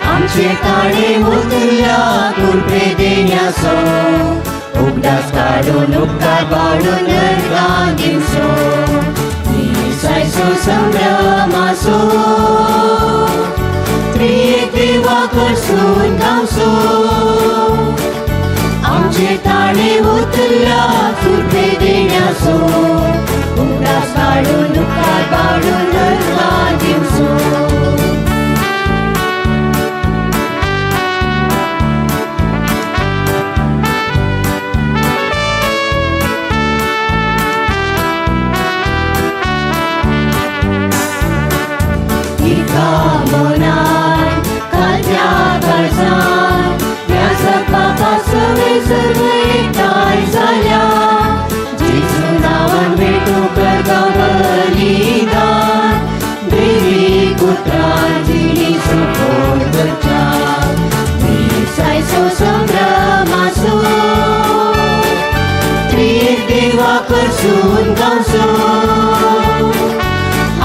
आमचे ताणे उतरल्या कुरपे देण्यासो उगडास काडून उपकार पाडून नरकां दिवसो मिसायचो संभ्रमासो त्रिएक देवा कडसून गावचो आमचे ताणे उतरल्या कुरपे देण्यासो उगडास काडून उपकार पाडून नरकां दिवसो.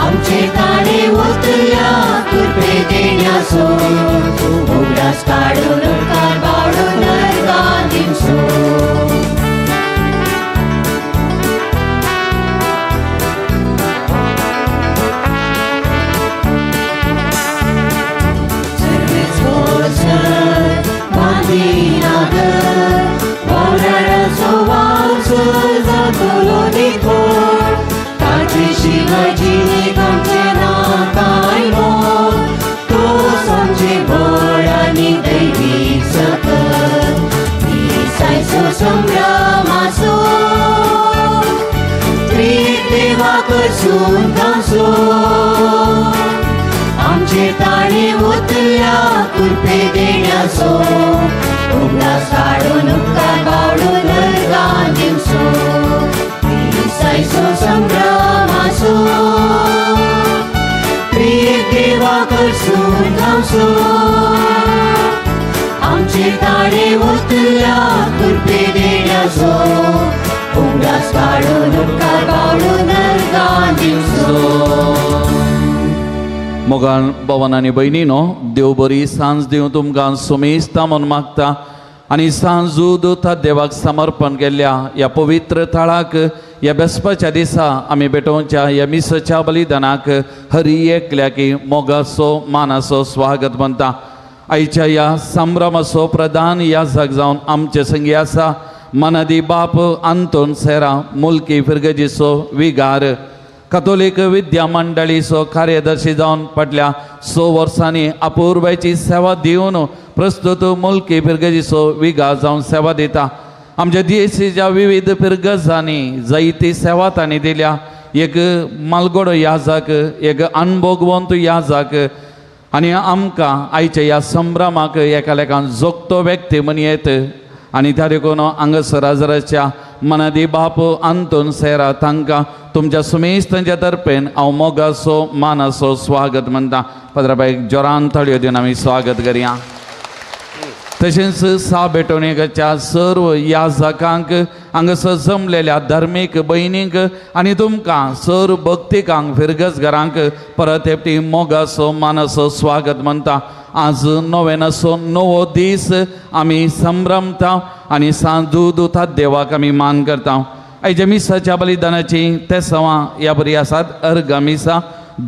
आमचे ताणे उतरल्या कुरपे देण्यासो उगडास काडून उपकार पाडून नरकां दिवसो. संभ्रमासो त्रिएक देवा कडसून गावचो आमचे ताणे उतरल्या कुरपे देण्यासो उगडास काडून उपकार पाडून नरकां दिवसो मिसायचो संभ्रमासो त्रिएक देवा कडसून गावचो आमचे ताणे उतरल्या कुरपे देण्यासो उगडास काडून उपकार पाडून नरकां दिवसो. मोगान भवन आनी भयणीनो देव बरी सांज दिवं तुमकां सुमेस्ता म्हूण मागता आनी सांजू दुता देवाक समर्पण केल्ल्या ह्या पवित्र थळाक ह्या बेसपाच्या दिसा आमी भेटोवच्या ह्या मिसाच्या बलिदानाक हरी एकल्याकी मोगाचो मानाचो स्वागत म्हणटा. आयच्या ह्या संभ्रमाचो प्रधान याजक जावन आमचे संगी आसा मनादी बाप आंतोन सेरा मुल्की फिरगजीचो विगार कथोलीक विद्या मंडळीचो कार्यदर्शी जावन फाटल्या 6 वर्सांनी अपुर्बायची सेवा दिवन प्रस्तुत मुल्की फिरगजीचो विगार जावन सेवा दिता. आमच्या दियेसीच्या विविध फिरगजांनी जायती सेवा तांणी दिल्या. एक मालगोडो याजक, एक अनभोगवंत याजक आनी आमकां आयच्या ह्या संभ्रमाक एकालेकान जोगतो व्यक्ती म्हण येत आनी त्या देखून हांगासर आजराच्या मनादी बाप आंतोन सेरा तांकां तुमच्या सुमेस्तांच्या तर्फेन हांव मोगाचो मानाचो स्वागत म्हणटा. पद्राबाईक जोरान ताळयो दिवन आमी स्वागत करया. तशेंच सा भेटवणेच्या सर्व याजकांक हांगासर जमलेल्या धार्मीक भयणींक आनी तुमकां सर्व भक्तिकांक फिरगज घरांक परत एकटी मोगाचो मानाचो स्वागत म्हणटा. आज नोवेनाचो नवो दीस आमी संभ्रमता आनी सांजू दुता देवाक आमी मान करता. आयच्या मिसाच्या बलिदानाची तेसांवां ह्या बरी आसात. अर्घ मिसा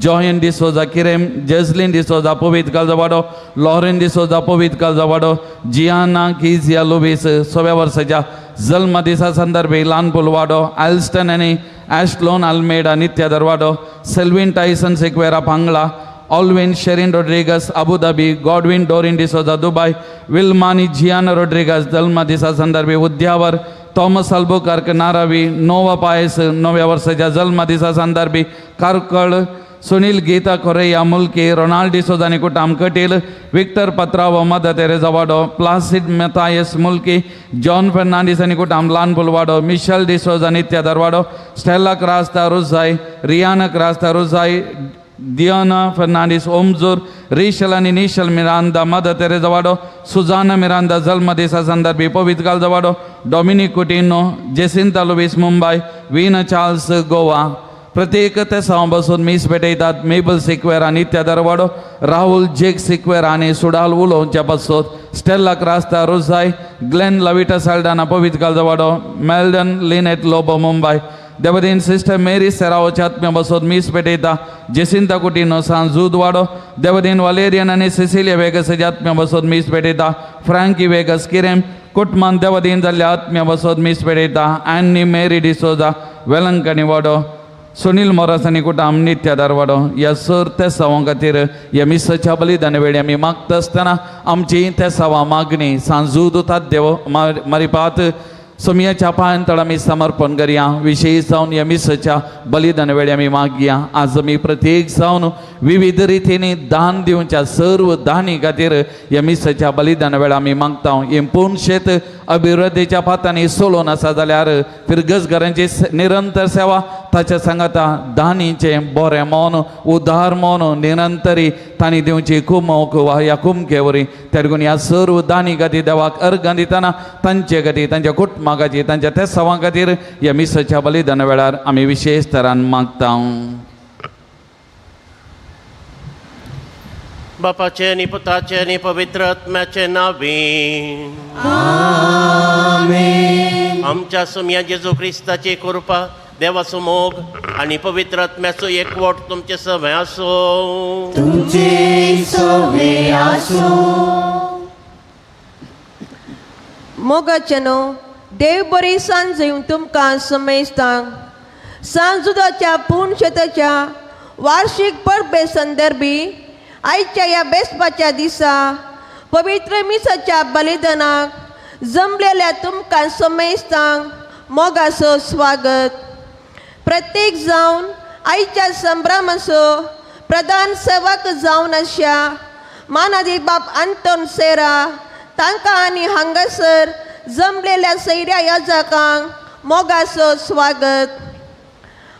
जॉयन डिसोजा किरेम, जेजलीन डिसोजा पवित्र कालजवाडो, लॉरेन डिसोजा पवित्र कालजवाडो, जियाना किजिया लुबीस 100व्या वर्साच्या जल्म दिसा संदर्भी ल्हान पुलवाडो, आल्स्टन आनी ॲशलोन आल्मेडा नित्या दरवाडो, सेल्विन टायसन सिक्वेरा पांगळा, Alvin Sherin Rodrigues Abu Dhabi, Godwin Dorin D'Souza Dubai, Wilmani Gianna Rodrigues जल्म दिसा संदर्भी उद्यावर, थॉमस अल्बुकर्क नारावी, नोवा पायस नव्या वर्साच्या जल्म दिसा संदर्भी कार्कळ, सुनील गीता कोरेया मुल्की, रोनाल्ड डिसोजा आनी कुटाम Kateel, Victor Patrao Mother Teresa Wado, Placid Mathias Mulki, John Fernandes आनी कुटाम ल्हानपुल वाडो, मिशेल डिसोजा नित्यादर वाडो, स्टेला क्रास्ता रुजाय, रियाना क्रास्ता रुजाय, दियाना फर्नांडीस ओमजूर, रिशल आनी निशल मिरांदा मदर तेरेजा वाडो, सुजाना मिरांदा जल्म दिसा संदर्भी पवित्र गालजा वाडो, Dominic Coutinho, Jacinta Luis Mumbai, Veena Charles Goa. प्रत्येक तेसांव बसून मीस भेटयतात मेबल सिक्वेरा नित्या दरवाडो, राहुल जेक सिक्वेरा आनी सुडाल उलोवच्या पासत, स्टेला क्रास्ता रोजाय, ग्लेन लविटा साल्डाना पवित्र गालजा वाडो, मेल्डन लिनेट लोबो मुंबय. देवदीन सिस्टर मेरी सेरावच्या आत्म्या बसत मीस पेटयता जेसिंता कुटिनो सान जूद वाडो, देवदीन वालेरियन आनी सिसिलिया वेगसाच्या आत्म्या बसत मीस पेटयता फ्रांकी वेगस किरेम कुटमान देवदीन जाल्ल्या आत्म्या बसत मीस पेटयता ॲनी मेरी डिसोजा वेलंकणी वाडो, सुनील मोरास आनी कुटाम नित्या दारवाडो. ह्या सर तेसांवां खातीर ह्या मिसाच्या बलिदान वेळी आमी मागता आसतना आमची तेसांवां मागणी सांजूद देव मारिपात सोमयाच्या पांयांतळ आमी समर्पण करया. विशेष जावन ह्या मिसाच्या बलिदान वेळी आमी मागया. आज आमी प्रत्येक जावन विविध रितींनी दान दिवच्या सर्व दानी खातीर ह्या मिसाच्या बलिदान वेळा आमी मागता. हें पूर्ण शेत अभिवृद्धीच्या पातांनी सोलोवन आसा जाल्यार फिरगजघरांची निरंतर सेवा ताच्या सांगाता दानीचें बरें मन उदार मन निरंतरी तांणी दिवची कुमोक वा ह्या कुमके वरी. तेरगून ह्या सर्व दानी खातीर देवाक अर्गां दितना तांचे खातीर तांच्या कुटुंबा खातीर तांच्या तेसांवां खातीर ह्या मिसाच्या बलिदान वेळार आमी विशेष तरान मागता. बापाचे आनी पुताचे आनी पवित्र आत्म्याचे नांवे आमेन. आमच्या सोम्या जेजू क्रिस्ताची कृपा, देवाचो मोग आनी पवित्र आत्म्याचो एकवट तुमचे सवे आसूं. तुमचे सवे आसूं. मोगाचे न्हू देव बरी सांज येवन तुमकां समेस्तांक सांजुदाच्या पूर्ण शेताच्या वार्षिक परबे संदर्भी आयच्या ह्या बेसपाच्या दिसा पवित्र मिसाच्या बलिदानाक जमलेल्या तुमकां समेस्तांक मोगाचो स्वागत. प्रत्येक जावन आयच्या संभ्रमाचो प्रधान सेवक जावन आशा मानादीक बाब अंतोन सेरा तांकां आनी हांगासर जमलेल्या सैऱ्या याजकांक मोगाचो स्वागत.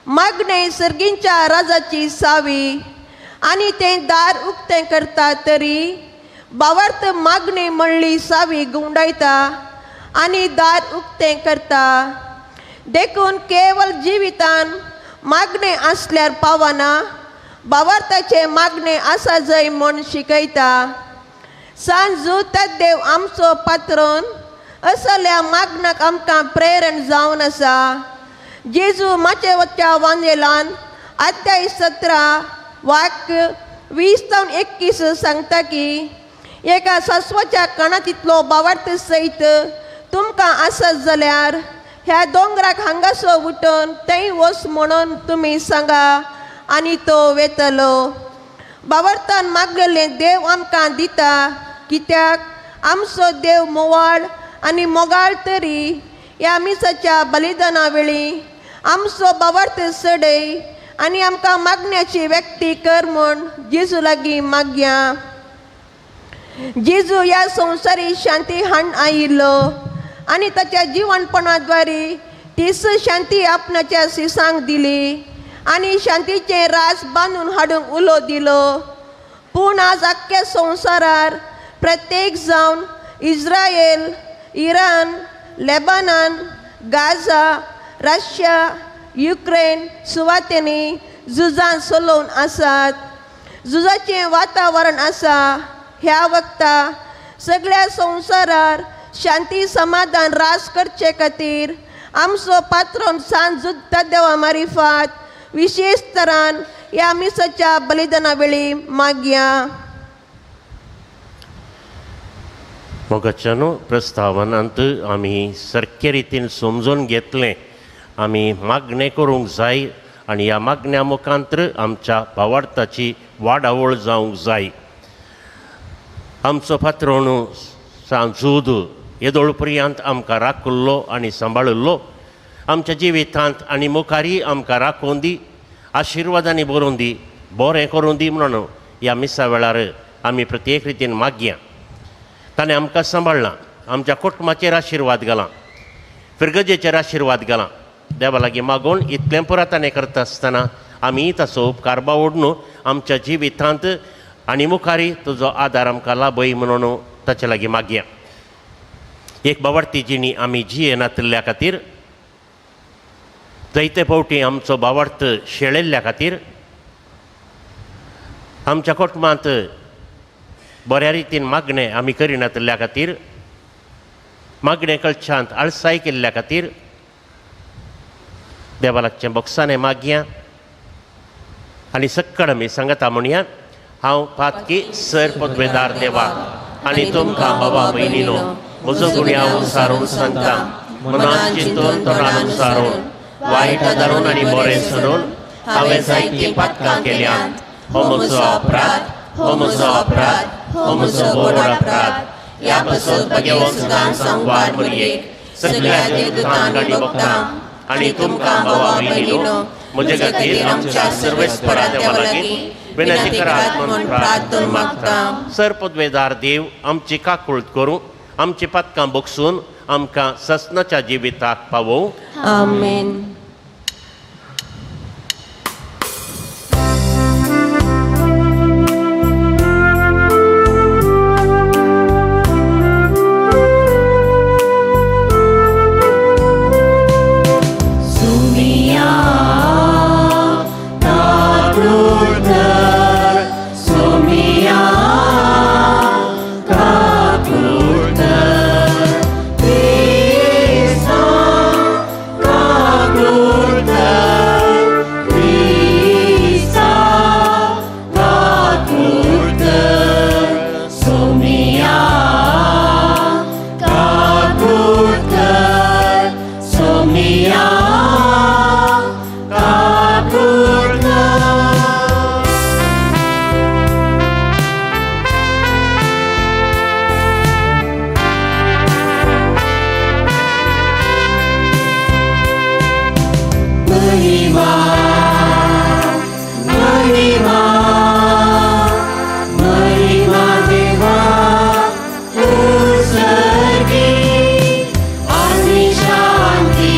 मागणे सर्गींच्या राजाची सावी आनी तें दार उक्तें करता तरी बावर्त मागणी म्हणली सावी गुंडायता आनी दार उक्तें करता. देखून केवल जिवितान मागणें आसल्यार पावना, बावर्ताचें मागणें आसा जय म्हूण शिकयता. सांजू देव आमचो पात्रोन असल्या मागणाक आमकां प्रेरण जावन आसा. जेजू माचेवच्या वांजेलान अध्याय 17 वाक्य 20 ते 21 सांगता की एका सासवाच्या कानांतलो बावार्थ सयत तुमकां आसत जाल्यार ह्या दोंगराक हांगासो उठून थंय वच म्हणून तुमी सांगा आनी तो वेतलो. बावर्तान मागलेलें देव आमकां दिता कित्याक आमचो देव मोवाळ आनी मोगाळ तरी ह्या मिसाच्या बलिदाना वेळी आमचो बावर्त सडय आनी आमकां मागण्याची व्यक्ती कर म्हूण जेजू लागीं मागया. जेजू ह्या संवसारी शांती हाडून आयिल्लो आनी ताच्या जिवनपणाद्वारे तीच शांती आपणाच्या सिसांक दिली आनी शांतीचें रास बांदून हाडूंक उलो दिलो. पूण आज आख्ख्या संवसारार प्रत्येक जावन Israel, Iran, Lebanon, Gaza, Russia, Ukraine सुवातेंनी झुजां चलोवन आसात. झुजाचें वातावरण आसा. ह्या वखता सगळ्या संवसारार शांती समाधान रास करचे खातीर आमचो पात्रोन सांज देवा मारिफात विशेष तरान ह्या मिसाच्या बलिदाना वेळी मागया. मोगाच्यानो प्रस्तावनांत आमी सारके रितीन समजून घेतलें. आमी मागणें करूंक जाय आनी ह्या मागण्या मुखांत्र आमच्या भावार्थाची वाडावळ जावंक जाय. आमचो पात्रोण सांजूद येदोळ पर्यंत आमकां राखल्लो आनी सांबाळिल्लो, आमच्या जिवितांत आनी मुखारी आमकां राखून दी, आशिर्वादांनी बरोवन दी, बरें करून दी म्हणून ह्या मिसा वेळार आमी प्रत्येक रितीन मागया. ताणें आमकां सांबाळ्ळां, आमच्या कुटुंबाचेर आशिर्वाद घाला, फिरगजेचेर आशिर्वाद घाला. देवा लागीं मागून इतलें पुरा ताणें करता आसतना आमी ताचो उपकार बावडून आमच्या जिवितांत आनी मुखारी तुजो आदार आमकां लाभय म्हणून ताचे लागीं मागया. एक बावडती जिणी आमी जियेनातिल्ल्या खातीर, जायते फावटी आमचो बावडत शेळिल्ल्या खातीर, आमच्या कुटुंबांत बऱ्या रितीन मागणें आमी करिनातिल्ल्या खातीर, मागणें कळच्यांत आळसाय केल्ल्या खातीर देवा लागचें बोक्साणें मागया. आनी सक्कड आमी सांगता म्हणया, हांव पातकी सर पदवेदार देवा आनी तुमकां बाबा भयणीनो म्हजो गुन्यांव सारून सांगता, मनान चिंतून तोंडान सारून वायट धरून आनी बरें सोडून हांवें जायतीं पातकां केल्यांत. हो म्हजो अपराध, हो म्हजो अपराध, हो म्हजो व्हड अपराध. ह्या पासत भगवंत सदां सांगवार मरयेक सगळ्या देवदूतांक आनी भक्तांक आनी तुमकां बाबा भयणीनो म्हजे खातीर आमच्या सर्वेस्परा देवा लागीं विनंती करात म्हूण प्रार्थना मागता. सर पदवेदार देव आमची काकूळत करूं, आमची पातकां बगसून आमकां ससनाच्या जिविताक पावोवं. आमेन. महिमा महिमा महिमा देवा उस्सर्गी आनी शांती.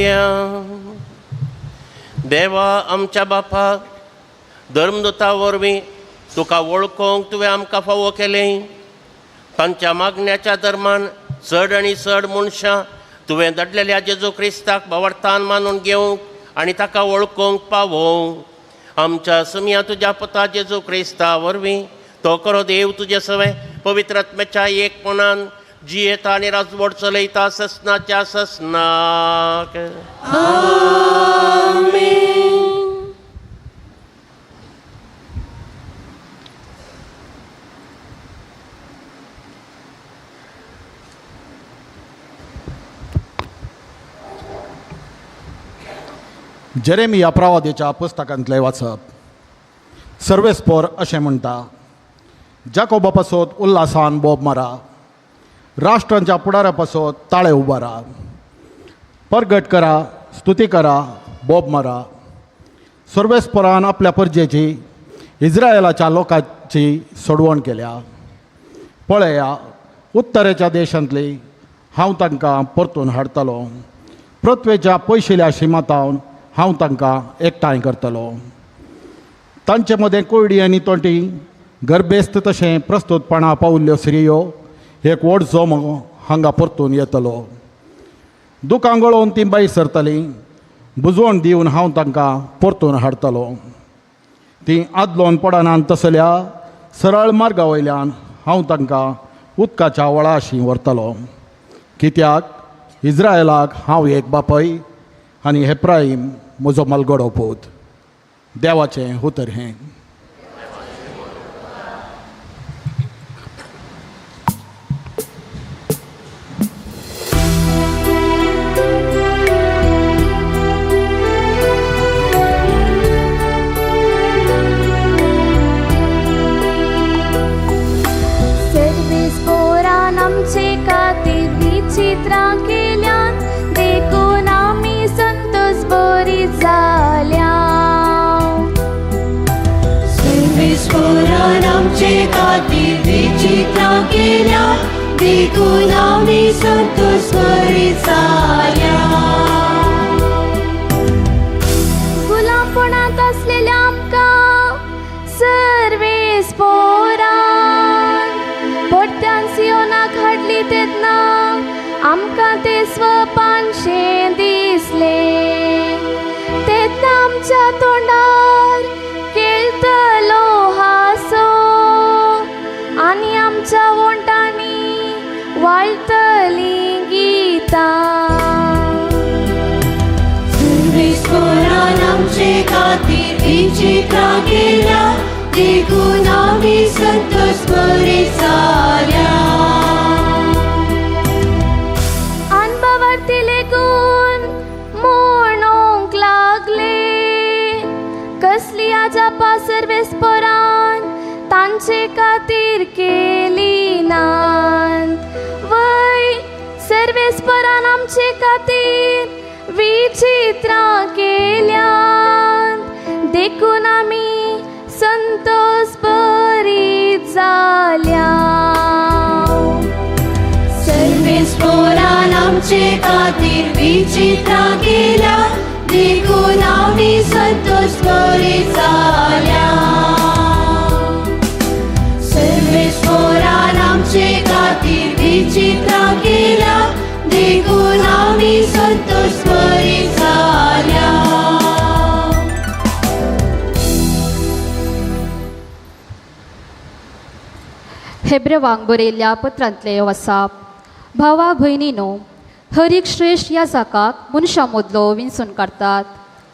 मागया. देवा आमच्या बापा, धर्मदूता वरवीं तुका वळखूंक तुवें आमकां फावो केलें. तांच्या मागण्याच्या धर्मान चड आनी चड मनशां तुवें धाडलेल्या जेजू क्रिस्ताक भावार्थान मानून घेवंक आनी ताका वळखूंक पावोवंक आमच्या सुमया तुज्या पुता जेजू क्रिस्ता वरवीं तो खरो देव तुजे सवें पवित्र आत्म्याच्या एकपणान जियेता आनी राजवट चलयता ससनाच्या ससनाक. जेरेमिया प्रवादेच्या पुस्तकांतलें वाचप. सर्वेस्पोर अशें म्हणटा, जाकोबा पासत उल्हासान बोब मारा, राष्ट्रांच्या फुडारा पासत ताळे उबारा, परगट करा, स्तुती करा, बोब मारा. सर्वेस्पोरान आपल्या परजेची इस्रायलाच्या लोकांची सोडवण केल्या. पळया, उत्तरेच्या देशांतली हांव तांकां परतून हाडटलो, पृथ्वेच्या पयशिल्या शिमातावन हांव तांकां एकठांय करतलो. तांचे मदें कोयडी आनी तोंटी गर्भेस्त तशें प्रस्तुतपणा पावल्ल्यो स्त्रियो एक व्हड जोमो हांगा परतून येतलो. दुकां गळोवन ती भायर सरतलीं, बुजवण दिवन हांव तांकां परतून हाडटलो. तीं आदलोन पडनान तसल्या सरळ मार्गा वयल्यान हांव तांकां उदकाच्या वळाशी व्हरतलो. कित्याक इस्रायलाक हांव एक बापय आनी हेप्राहीम म्हजो मलगडो पूत. देवाचें उतर हें. सर्वेस्पोरान आमचे खातीर विचित्रां केल्यान देखून आमी संतोष बरी जाल्या. सर्वेस्पोरान आमचे खातीर विचित्रां केल्या देखून आमी संतोष बरी जाल्या. गुलामपणांत आसलेल्या आमकां सर्वेस्पोरान परत्यान सियोनाक हाडली तेन्ना आमकां तें स्वपानशें दिसलें. तेन्ना आमच्या तोंडार खेळटलो हांसो आनी आमच्या वोंटांनी वाळटलीं गितां. सर्वेस्पोरान आमचे खातीर विचित्रां केल्या देखून आमी संतोष बरी जाल्या. अनभावार्थी लेगून म्हणूंक लागले, कसली आजापा सर्वेस्पोरान तांचे खातीर केली नात. वय सर्वेस्पोरान आमचे खातीर विचित्रां केल्यात देखून आमी संतोष बरी जाल्या. सर्वेस्पोरान आमचे खातीर विचित्रां केल्या देखून आमी संतोष बरी जाल्या. सर्वेस्पोरान आमचे खातीर विचित्रां केल्या देखून आमी संतोष बरी जाल्या. हेब्रेवांक बरयल्ल्या पत्रांतलें वसाप. भावा भयणीनो, हर एक श्रेश्ठ याजकाक मनशां मदलो विंचून काडटात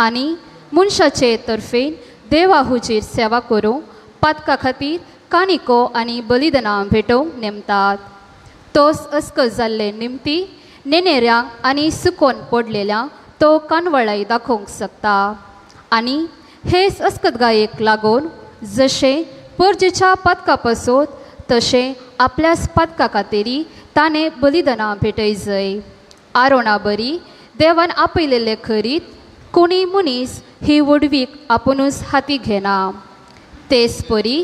आनी मनशाचे तर्फेन देवा हुजीर सेवा करूंक पातका खातीर कानिको आनी बलिदानां भेटोवंक नेमतात. तोच अस्कत जाल्ले निमती नेनेऱ्यांक आनी सुकोन पडलेल्यांक तो कानवळाय दाखोवंक शकता. आनी हेच अस्कत गायेक लागून जशें परजेच्या पातका पासत तशें आपल्याच पातका खातीर ताणें बलिदानां भेटय जय. आरोणा बरी देवान आपयलेले खरीत कोणी मनीस ही व्हडवीक आपुनूच हाती घेना. तेच परी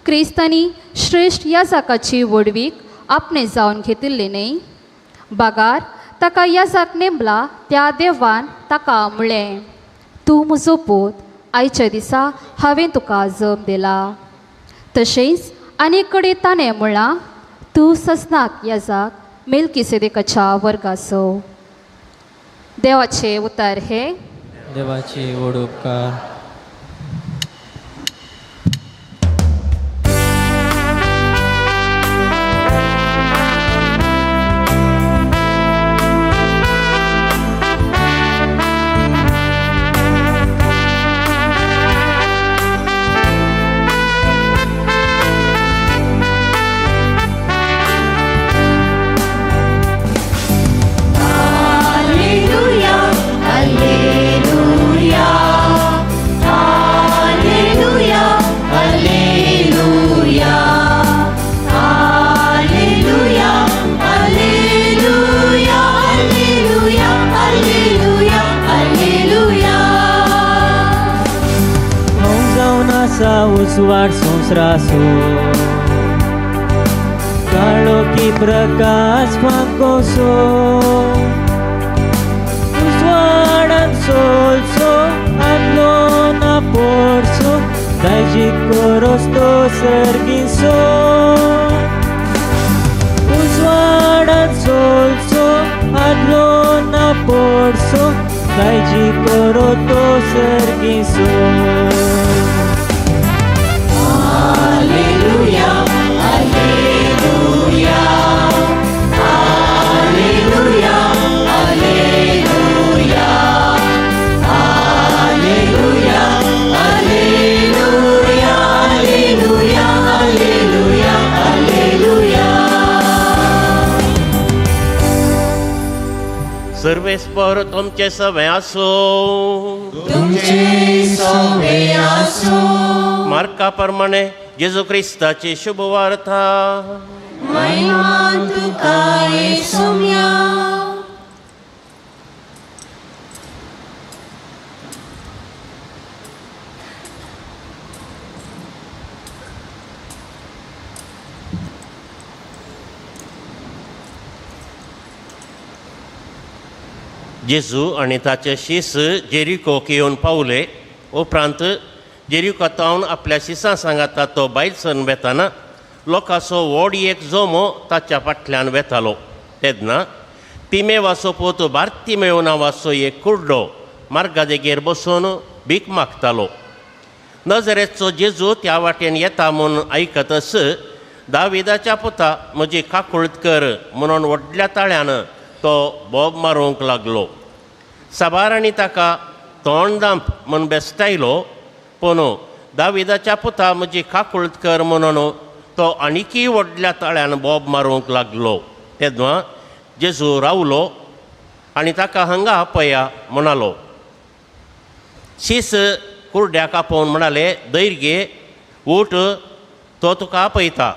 क्रिस्तांनी श्रेश्ठ याजकाची व्हडवीक आपणे जावन घेतिल्ली न्हय, बागार ताका याजाक नेमला त्या देवान ताका म्हळें, तूं म्हजो पूत, आयच्या दिसा हांवें तुका जम दिला. तशेंच आनी कडेन ताणें म्हळां, तूं सजनाक याजाक मेलकिसेदेकाच्या वर्गाचो. देवाचे उतर हे देवाची व्हड उपकार. उजवाड संवसाराचो काळोखी प्रकाश फांकोसो, उजवाडान सोलसो आदलो ना पोडसो, दायजी कोरोस्तो सर्गीसो. उजवाडान सोलसो आदलो ना पोडसो, दायजी कोरोतो सर्गीसो. Alleluia, Alleluia, Alleluia, Alleluia, Alleluia, Alleluia, Alleluia, Alleluia, Alleluia. सर्वेस्पर तुमचे सवे आसूं, तुमचे सवे आसूं. मार्का प्रमाणे जेजू क्रिस्ताची शुभ वार्ता. महिमा तुका येसुम्या. जेजू आनी ताचे शीस जेरिकोक येवन पावले. उपरांत जेरिकोतावन आपल्या शिसां सांगाता तो बायलसन वेताना लोकांचो व्हड एक जोमो ताच्या फाटल्यान वेतालो. तेन्ना तिमेवाचो पूत बार्तिमेव नांवाचो एक कुड्डो मार्गा देगेर बसून भीक मागतालो. नजरेचो जेजू त्या वाटेन येता म्हूण आयकतच दाविदाच्या पुता म्हजी काकूळत कर म्हणून व्हडल्या ताळ्यान तो बोब मारूंक लागलो. साबारांनी ताका तोंड दांप म्हूण बेस्टायलो, पूण दाविदाच्या पुता म्हजी काकूळत कर म्हणून तो आनीकय व्हडल्या ताळ्यान बोब मारूंक लागलो. तेन्ना जेजू रावलो आनी ताका हांगा आपया म्हणालो. शीस कुर्ड्याक आपोवन म्हणाले, धैर्य घे, उठ, तो तुका आपयता.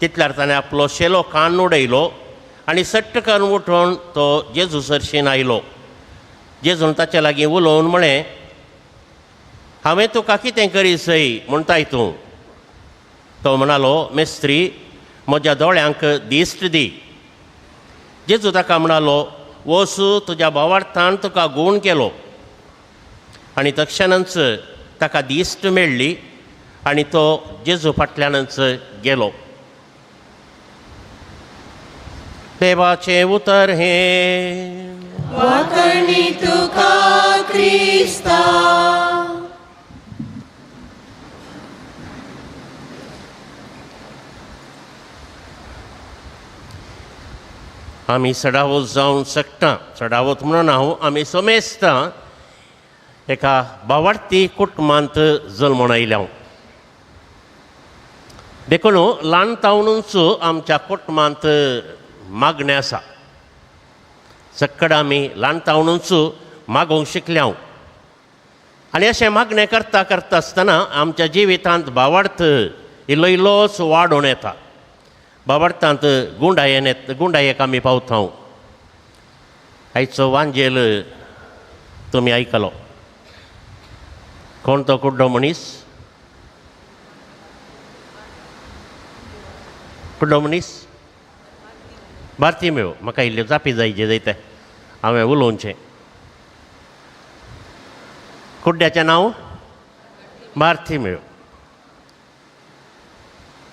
तितल्यार ताणें आपलो शेलो कान उडयलो आनी सट्ट करून उठून तो जेजू सरशीन आयलो. जेजून ताचे लागीं उलोवन म्हळें, हांवें तुका कितें करी सय म्हणटाय तूं? तो म्हणालो, मेस्त्री, म्हज्या दोळ्यांक दिश्ट दी. जेजू ताका म्हणालो, वच, तुज्या भावार्थान तुका गूण केलो. आनी तक्षणच ताका दिश्ट मेळ्ळी आनी तो जेजू फाटल्यानच गेलो. देवाचें उतर हें. वाकणी तुका क्रिस्ता. आमी सडावत जावंक शकता, सडावत म्हणून हांव आमी समेस्तां एका भावार्थी कुटुंबांत जल्मून आयल्या. देखून ल्हान तावनूच आमच्या कुटुंबांत मागणें आसा. सक्कड आमी ल्हान तावनूच मागोवंक शिकल्या आनी अशें मागणें करता करता आसतना आमच्या जिवितांत भावार्थ इल्लो इल्लोच वाडोवन येता. भावार्थांत गुंडायेन गुंडायेक आमी पावता. आयचो वांजेल तुमी आयकलो. कोण तो कुड्डो मनीस? कुड्डो मनीस बार्तिमेव म्हाका इल्ल्यो जापी जाय जे जायते हांवें उलोवचें. कुड्ड्याचें नांव बार्तिमेव.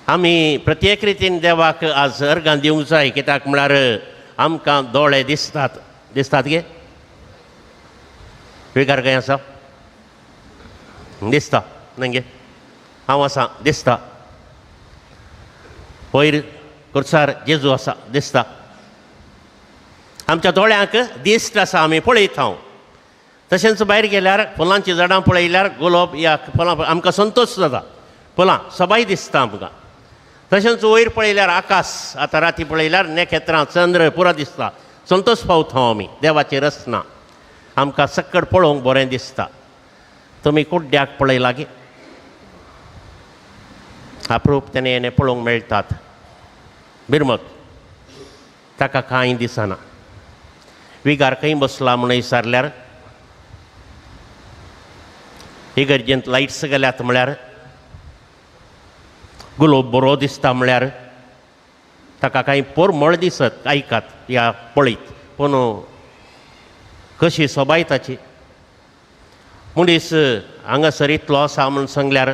आमी प्रत्येक रितीन देवाक आज अर्गां दिवंक जाय, कित्याक म्हळ्यार आमकां दोळे दिसतात. दिसतात गे? विकार खंय आसा? दिसता न्हय गे? हांव आसा दिसता. वयर कुर्सार जेजू आसा दिसता. आमच्या दोळ्यांक दिश्ट आसा, आमी पळयता हांव. तशेंच भायर गेल्यार फुलांचीं झाडां पळयल्यार गुलाब ह्या फुलां आमकां संतोश जाता, फुलां सबाय दिसता आमकां. तशेंच वयर पळयल्यार आकाश, आतां राती पळयल्यार नखेत्रां चंद्र पुरा दिसता, संतोश पावता आमी. देवाची रचना आमकां सक्कड पळोवंक बरें दिसता. तुमी कुड्ड्याक पळयला गे? अप्रूप तेणें हेणें पळोवंक मेळटात. बिरमत ताका कांय दिसना. विगार खंय बसला म्हूण विचारल्यार इगर्जेंत लायट्स गेल्यात म्हळ्यार, गुलोब बरो दिसता म्हळ्यार ताका कांय पोरमळ दिसत आयकात या पळयत, पूण कशी सोबाय ताची. मनीस हांगासर इतलो आसा म्हूण सांगल्यार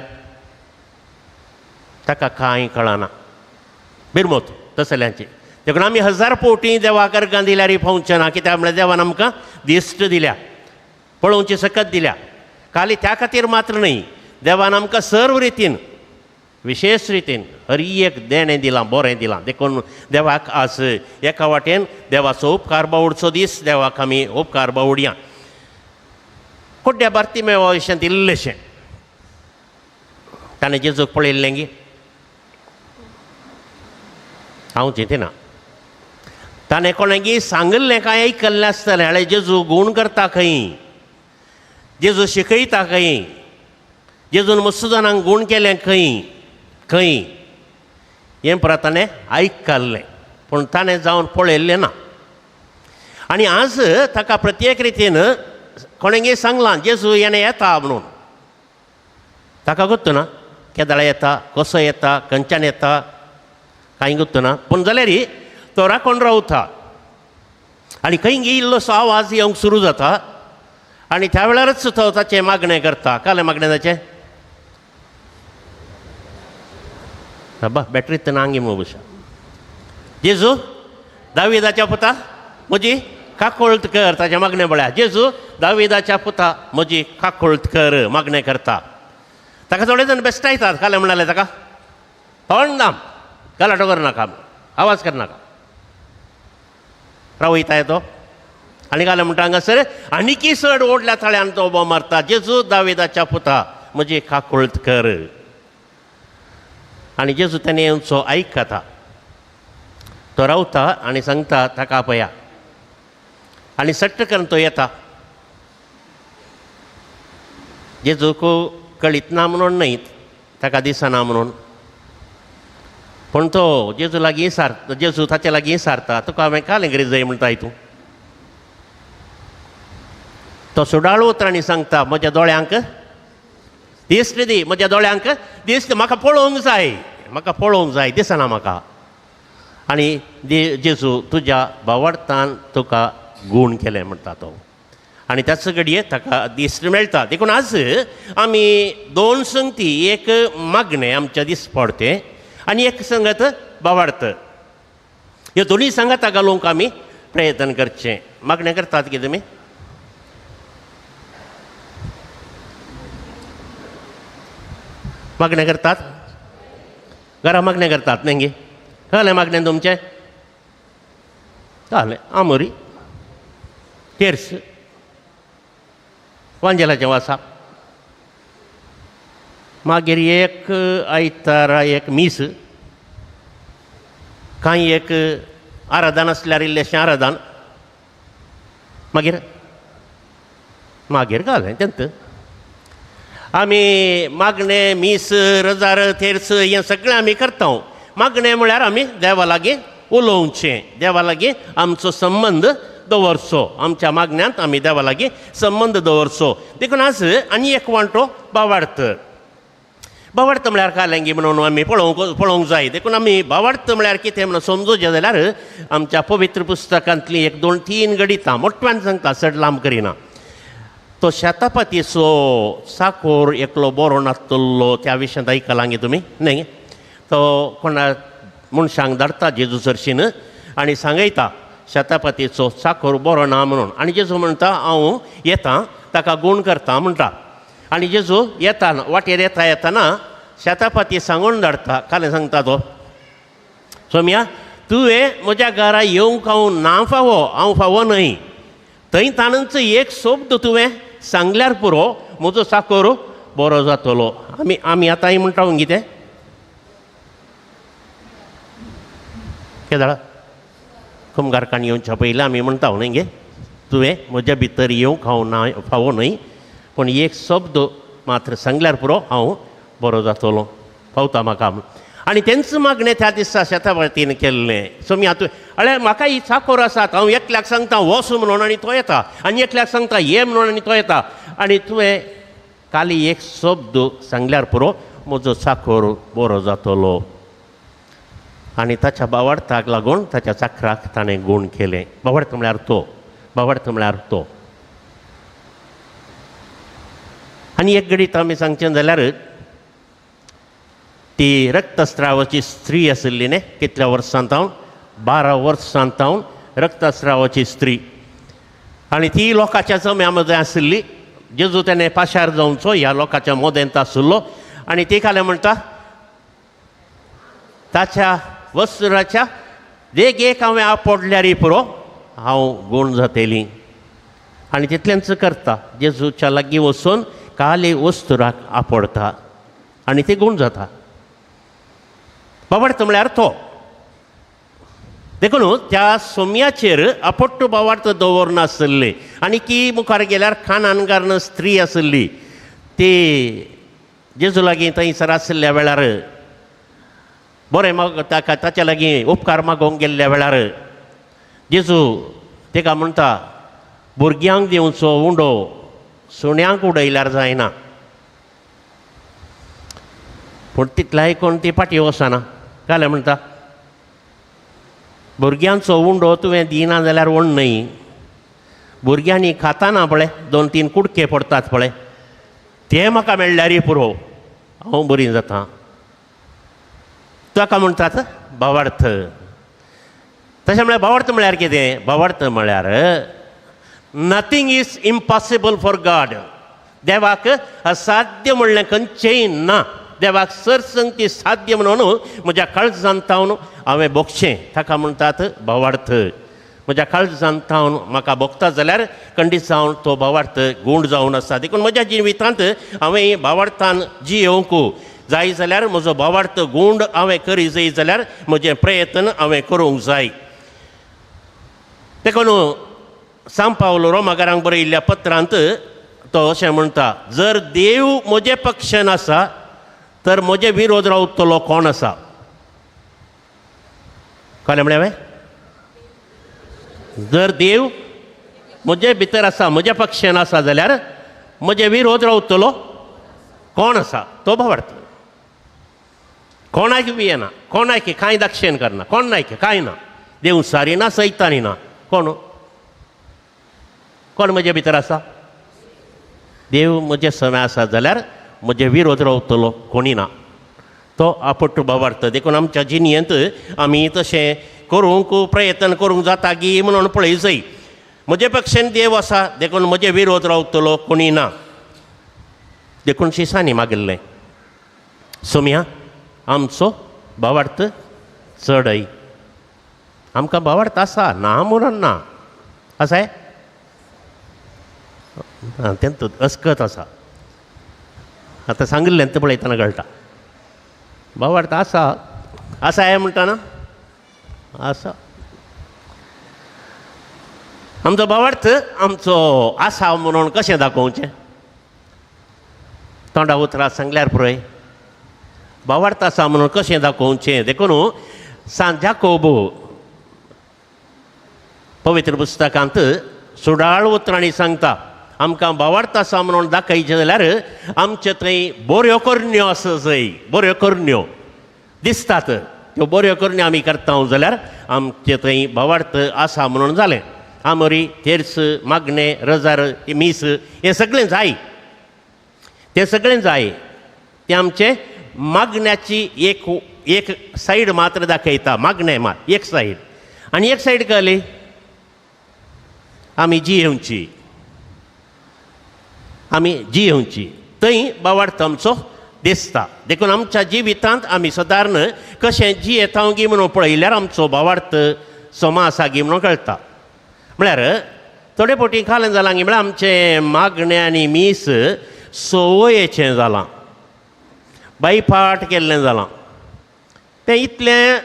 ताका कांय कळना. बिरमत तसल्यांची. देखून आमी हजार पोटी देवाक अर्गां दिल्यार पावचें ना, कित्याक म्हळ्यार देवान आमकां दिश्ट दिल्या, पळोवची सकत दिल्या. खाली त्या खातीर मात्र न्हय, देवान आमकां सर्व रितीन विशेश रितीन हर एक देणें दिलां, बरें दिलां. देखून देवाक आज एका वाटेन देवाचो उपकार बावडचो दीस, देवाक आमी उपकार बावडया. कुड्ड्या बार्तिमेवा विशयांत इल्लेशें ताणें जेजूक पळयल्लें गी? हांव चिंतना. ताणें कोणें सांगिल्लें कांय आयकल्लें आसतलें, हाणें जेजू गूण करता खंय, जेजू शिकयता खंय, जेजून मस्त जाणांक गूण केलें खंय खंय, हें परत ताणें आयकल्लें, पूण ताणें जावन पळयल्लें ना. आनी आज ताका प्रत्येक रितीन कोणें सांगलां जेजू हेणें येता म्हणून. ताका गोत्तू ना केदळा येता, कसो येता, खंयच्यान येता, कांय गोत्तू ना. पूण जाल्यार तो राखून रावता आनी खंय इल्लोसो आवाज येवंक सुरू जाता आनी त्या वेळारच तो ताचें मागणें करता. कालें मागणें ताचें? बाबा बॅटरीत नांगी मुबशा. जेजू दाविदाच्या पुता म्हजी काकोळत कर, ताचें मागणें पळया. जेजू दाविदाच्या पुता म्हजी काकोळत कर मागणें करता. ताका थोडे जाण बेस्टायतात. कालें म्हणालें ताका? थोंड दाम, गलाटो करनाका, आवाज करनाका, रावयता तो. आनी कालें म्हणटा हांगासर आनीकी चड ओडल्या थळ्यान तो उबो मारता, जेजू दाविदाच्या पुता म्हजी काकोळत कर. आनी जेजू तेणें येवचो आयकता. तो रावता आनी सांगता ताका आपया. आनी सट्ट करून तो येता. जेजूक कळीत ना म्हणून न्हय, ताका दिसना म्हणून, पूण तो जेजू लागीं सार, जेजू ताचे लागीं सारता. तुका हांवें कालें गरज म्हणटाय तूं. तो सुडाळ उतरांनी सांगता, म्हज्या दोळ्यांक दिश्ट दी, म्हज्या दोळ्यांक दिश्ट, म्हाका पळोवंक जाय, म्हाका पळोवंक जाय, दिसना म्हाका. आनी जेजू तुज्या भावार्थान तुका गूण केलें म्हणटा तो. आनी त्याच घडये ताका दिश्ट मेळटा. देखून आज आमी दोन संगती, एक मागणें आमच्या दीस पडतें आनी एक संगत भावार्थ, ह्यो दोनूय संगता घालूंक आमी प्रयत्न करचें. मागणें करतात की तुमी? मागणें करतात? घरा मागणें करतात न्हय गे? कळ्ळें मागणें तुमचें? कळ्ळें. आमोरी तेर्स वांजेलाचें वासा, मागीर एक आयतारा एक मीस, कांय एक आराधन आसल्यार इल्लेशें आराधन, मागीर मागीर घालें तेंत. आमी मागणें मीस रजार तेर्स हें सगळें आमी करता. मागणें म्हळ्यार आमी देवा लागीं उलोवचें, देवा लागीं आमचो संबंद दवरचो, आमच्या मागण्यांत आमी देवा लागीं संबंद दवरचो. देखून आज आनी एक वांटो भावार्थ. भावार्थ म्हळ्यार कालेंगी म्हणून आमी पळोवंक जाय. देखून आमी भावार्थ म्हळ्यार कितें म्हणून समजूचें जाल्यार आमच्या पवित्र पुस्तकांतलीं 1 2 3 गणितां मोठ्यान सांगता, चड लांब करिना. तो शेतापातीचो साकोर एकलो बरो नासतलो त्या विशयांत आयकलां गे तुमी न्हय? तो कोणा मनशांक धाडटा जेजू सरशीन आनी सांगयता शेतापातीचो साकोर बरो ना म्हणून. आनी जेजू म्हणटा हांव येता ताका गूण करता म्हणटा. आनी जेजू येता वाटेर येता येताना शेतापाती सांगून धाडटा. कालें सांगता तो, सोम्या तुवें म्हज्या घरा येवंक हांव ना फावो, हांव फावो न्हय, थंय ताणूच एक शब्द तुवें सांगल्यार पुरो म्हजो साकोर बरो जातलो. आमी आमी आतांय म्हणटा कितें केदाळा कुमगारकाण येवच्या पयलीं आमी म्हणटा न्हय गे, तुवें म्हज्या भितर येवंक हांव ना फावो न्हय, पूण एक शब्द मात्र सांगल्यार पुरो हांव बरो जातलो, पावता म्हाका. आनी तेंच मागणें त्या दिसा शेतावतीन केल्लें. सोमी आतां अळे म्हाका ही चाकोर आसात, हांव एकल्याक सांगता वच म्हणून आनी तो येता, आनी एकल्याक सांगता ये म्हणून आनी तो येता, आनी तुवें काली एक शब्द सांगल्यार पुरो म्हजो चाकोर बरो जातलो. आनी ताच्या भावार्थाक लागून ताच्या चाकराक ताणें गूण केलें. भावार्थ म्हळ्यार तो, भावार्थ म्हळ्यार तो. आनी एक घडीत आमी सांगचें जाल्यार ती रक्तस्रावाची स्त्री आशिल्ली न्ही, कितल्या वर्सां तावन, 12 वर्सां तावन रक्तस्रावाची स्त्री. आनी ती लोकांच्या जम्या मदें आशिल्ली. जेजू तेणें पाशार जावचो ह्या लोकांच्या मोदेंत आशिल्लो. आनी ती कालें म्हणटा ताच्या वस्त्राच्या देगेक हांवें आपडल्यार पुरो हांव गूण जातली. आनी तितलेंच करता, जेजूच्या लागीं वचून काले वस्तुराक आपडता आनी ती गूण जाता. भावार्थ म्हळ्यार तो. देखून त्या सोम्याचेर आपट्टो भावार्थ दवरनासले. आनी की मुखार गेल्यार खाणानगारन स्त्री आशिल्ली, ती जेजू लागीं थंयसर आशिल्ल्या वेळार बरें माग ताका ताच्या लागीं उपकार मागोवंक गेल्ल्या वेळार जेजू ताका म्हणटा भुरग्यांक दिवचो उंडो सुण्यांक उडयल्यार जायना. पूण तितलें आयकून ती फाटीं वचना. कालें म्हणटा भुरग्यांचो उंडो तुवें दिना जाल्यार व्हड न्हय, भुरग्यांनी खाताना पळय 2 3 कुडके पडटात पळय, ते म्हाका मेळ्ळ्यारय पुरो हांव बरी जाता. ताका म्हणटात भावार्थ. तशें म्हळ्यार भावार्थ म्हळ्यार कितें? भावार्थ म्हळ्यार nothing is impossible for God. देवाक असाध्य म्हणलें खंयचेंय ना. देवाक सरसंगती साध्य म्हणून म्हज्या काळजांत तावन हांवें भोगचें, ताका म्हणटात भावार्थ. म्हज्या काळजांत तावन म्हाका भोगता जाल्यार खंडीत जावन तो भावार्थ गूण जावन आसा. देखून म्हज्या जिवितांत हांवें भावार्थान जियेवंक जाय जाल्यार म्हजो भावार्थ गूण हांवें करी जाय जाल्यार म्हजें प्रयत्न हांवें करूंक जाय. देखून सांव पावलो रोमाकारांक बरयल्ल्या पत्रांत तो अशें म्हणटा, जर देव म्हजे पक्षान आसा तर म्हजे विरोध रावतलो कोण आसा? कळ्ळें म्हळें हांवें? जर देव म्हजे भितर आसा, म्हज्या पक्षान आसा जाल्यार म्हजे विरोध रावतलो कोण आसा? तो भावार्थ. कोणाक बी येना, कोणाक कांय दाक्षेण करना, कोण नायक कांय ना, देव सारी ना सैतानी ना. कोण कोण म्हजे भितर आसा? देव म्हजे समे आसा जाल्यार म्हजे विरोध रावतलो कोणी ना. तो आपट्टो भावार्थ. देखून आमच्या जिणेंत आमी तशें करूंक प्रयत्न करूंक जाता गी म्हणून पळय जाय. म्हजे पक्षान देव आसा देखून म्हजे विरोध रावतलो कोणी ना. देखून शिसांनी मागिल्लें सोम्या आमचो भावार्थ चडय. आमकां भावार्थ आसा ना म्हणून ना, आसा तेंत अस्कत आसा. आतां सांगिल्लें तें पळयतना कळटा भावार्थ आसा. आसा हें म्हणटा ना, आसा. आमचो भावार्थ आमचो आसा म्हणून कशें दाखोवचें? तोंडा उतरां सांगल्यार पुरोय. भावार्थ आसा म्हणून कशें दाखोवचें? देखून सांत जाकोब पवित्र पुस्तकांत सुडाळ उतरांनी सांगता, आमकां भावार्थ आसा म्हणून दाखयचें जाल्यार आमचे थंय बऱ्यो करण्यो आसा जंय बऱ्यो करण्यो दिसतात त्यो बऱ्यो करण्यो आमी करता जाल्यार आमचे थंय भावार्थ आसा म्हणून जालें. आमोरी तेर्स मागणें रजार मीस हें सगळें जाय, तें सगळें जाय. तें आमचें मागण्याची एक एक सायड मात्र दाखयता, मागणें मात एक सायड. आनी एक सायड कळ्ळी आमी जियेवची, आमी जियेवची थंय भावार्थ आमचो दिसता. देखून आमच्या जिवितांत आमी सदारण कशें जियेता गी म्हणून पळयल्यार आमचो भावार्थ समा आसा गी म्हणून कळटा. म्हळ्यार थोडे फावटी खालें जालां गी म्हळ्यार आमचें मागणें आनी मीस संवयेचें जालां, बायपाट केल्लें जालां. तें इतलें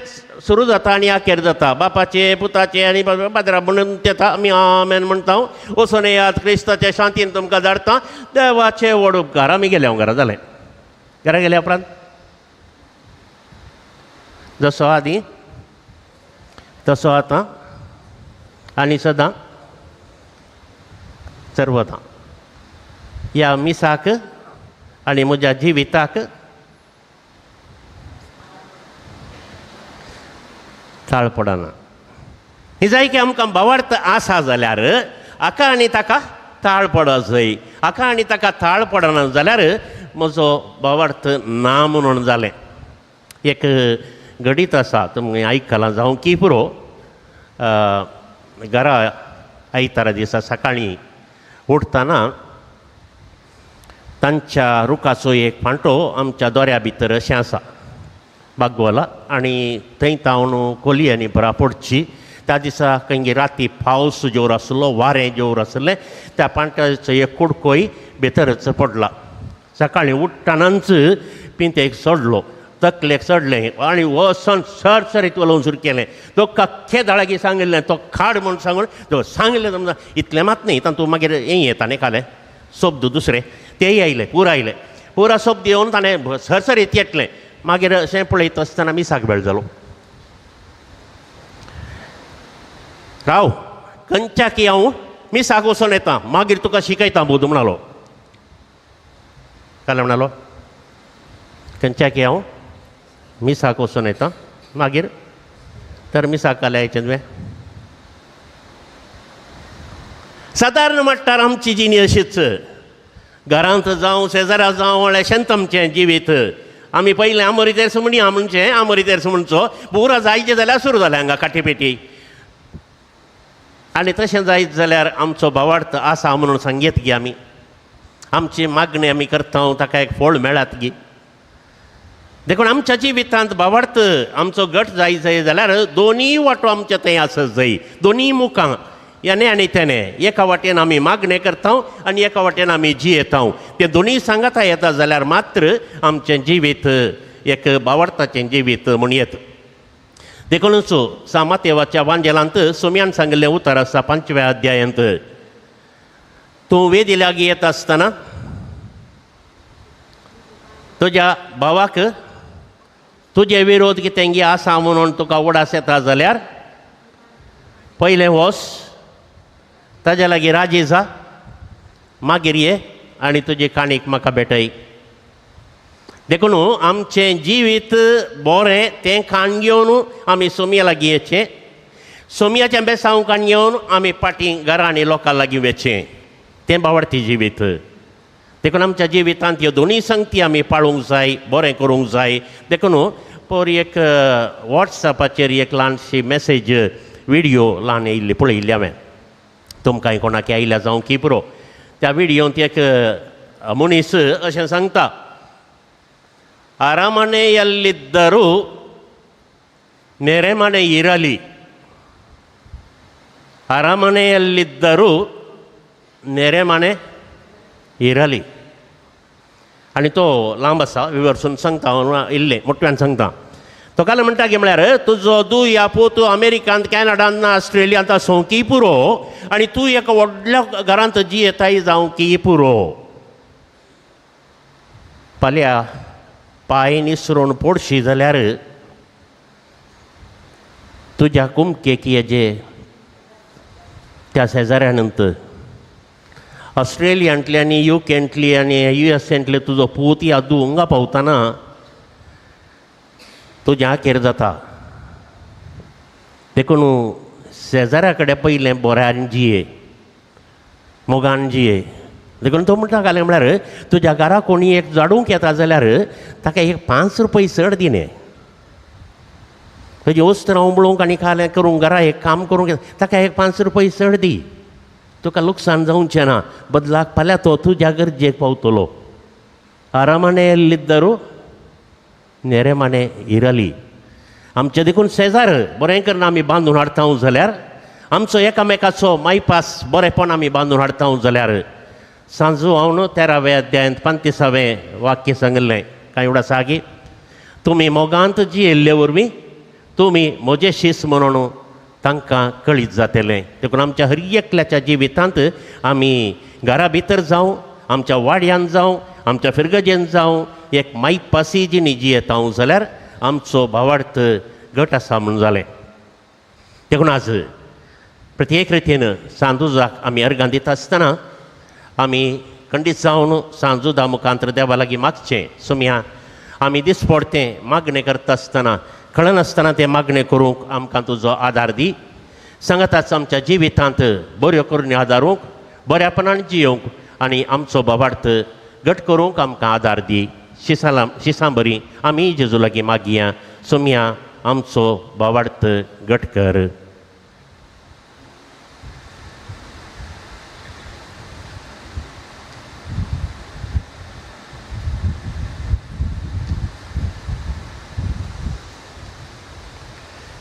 सुरू जाता आनी आखेर जाता. बापाचें पुताचें आनी पाद्रा म्हणून येता आमी आमेन म्हणटा, वचून येयात क्रिस्ताचे शांतीन तुमकां धाडटा, देवाचे व्हड उपकार. आमी गेले घरा जालें. घरा गेल्या उपरांत जसो आदी तसो आतां आनी सदां सर्वदां. ह्या मिसाक आनी म्हज्या जिविताक ताळ पडना. ही जाय की आमकां भावार्थ आसा जाल्यार हाका आनी ताका ताळ पडत जाय. हाका आनी ताका ताळ पडना जाल्यार म्हजो भावार्थ ना म्हणून जालें. एक घडीत आसा तुमी आयकलां जावं की पुरो. घरा आयतारा दिसा सकाळीं उठतना तांच्या रुखाचो एक फांटो आमच्या दोऱ्या भितर अशें आसा बागवला, आनी थंय तावन कोली आनी भरा पडची. त्या दिसा खंय राती पावस जोर आसलो, वारें जोर आसलें, त्या पांट्याचो एक कुडकोय भितरच पडला. सकाळीं उठ्ठानाच पिंतेक चडलो, तकलेक चडलें आनी वचून सरसरीत उलोवंक सुरू केलें. तो कख्खे दाळागी सांगिल्लें तो खाड म्हूण सांगून तो सांगिल्लें समजा इतलें मात न्ही, तातूंत मागीर हें येता न्ही खालें शब्द दुसरे तेय आयले, पुरा आयले, पुरा शब्द येवन ताणें सरसरीत येतलें. मागीर अशें पळयता आसतना मिसाक वेळ जालो. राव खंयच्या की हांव मिसाक वचून येता, मागीर तुका शिकयता बोध म्हणालो. काल म्हणालो खंयच्या की हांव मिसाक वचून येता मागीर तर मिसाक काल यायचें तुवें. सादारण म्हणटार आमची जिणी अशीच, घरांत जावं शेजारा जावं म्हळ्यार शेंत आमचें जिवीत. आमी पयलें आमोरी तेर्स म्हणया म्हणचें आमोरी तेर्स म्हणचो पुरा जायचें जाल्यार सुरू जालें हांगा काटेपेटी. आनी तशें जायत जाल्यार आमचो भावार्थ आसा म्हणून सांगयत गी आमी, आमची मागणी आमी करता ताका एक फळ मेळत गी. देखून आमच्या जिवितांत भावार्थ आमचो गट जाय जाय जाल्यार दोनूय वाटो आमचे थंय आसत जाय, दोनूय मुखां याने आनी तेणे. एका वाटेन आमी मागणें करता आनी एका वाटेन आमी जियेता. ते दोनूय सांगाता येता जाल्यार मात्र आमचें जिवीत एक भावार्थाचें जिवीत म्हूण येता. देखूनच सामातेवाच्या वांजेलांत सोम्यान सांगिल्लें उतर आसा 5व्या अध्यायांत, तूं वेदी लागीं येता आसतना तुज्या भावाक तुजे विरोध कितें आसा म्हणून तुका उडास येता जाल्यार पयलें वच ताज्या लागीं राजी जा, मागीर ये आनी तुजी काणीक म्हाका भेटय. देखून आमचें जिवीत बरें तें खाण घेवन आमी सोमया लागीं येचें, सोमयाचें बेसांव खाण घेवन आमी फाटीं घरा आनी लोकां लागीं वचचें, तें भावार्थी जिवीत. देखून आमच्या जिवितांत ह्यो दोनूय संगती आमी पाळूंक जाय, बरें करूंक जाय. देखून पोर एक वॉट्सएपाचेर एक ल्हानशी मॅसेज व्हिडियो ल्हान येयल्ली पळयल्ली हांवें, तुमकांय कोणाक आयल्या जावं की पुरो. त्या व्हिडियोंत एक मनीस अशें सांगता, ಅರಮನೆಯಲ್ಲಿದ್ದರೂ ನೆರೆಮನೆ ಇರಲಿ, ಅರಮನೆಯಲ್ಲಿದ್ದರೂ ನೆರೆಮನೆ इरली. आनी तो लांब आसा विवर्सून सांगता इल्लें मोठ्यान सांगता. तो काल म्हणटा की म्हळ्यार तुजो दूय या पूत अमेरिकांत कॅनडांत ऑस्ट्रेलियांत आसूं की पुरो आनी तूं एका व्हडल्या घरांत जियेताय जावं की पुरो. फाल्यां पांय निसरून पडशी जाल्यार तुज्या कुमकेक येजे त्या शेजाऱ्या नंतर ऑस्ट्रेलियांतली आनी युकेंतली आनी यू एस एंतली तुजो पूत या धूव हांगा पावतना तुजें आखेर जाता. देखून शेजाऱ्या कडेन पयलें बऱ्यान जिये, मोगान जिये. देखून तो म्हणटा घालें म्हळ्यार तुज्या घरा कोणी एक जाडूंक येता जाल्यार ताका एक 5 रुपये चड दिने. तुजी वस्त्रां उमळूंक आनी खालें करूंक घरा एक काम करूंक ताका एक 5 रुपये चड दी, तुका लुकसाण जावचें ना. बदलाक फाल्यां तो तुज्या गरजेक पावतलो. आरामाने लिद्दरू नेरेमाने इरली. आमचें देखून शेजार बरें करून आमी बांदून हाडटा जाल्यार, आमचो एकामेकाचो मायपास बरेपण आमी बांदून हाडटा जाल्यार, सांजू हांव 13व्या अध्यायांत 35वें वाक्य सांगिल्लें कांय एवढा सागी, तुमी मोगांत जियेल्ले वरवीं तुमी म्हजे शीस म्हणून तांकां कळीत जातलें. देखून आमच्या हर एकल्याच्या जिवितांत आमी घरा भितर जावं, आमच्या वाड्यान जावं, आमच्या फिरगजेन जावं, एक मायपासी जिणी जियेता जाल्यार आमचो भावार्थ गट आसा म्हूण जालें. देखून आज प्रत्येक रितीन सांजुजाक आमी अर्गां दिता आसतना आमी खंडीत जावन सांजुदा मुखांतर देवा लागीं मागचें. सुमया आमी दिसपडतें मागणें करता आसतना कळनासतना तें मागणें करूंक आमकां तुजो आदार दी. सांगाताच आमच्या जिवितांत बऱ्यो करून आदारूंक, बऱ्यापणान जियोवंक आनी आमचो भावार्थ घट करूंक आमकां आदार दी. शिसां शिसां बरी आमी जेजू लागीं मागया. सोमया आमचो भावार्थ घट कर.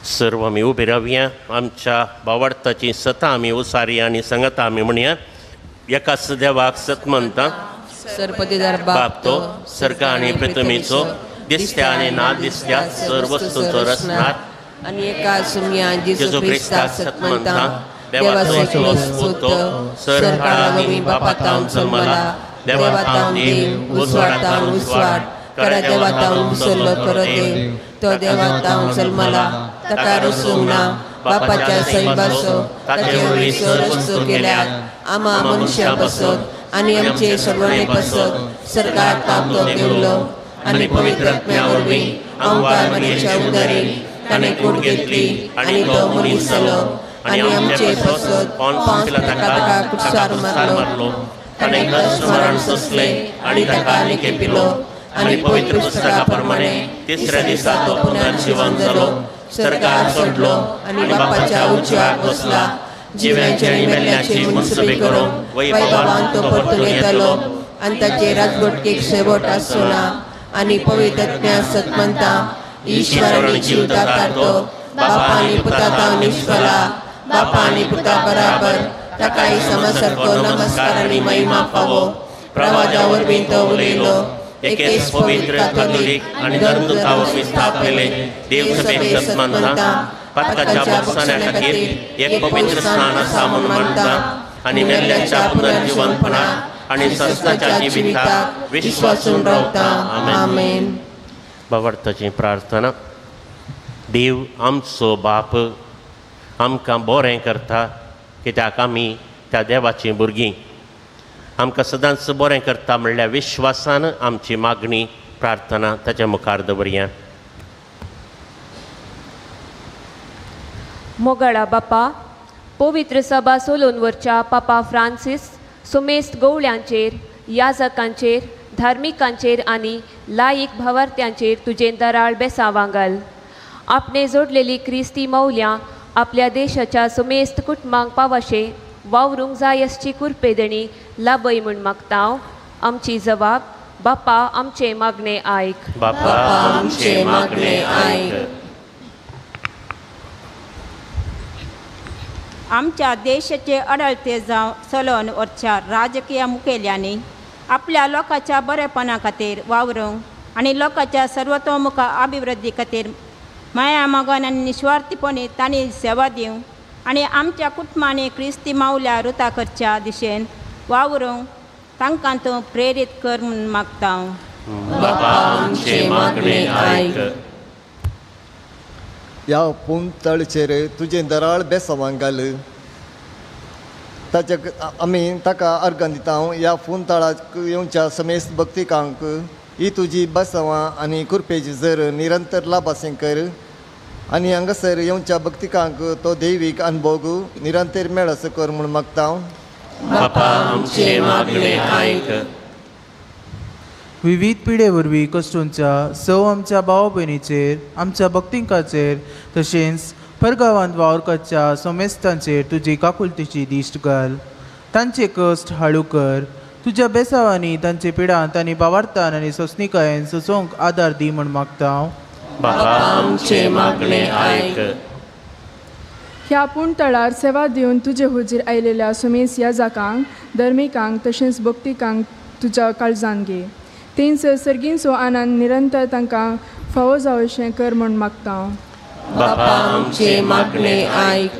सर्व आमी उबे रावया. आमच्या भावार्थाची सता आमी उसारी आनी संगता आमी म्हणया. एकाच देवाक सत मानता, सरपतीदार बाप तो सर्ग आनी पृथ्वीचो, दिसत्या आनी ना दिसत्या सर्व वस्तूंचो रचणार, आनी एका सुमया जेजू क्रिस्ताक सत मानता, देवाचो एकलो पूत तो सर काळा बापा जल्मला, देवा देव, उजवाडांत उजवाड, खऱ्या देवातावन उसरलो खरो देव, तो देवातावन जल्मला, ताका रसूंक ना, बापाच्या सैबासो ताचे वरवीं सरवस्तू केल्यात, आमा मनशां पासत आनी आमचे सोडवणे पासत सरकार ताप तो देवलो आनी पवित्र आत्म्या वरवीं आमकां मनीच्या उदारी ताणें कूड घेतली आनी तो मनीस जालो आनी आमचे पासत पांच ताका कुडसार मारलो, ताणें कश्ट मरण सोंसलें आनी ताका निकेपिलो आनी पवित्र पुस्तका प्रमाणे तिसऱ्या दिसा तो पुनर्जीवन जालो, सरकार सोडलो आनी बापाच्या उजव्याक बसला, जिव्यांचे आनी मेल्ल्याची मुनसबी करूंक वैभवान तो परतून येतलो आनी ताचे राजवटकेक शेवट आसचो ना. आनी पवित्र आत्म्या सतमंता ईश्वर आनी जीव दातार तो बापा आनी पुता तावन ईश्वरा, बापा आनी पुता बराबर ताकाय समसारको नमस्कार आनी महिमा फावो. प्रवादा वरवीं तो उलयलो, एकेच पवित्र कातोलीक आनी धर्मदूता वरवीं स्थापलेले देवसभेक सत मानता, पातकाच्या बक्षण्या खातीर एक पवित्र स्थान आसा म्हूण मानता आनी मेल्ल्याच्या पुनर्जीवनपणाक आनी संस्थाच्या जिविताक विश्वासून रावता. आमेन. भावार्थाची प्रार्थना. देव आमचो बाप आमकां बरें करता कित्याक आमी त्या देवाचीं भुरगीं. आमकां सदांच बरें करता म्हणल्यार विश्वासान आमची मागणी प्रार्थना ताच्या मुखार दवरया. मोगाळा बापा, पवित्र सभा सोलून वरच्या पापा फ्रांसीस सुमेस्त गवळ्यांचेर, याजकांचेर, धार्मिकांचेर आनी लायक भावार्थ्यांचेर तुजें दराळ बेसांवां घाल. आपणे जोडलेली क्रिस्ती मौल्यां आपल्या देशाच्या सुमेस्त कुटुंबांक पावशे वावरूंक जाय असची कुरपेदणी लाभय म्हूण मागता. आमची जबाब बापा आमचे मागणे आयक. बापा आमचे मागणे आयक. आमच्या देशाचे अडळते जावं चलोवन वचच्या राजकीय मुखेल्यांनी आपल्या लोकांच्या बरेपणा खातीर वावरूंक आनी लोकांच्या सर्वतोमुख अभिवृद्धी खातीर माया मोगान आनी निस्वार्थीपणी तांणी सेवा दिवंक आनी आमच्या कुटुंबांनी क्रिस्ती मावल्या रुता करच्या दिशेन वावरूंक तांकां तूं प्रेरीत कर म्हूण मागता. बापा आमचे मागणे आयक. ह्या पुंतळचेर तुजें दराळ बेसांवां घाल, ताचे आमी ताका अर्गां दिता. ह्या फोन तळाक येवच्या समेस्त भक्तिकांक ही तुजी बसवां आनी कृपेची जर निरंतर लाभासें कर आनी हांगासर येवच्या भक्तिकांक तो दैवीक अनुभोग निरंतर मेळसो कर म्हूण मागता. बापा आमचे मागणे आयक. विविध पिढे वरवीं कश्टूंच्या सौ आमच्या भाव भयणीचेर आमच्या भक्तिकांचेर तशेंच परगांवांत वावुरकाच्या सोमेस्तांचेर तुजी काकुलतीची दिश्ट घाल. तांचे कश्ट हाळू कर. तुज्या बेसावांनी तांचे पिडांत आनी बावार्थान आनी सोंसणिकायेन सोंसूंक आदार दी म्हूण मागता. बापा आमचे मागणे आयक. ह्या पूण तळार सेवा दिवन तुजे हुजीर आयलेल्या सुमेस ह्या जाकांक धर्मिकांक तशेंच भक्तिकांक तुज्या काळजान घे. तेंच सर्गींचो आनंद निरंतर तांकां फावो जावशें कर म्हूण मागता. बापा आमचे मागणे आयक.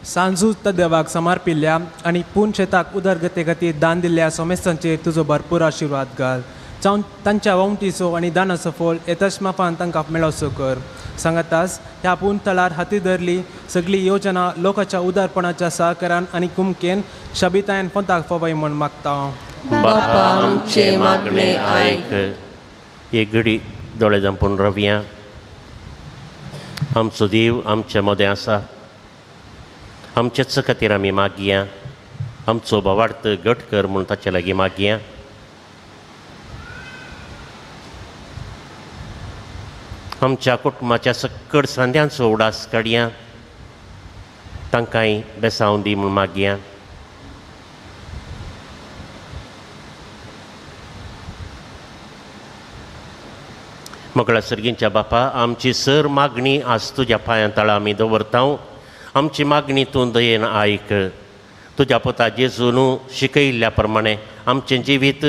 सांजू देवाक समर्पिल्ल्या आनी पूण शेताक उदरगते खातीर दान दिल्ल्या सोमेस्तांचेर तुजो भरपूर आशिर्वाद घाल. जावन तांच्या वंटीचो आनी दानाचो फळ येतश मापान तांकां मेळोसो कर. सांगातास ह्या पूण तळार हाती धरली सगळी योजना लोकांच्या उदारपणाच्या सहकारान आनी कुमकेन शबितायन पोंताक फोवय म्हूण मागता. बापा आमचे मागणे आयक. एक घडी दोळे धांपून रावया. आमचो देव आमचे मदें आसा. आमचेच खातीर आमी मागया. आमचो भावार्थ घट कर म्हूण ताचे लागीं मागया. आमच्या कुटुंबाच्या सक्कड सांद्यांचो उडास काडया. तांकांय बेसावं दी म्हूण मागया. मोगळा सर्गींच्या बापा, आमची सर मागणी आज तुज्या पांयां तळा आमी दवरता. आमची मागणी तूं दयेन आयक. तुज्या पुता जेजून शिकयिल्ल्या प्रमाणे आमचें जिवीत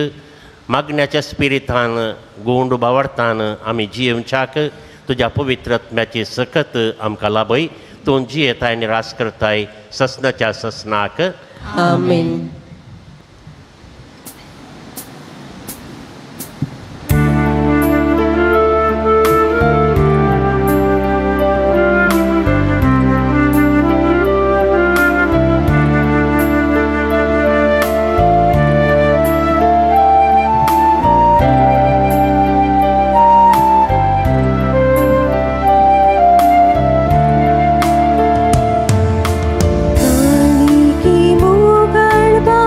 मागण्याच्या स्पिरितान गोंड बावडतान आमी जियेवच्याक तुज्या पवित्र आत्म्याची सकत आमकां लाभय. तूं जियेताय आनी रास करताय ससनाच्या ससनाक. आमेन. Bye.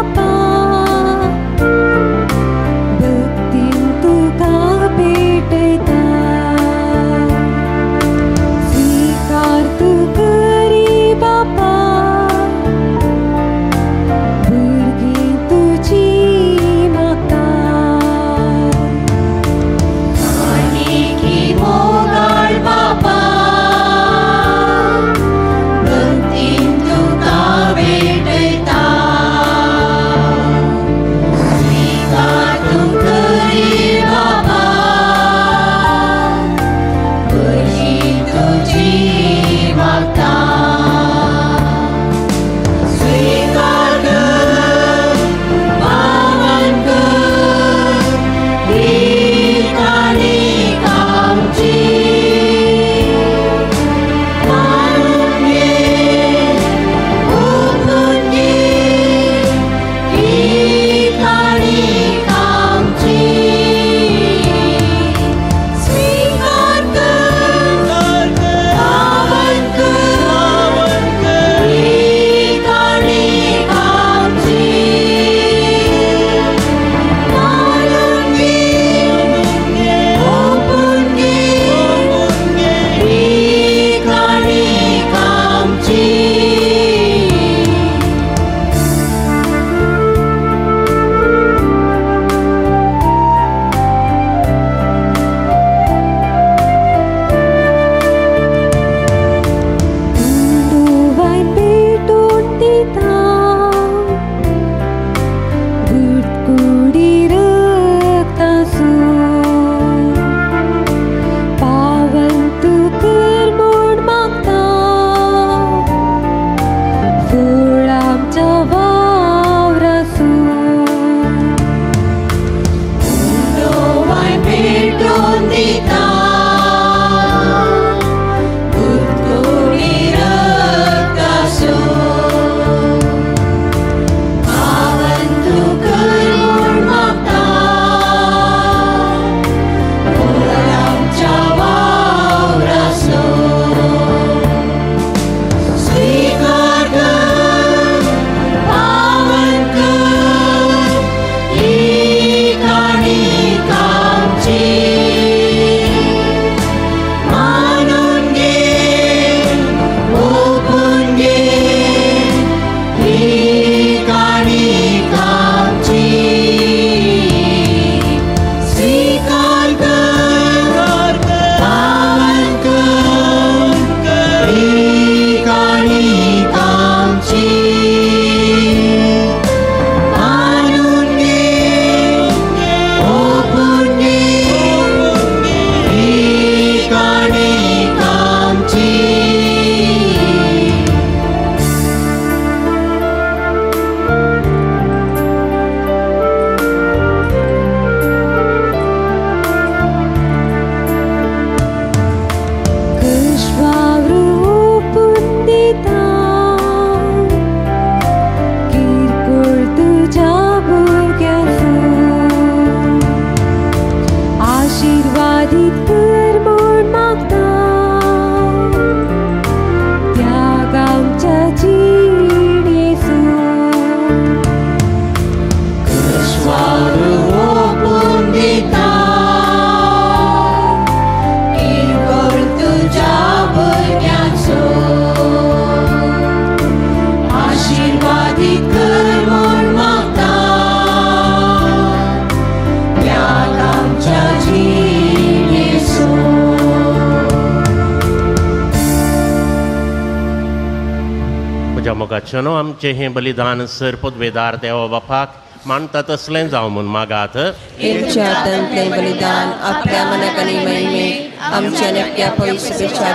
मोगाच्यानो आमचें हें बलिदान सर पदवेदार देवा बापाक मानता तसलें जावं म्हूण मागात. तुमच्या हातांतलें बलिदान आपल्या मनाक आनी महिमेक आमच्या नक्क्या पवित्र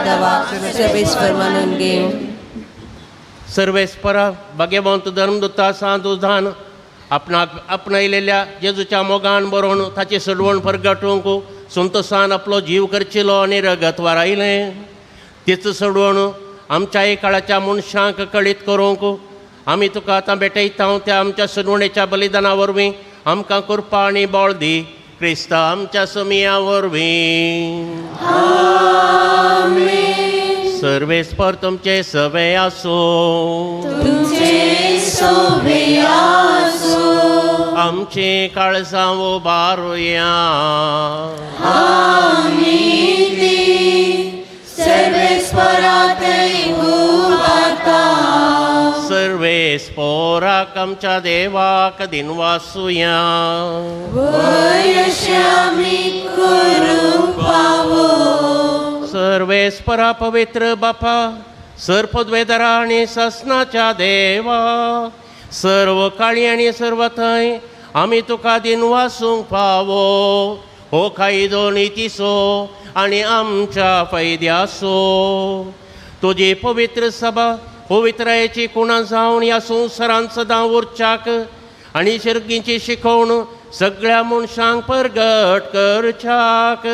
देवाक सर्वेस्पर मानून घेवं. सर्वेस्परा भाग्यवंत धर्मदूता सांत आपणाक आपणायलेल्या जेजूच्या मोगान बरोवन ताची सडवण परगटूंक संतोसान आपलो जीव करचिलो आनी रगत वारायलें. तीच सडवण आमच्याय काळाच्या मनशांक कळीत करूंक आमी तुका आतां भेटयता त्या आमच्या सडवणेच्या बलिदाना वरवीं आमकां कृपा आनी बळ दी क्रिस्ता आमच्या समिया वरवीं. सर्वेस्पर तुमचे सवे आसूं. आमची काळजां उबारुया. सर्वेस्पोराक आमच्या देवाक दिनवासुया. सर्वेस्परा पवित्र बापा सर पदवेदारा आनी सासनाच्या देवा सर्व काळी आनी सर्व थंय आमी तुका दिनवासूंक फावो हो कायदो नितीचो आनी आमच्या फायद्याचो. तुजी पवित्र सभा पवित्रायेची कुणां जावन ह्या संवसारांत सदां उरच्याक आनी शिर्गींची शिकोवण सगळ्या मनशांक परगट करच्याक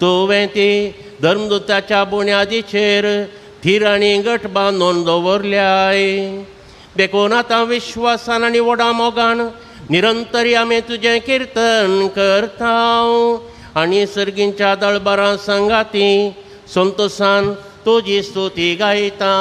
तुवें ती धर्मदूताच्या बुन्यादीचेर थीर आनी गट बांदून दवरल्याय. देखून आतां विश्वासान आनी व्हडा मोगान निरंतर आमी तुजें किर्तन करता आनी सर्गींच्या दळबरां सांगाती संतोसान तुजी स्तुती गायता.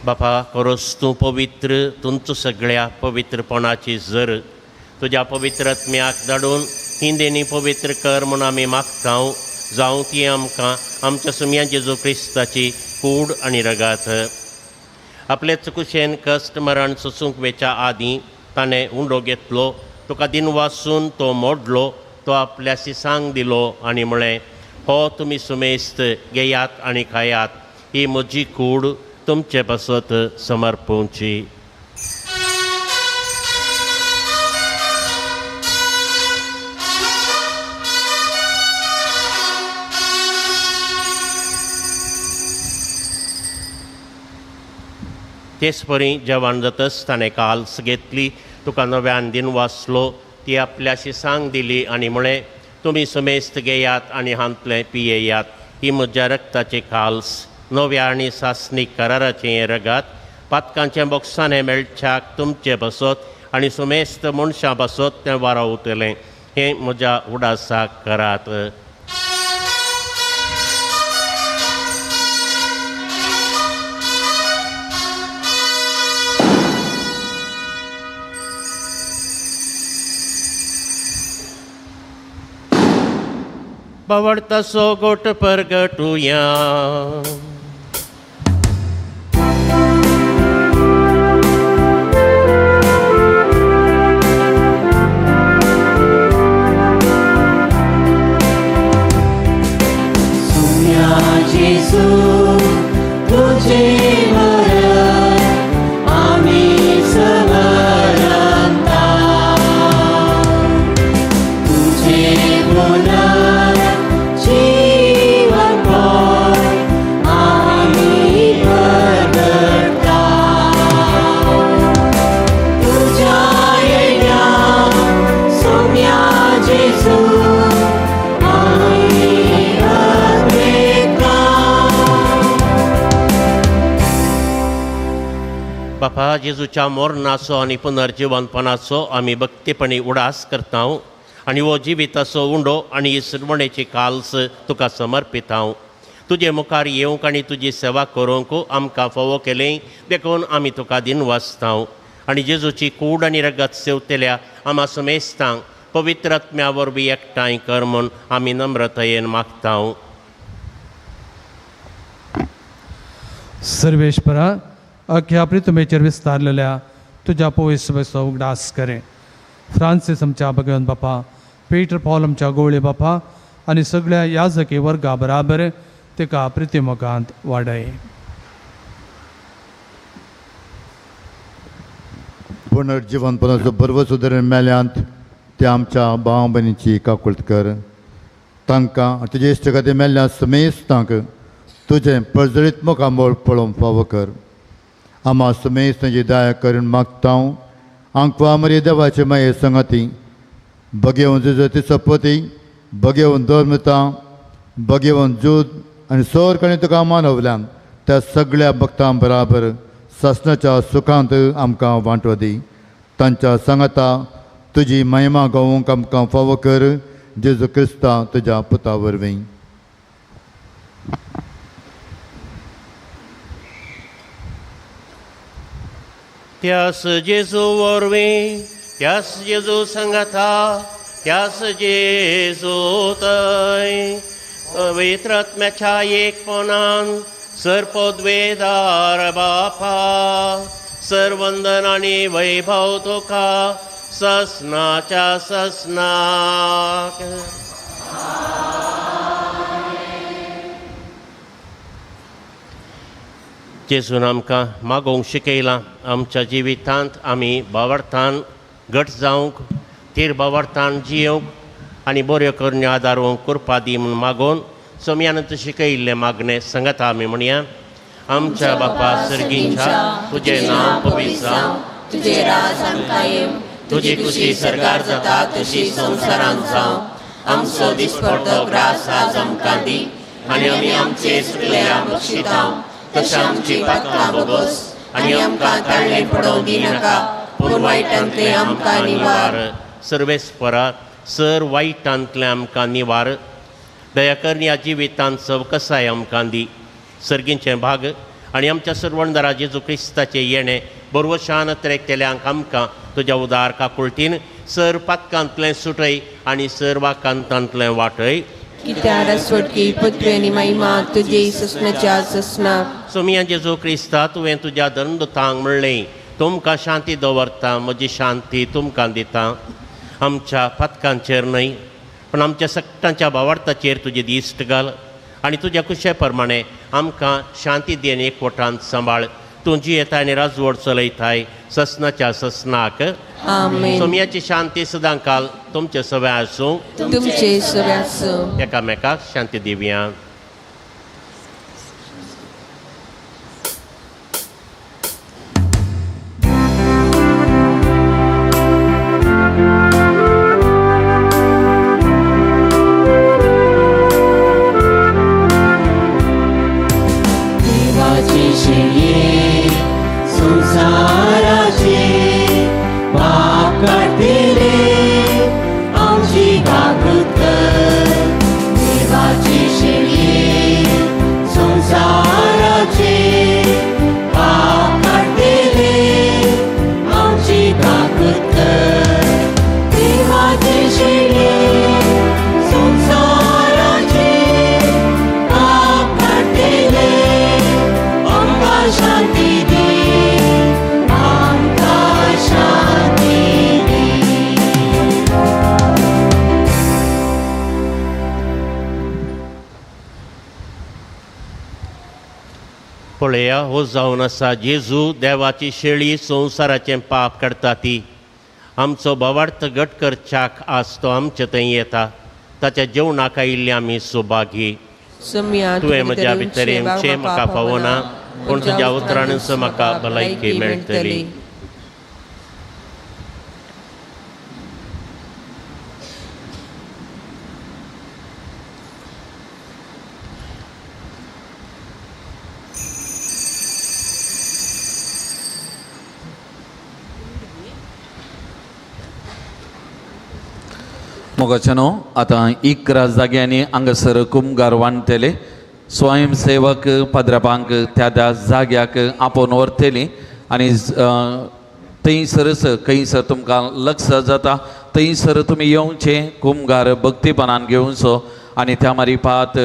बापा कोरोस तूं पवित्र तुमचो सगळ्या पवित्रपणाची जर तुज्या पवित्र आत्म्याक धाडून ही देणी पवित्र कर म्हूण आमी मागता. जावं ती आमकां आमच्या सुमया जेजू क्रिस्ताची कूड आनी रगात. आपले चुकुशेन कश्ट मरण सोसूंक वेच्या आदीं ताणें उंडो घेतलो, तुका दिनवासून तो मोडलो, तो आपल्या सिसांक दिलो आनी म्हळें, हो तुमी सुमेस्त घेयात आनी खायात, ही म्हजी कूड तुमचे पासत समर्पूंची. तेच परी जेवण जातच ताणें काल्स घेतली, तुका नव्यान दिन वाचलो, ती आपल्याशी सांग दिली आनी म्हळें, तुमी समेस्त घेयात आनी हांतलें पियेयात, ही म्हज्या रक्ताची काल्स, नव्या आनी सासणीक कराराचें हें रगात, पातकांचें बोक्साणें मेळच्याक तुमचे बसत आनी सुमेस्त मनशां बसत तें वारावतलें, हें म्हज्या उडासाक करात. बावडतासो गोट परगटुया. सुम्या जेजू तुझे मरण बापा, जेजूच्या मोरणाचो आनी पुनर्जिवनपणाचो आमी भक्तीपणी उडास करता आनी हो जिविताचो उंडो आनी ही सुरवणेची काल्स तुका समर्पिता। तुजे मुखार येवंक आनी तुजी सेवा करूंक आमकां फावो केलें देखून आमी तुका दिनवासता आनी जेजूची कूड आनी रगत सेवतल्या आमा समेस्तांक पवित्र आत्म्या वरवीं एकठांय कर म्हूण आमी नम्रतायेन मागता। सर्वेश्वरा, अख्ख्या प्रितुमेचेर विस्तारलेल्या तुज्या पवित्र उगडास करें। फ्रांसीस आमच्या भगवंत बापा, पीटर पॉल आमच्या गोवळे बापा आनी सगळ्या याजकी वर्गा बराबर तिका प्रितिमुखांत वाडय। पुनर्जिवनपणाचो बरवसो धरून मेल्यांत त्या आमच्या भाव भयणीची काकुळट कर। तांकां तुजे इश्ट खातीर मेल्ल्या समेस्तांक तुजें प्रज्वलीत मुखामळ पळोवंक फावो कर। आमा समेस्त तुजी दया करून मागता। आंकवा मरे देवाचे माये संगाती बगेवन जुजती सपती बगेवन धर्मता बगेवन जूद आनी सोर कणी तुका मानवल्यान त्या सगळ्या भक्तां बराबर सासणाच्या सुखांत आमकां वांटो दी। तांच्या सांगाता तुजी महिमा गावोवंक आमकां फावो कर। जेजू क्रिस्ता तुज्या पुता वरवीं। त्यास जेजू वरवीं, त्यास जेजू सांगाता, त्यास जेजू थंय पवित्र आत्म्याच्या एकपणान सर्पद्वेदार बापा सर्वंदन आनी वैभव तुका ससनाच्या ससनाक। जेजून आमकां मागोवंक शिकयलां आमच्या जिवितांत आमी बावडतान घट जावंक, थीर बावडतान जियोवंक आनी बऱ्यो करण्यो आदारूंक कृपा दी म्हूण मागोवन सोम्यान शिकयिल्लें मागणें सांगता आमी म्हणया। आमच्या बापा सर्गींच्या, तुजें नांव पवित्र जावं, तुजें राज आमकां येवं, तुजी खुशी सरकार जाता तशी संवसारांत जावं। आमचो दिसपडतो ग्रास आज आमकां दी आनी आमी आमचे चुकल्या बक्षिता तशें आमची पातकां भोगोस आनी आमकां ताळ्ळे पडोवं दिनाका, पूण वायटांतलें आमकां निवार। सर्वेस्परा, सर वायटांतलें आमकां निवार। दया कर ह्या जिवितांत सवकसाय आमकां दी। सर्गींचें भाग आनी आमच्या सर्वणदारा जेजू क्रिस्ताचें येणें बरवशान त्रेकतेल्यांक आमकां तुज्या उदार काकुळटीन सर पातकांतलें सुटय आनी सर वाकांतांतलें वाटय। कित्याक रसवटकी पृथ्वी आनी महिमा तुजी ससनाच्या ससनाक। सोमिया जेजू क्रिस्ता, तुवें तुज्या दंडुतांक म्हणलें, तुमकां शांती दवरता, म्हजी शांती तुमकां दिता। आमच्या पातकांचेर न्हय पण आमच्या सगटांच्या भावार्थाचेर तुजी दिश्ट घाल आनी तुज्या कुशे प्रमाणे आमकां शांती दी आनी एकवटान सांबाळ। तूं जियेताय आनी राजवट चलयताय ससनाच्या ससनाक। आमेन। सोम्याची शांती सदां काल तुमचे सगळे आसूं, तुमचे सगळे आसूं। एकामेकाक शांती दिवया। पळया, हो जावन आसा जेजू देवाची शेळी, संवसाराचें पाप काडटा ती। आमचो भावार्थ घट करच्याक आज तो आमचे थंय येता। ताच्या जेवणाक आयिल्ले आमी सुभागी। तुवें म्हज्या भितर येवचें म्हाका फावना, पूण तुज्या उतरानच म्हाका भलायकी मेळटली। मोगाच्यानो आतां 11 जाग्यांनी हांगासर कुमगार वांटतले. स्वयंसेवक पाद्रापांक त्या त्या जाग्याक आपोवन व्हरतली आनी थंयसरच खंयसर तुमकां लक्ष जाता थंयसर तुमी येवचें, कुमगार भक्तीपणान घेवचो आनी त्या मारिपात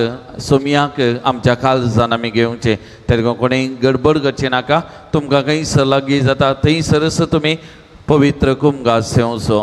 सोमयाक आमच्या काळजान आमी घेवचें. तेन्ना कोणीय गडबड करची नाका. तुमकां खंयसर लागीं जाता थंयसरच तुमी पवित्र कुमगार सेवचो.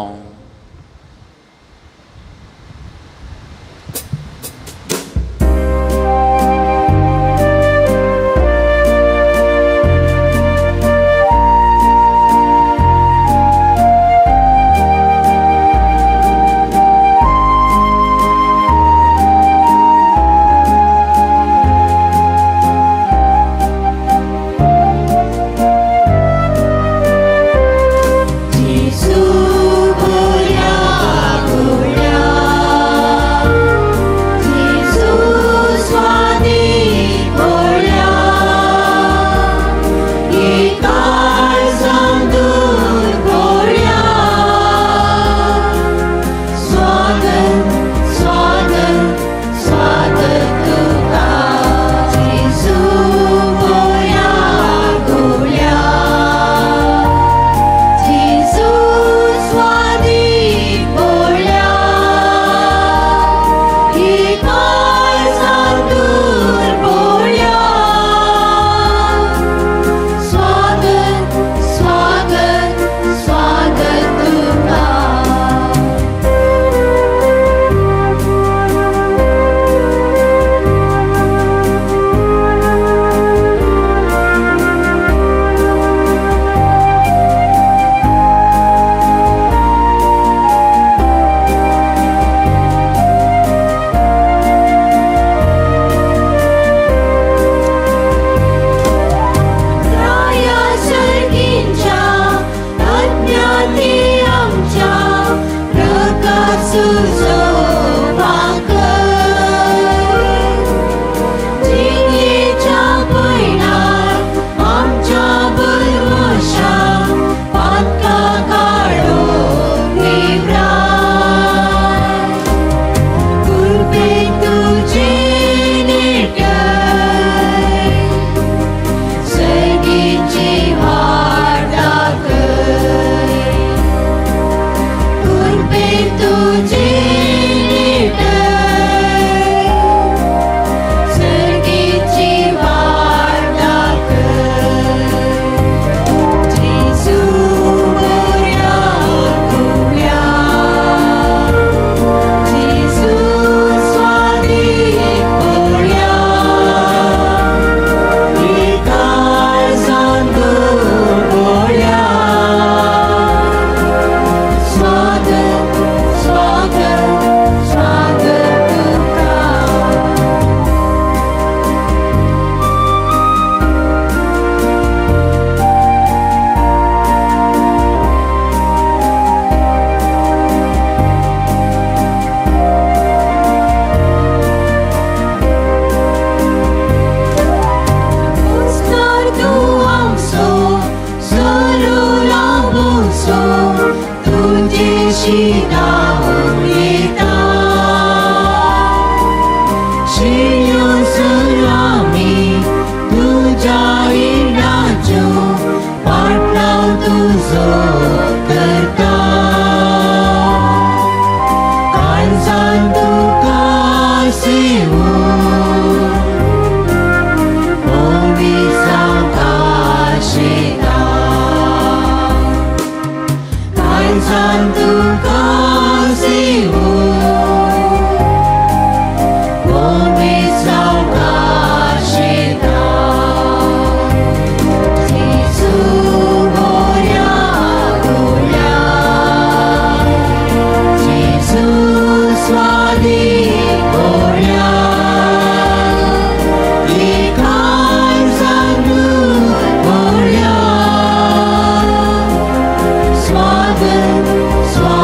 स्वागत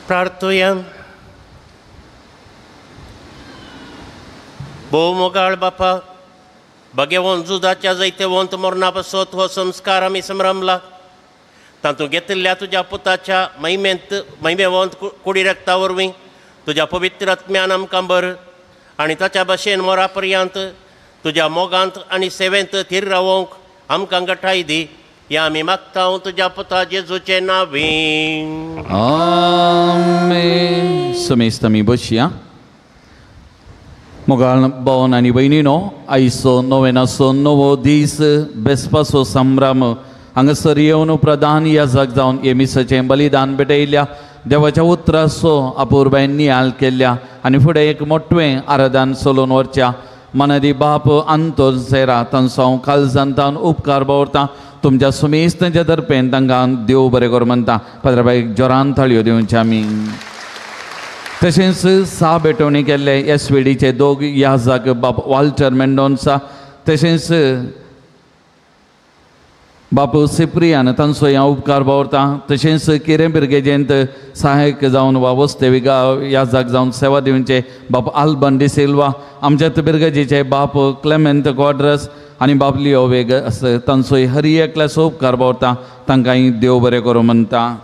प्रार्थुया. भोव मोगाळ बापा, भगेवंत जुदाच्या जैतेवंत मरणा पासत हो संस्कार आमी संभ्रमला. तातूंत घेतिल्ल्या तुज्या पुताच्या महिमेंत महिमेवंत कुडी रक्ता वरवीं तुज्या पवित्र आत्म्यान आमकां बर आनी ताच्या भशेन मोरा पर्यंत तुज्या मोगांत आनी सेवेंत थीर रावोवंक आमकां गठाय दी. ह्या आमी मागता तुज्या पुता जेजूचे नांवीं. आमेन. समेस्त आमी बसया. मोगाळ भावन आनी भयणीनो, आयचो नोवेनाचो नवो दीस बेसपाचो संभ्रम हांगासर येवन प्रधान याजक जावन हे मिसाचें बलिदान भेटयल्या देवाच्या उतराचो अपुरबायेन नियाळ केल्ल्या आनी फुडें एक मोटवें आराधन चलोवन व्हरच्या मनादी बाप आंतोन सेरा तांचो हांव काळजांतान उपकार बावरता. तुमच्या सुमेस्त तांच्या दर्पेन तांकां देव बरें कर म्हणटा. पाद्राबाईक जोरान थाळयो दिवचे आमी. तशेंच सा भेटवणी केल्ले एस व्ही डीचे दोग याजक बाप वाल्टर मेंडोन्सा तशेंच बापू सिप्रियान तांचो हांव उपकार बावरता. तशेंच किरें बिरगेजेंत सहायक जावन वा वस्तेवी याजक जावन सेवा दिवचे बाप आल्बन डिसिल्वा, आमच्या बिरगेजीचे बाप क्लेमेंत क्वाड्रस आनी बाप लियो वेग आसा तांचोय हर एकल्याचो उपकार बावरता. तांकांय देव बरें करूं म्हणटा.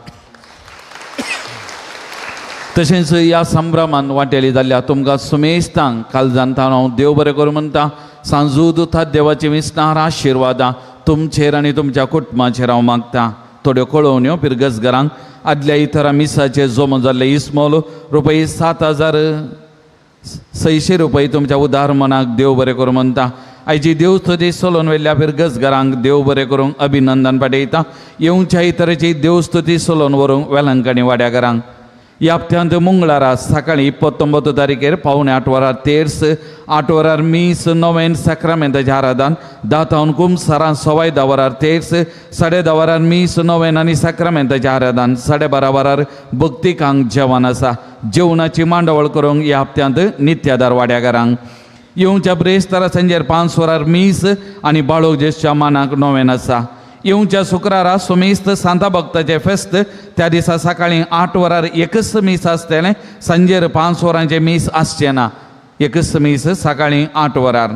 तशेंच ह्या संभ्रमान वांटेली जाल्ल्या तुमकां सुमेस्तांक काळजांत हांव देव बरें करूं म्हणटा. सांजू दुथा देवाची विस्तार आशिर्वादां तुमचेर आनी तुमच्या कुटुंबाचेर हांव मागता. थोड्यो कळोवण्यो पिरगस घरांक आदल्या इतरा मिसाचेर जमो जाल्ले इस्मोल रुपये 7,600 रुपये तुमच्या उदार मनाक देव बरें करूं म्हणटा. आयची देवस्तुती चलोवन व्हेल्ल्या फिरगस घरांक देव बरें करूंक अभिनंदन पाठयता. येवच्या इतराची देवस्तुती चलोवन व्हरूंक वेलंकणी वाड्या घरांक. ह्या हप्त्यांत मंगळारा सकाळीं 29 तारखेर 7:45 वरार तेर्स, 8 वरार मीस, नोवेन साक्रामेंताचें आराधन, 10 तावन कुमसारां 10:15 वरार तेर्स, 10:30 वरार मीस, नोवेन आनी साक्रामेंताचें आराधन, 12:30 वरार भक्तिकांक जेवण आसा. जेवणाची मांडावळ करूंक ह्या हप्त्यांत नित्यादार वाड्या घरांक. येवच्या ब्रेस्तारा सांजेर 5 वरार मीस आनी बाळोक जेसच्या मानाक नोवेन आसा. येवच्या शुक्रारा सुमेस्त सांता भक्ताचें फेस्त, त्या दिसा सकाळीं 8 वरार एकच मीस आसतलें, सांजेर 5 वरांचें मीस आसचें ना. एकच मीस सकाळीं 8 वरार.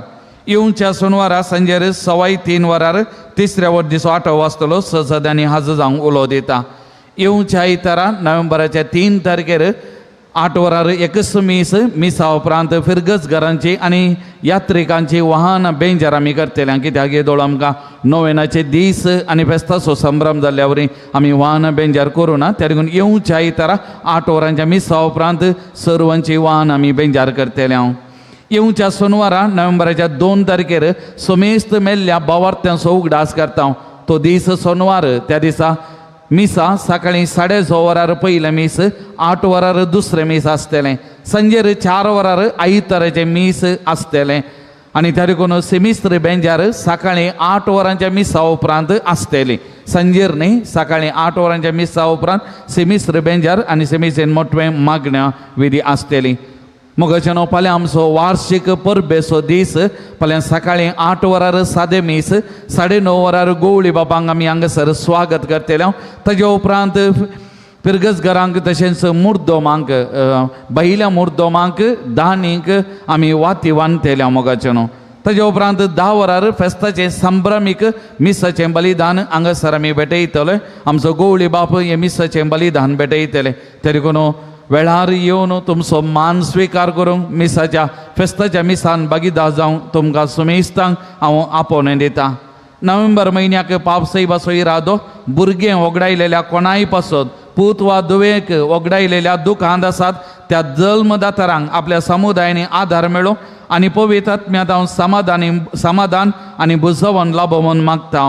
येवच्या सोनवारा सांजेर 3:15 वरार तिसऱ्या वर दिसो आठव वाजतलो सजद आनी हाजर जावंक उलो दिता. येवच्या आयतारा नोव्हेंबराच्या 3 तारखेर 8 वरार एकच मीस, मिसा उपरांत फिरगज घरांची आनी यात्रिकांची वाहन बेंजार आमी करतले. कित्याक येदोळ आमकां नोवेनाचे दीस आनी फेस्ताचो संभ्रम जाल्ल्या वरी आमी वाहन बेंजार करूं ना. त्या देखून येवच्या आयतारा 8 वरांच्या मिसा उपरांत सर्वांची वाहन आमी बेंजार करतले. हांव येवच्या सोनवारा नोव्हेंबराच्या 2 तारखेर समेस्त मेल्ल्या बावार्थ्यांचो उगडास करता. तो दीस सोनवार, त्या दिसा मिसा सकाळीं 6:30 वरार पयलें मीस, 8 वरार दुसरें मीस आसतलें, सांजेर 4 वरार आयताराचें मीस आसतलें आनी त्या देखून सेमिस्त्र बेंजार सकाळीं 8 वरांच्या मिसा उपरांत आसतली. सांजेर न्ही, सकाळीं 8 वरांच्या मिसा उपरांत सेमिस्त्र बेंजार आनी सेमिस्त्रेन मोटवें मागण्या विधी आसतली. मोगाच्यानो फाल्यां आमचो वार्षीक परबेचो दीस. फाल्यां सकाळीं 8 वरार सादें मीस, 9:30 वरार गोवळी बाबांक आमी हांगासर स्वागत करतले. ताजे उपरांत फिरगज घरांक तशेंच मुर्दोमांक बहिल्या मुर्दोमांक दानीक आमी वाती बांदतले. मोगाच्यानो ताजे उपरांत 10 वरार फेस्ताचें संभ्रमीक मिसाचें बलिदान हांगासर आमी भेटयतले. आमचो गोवळी बाप हे मिसाचें बलिदान भेटयतले. तरी देखून वेळार येवन तुमचो मान स्विकार करूंक मिसाच्या फेस्ताच्या मिसान भागीदार जावंक तुमकां सुमेस्तांक हांव आपोवणें दिता. नोव्हेंबर म्हयन्याक पाप सैबाचो इरादो भुरगें वगडायलेल्या कोणाय पासत पूत वा धुवेक वगडायलेल्या दुखांत आसात त्या जल्मदातरांक आपल्या समुदायानी आदार मेळो आनी पवित्र आत्म्यांत हांव समाधान आनी बुजवण लाभोवन मागता.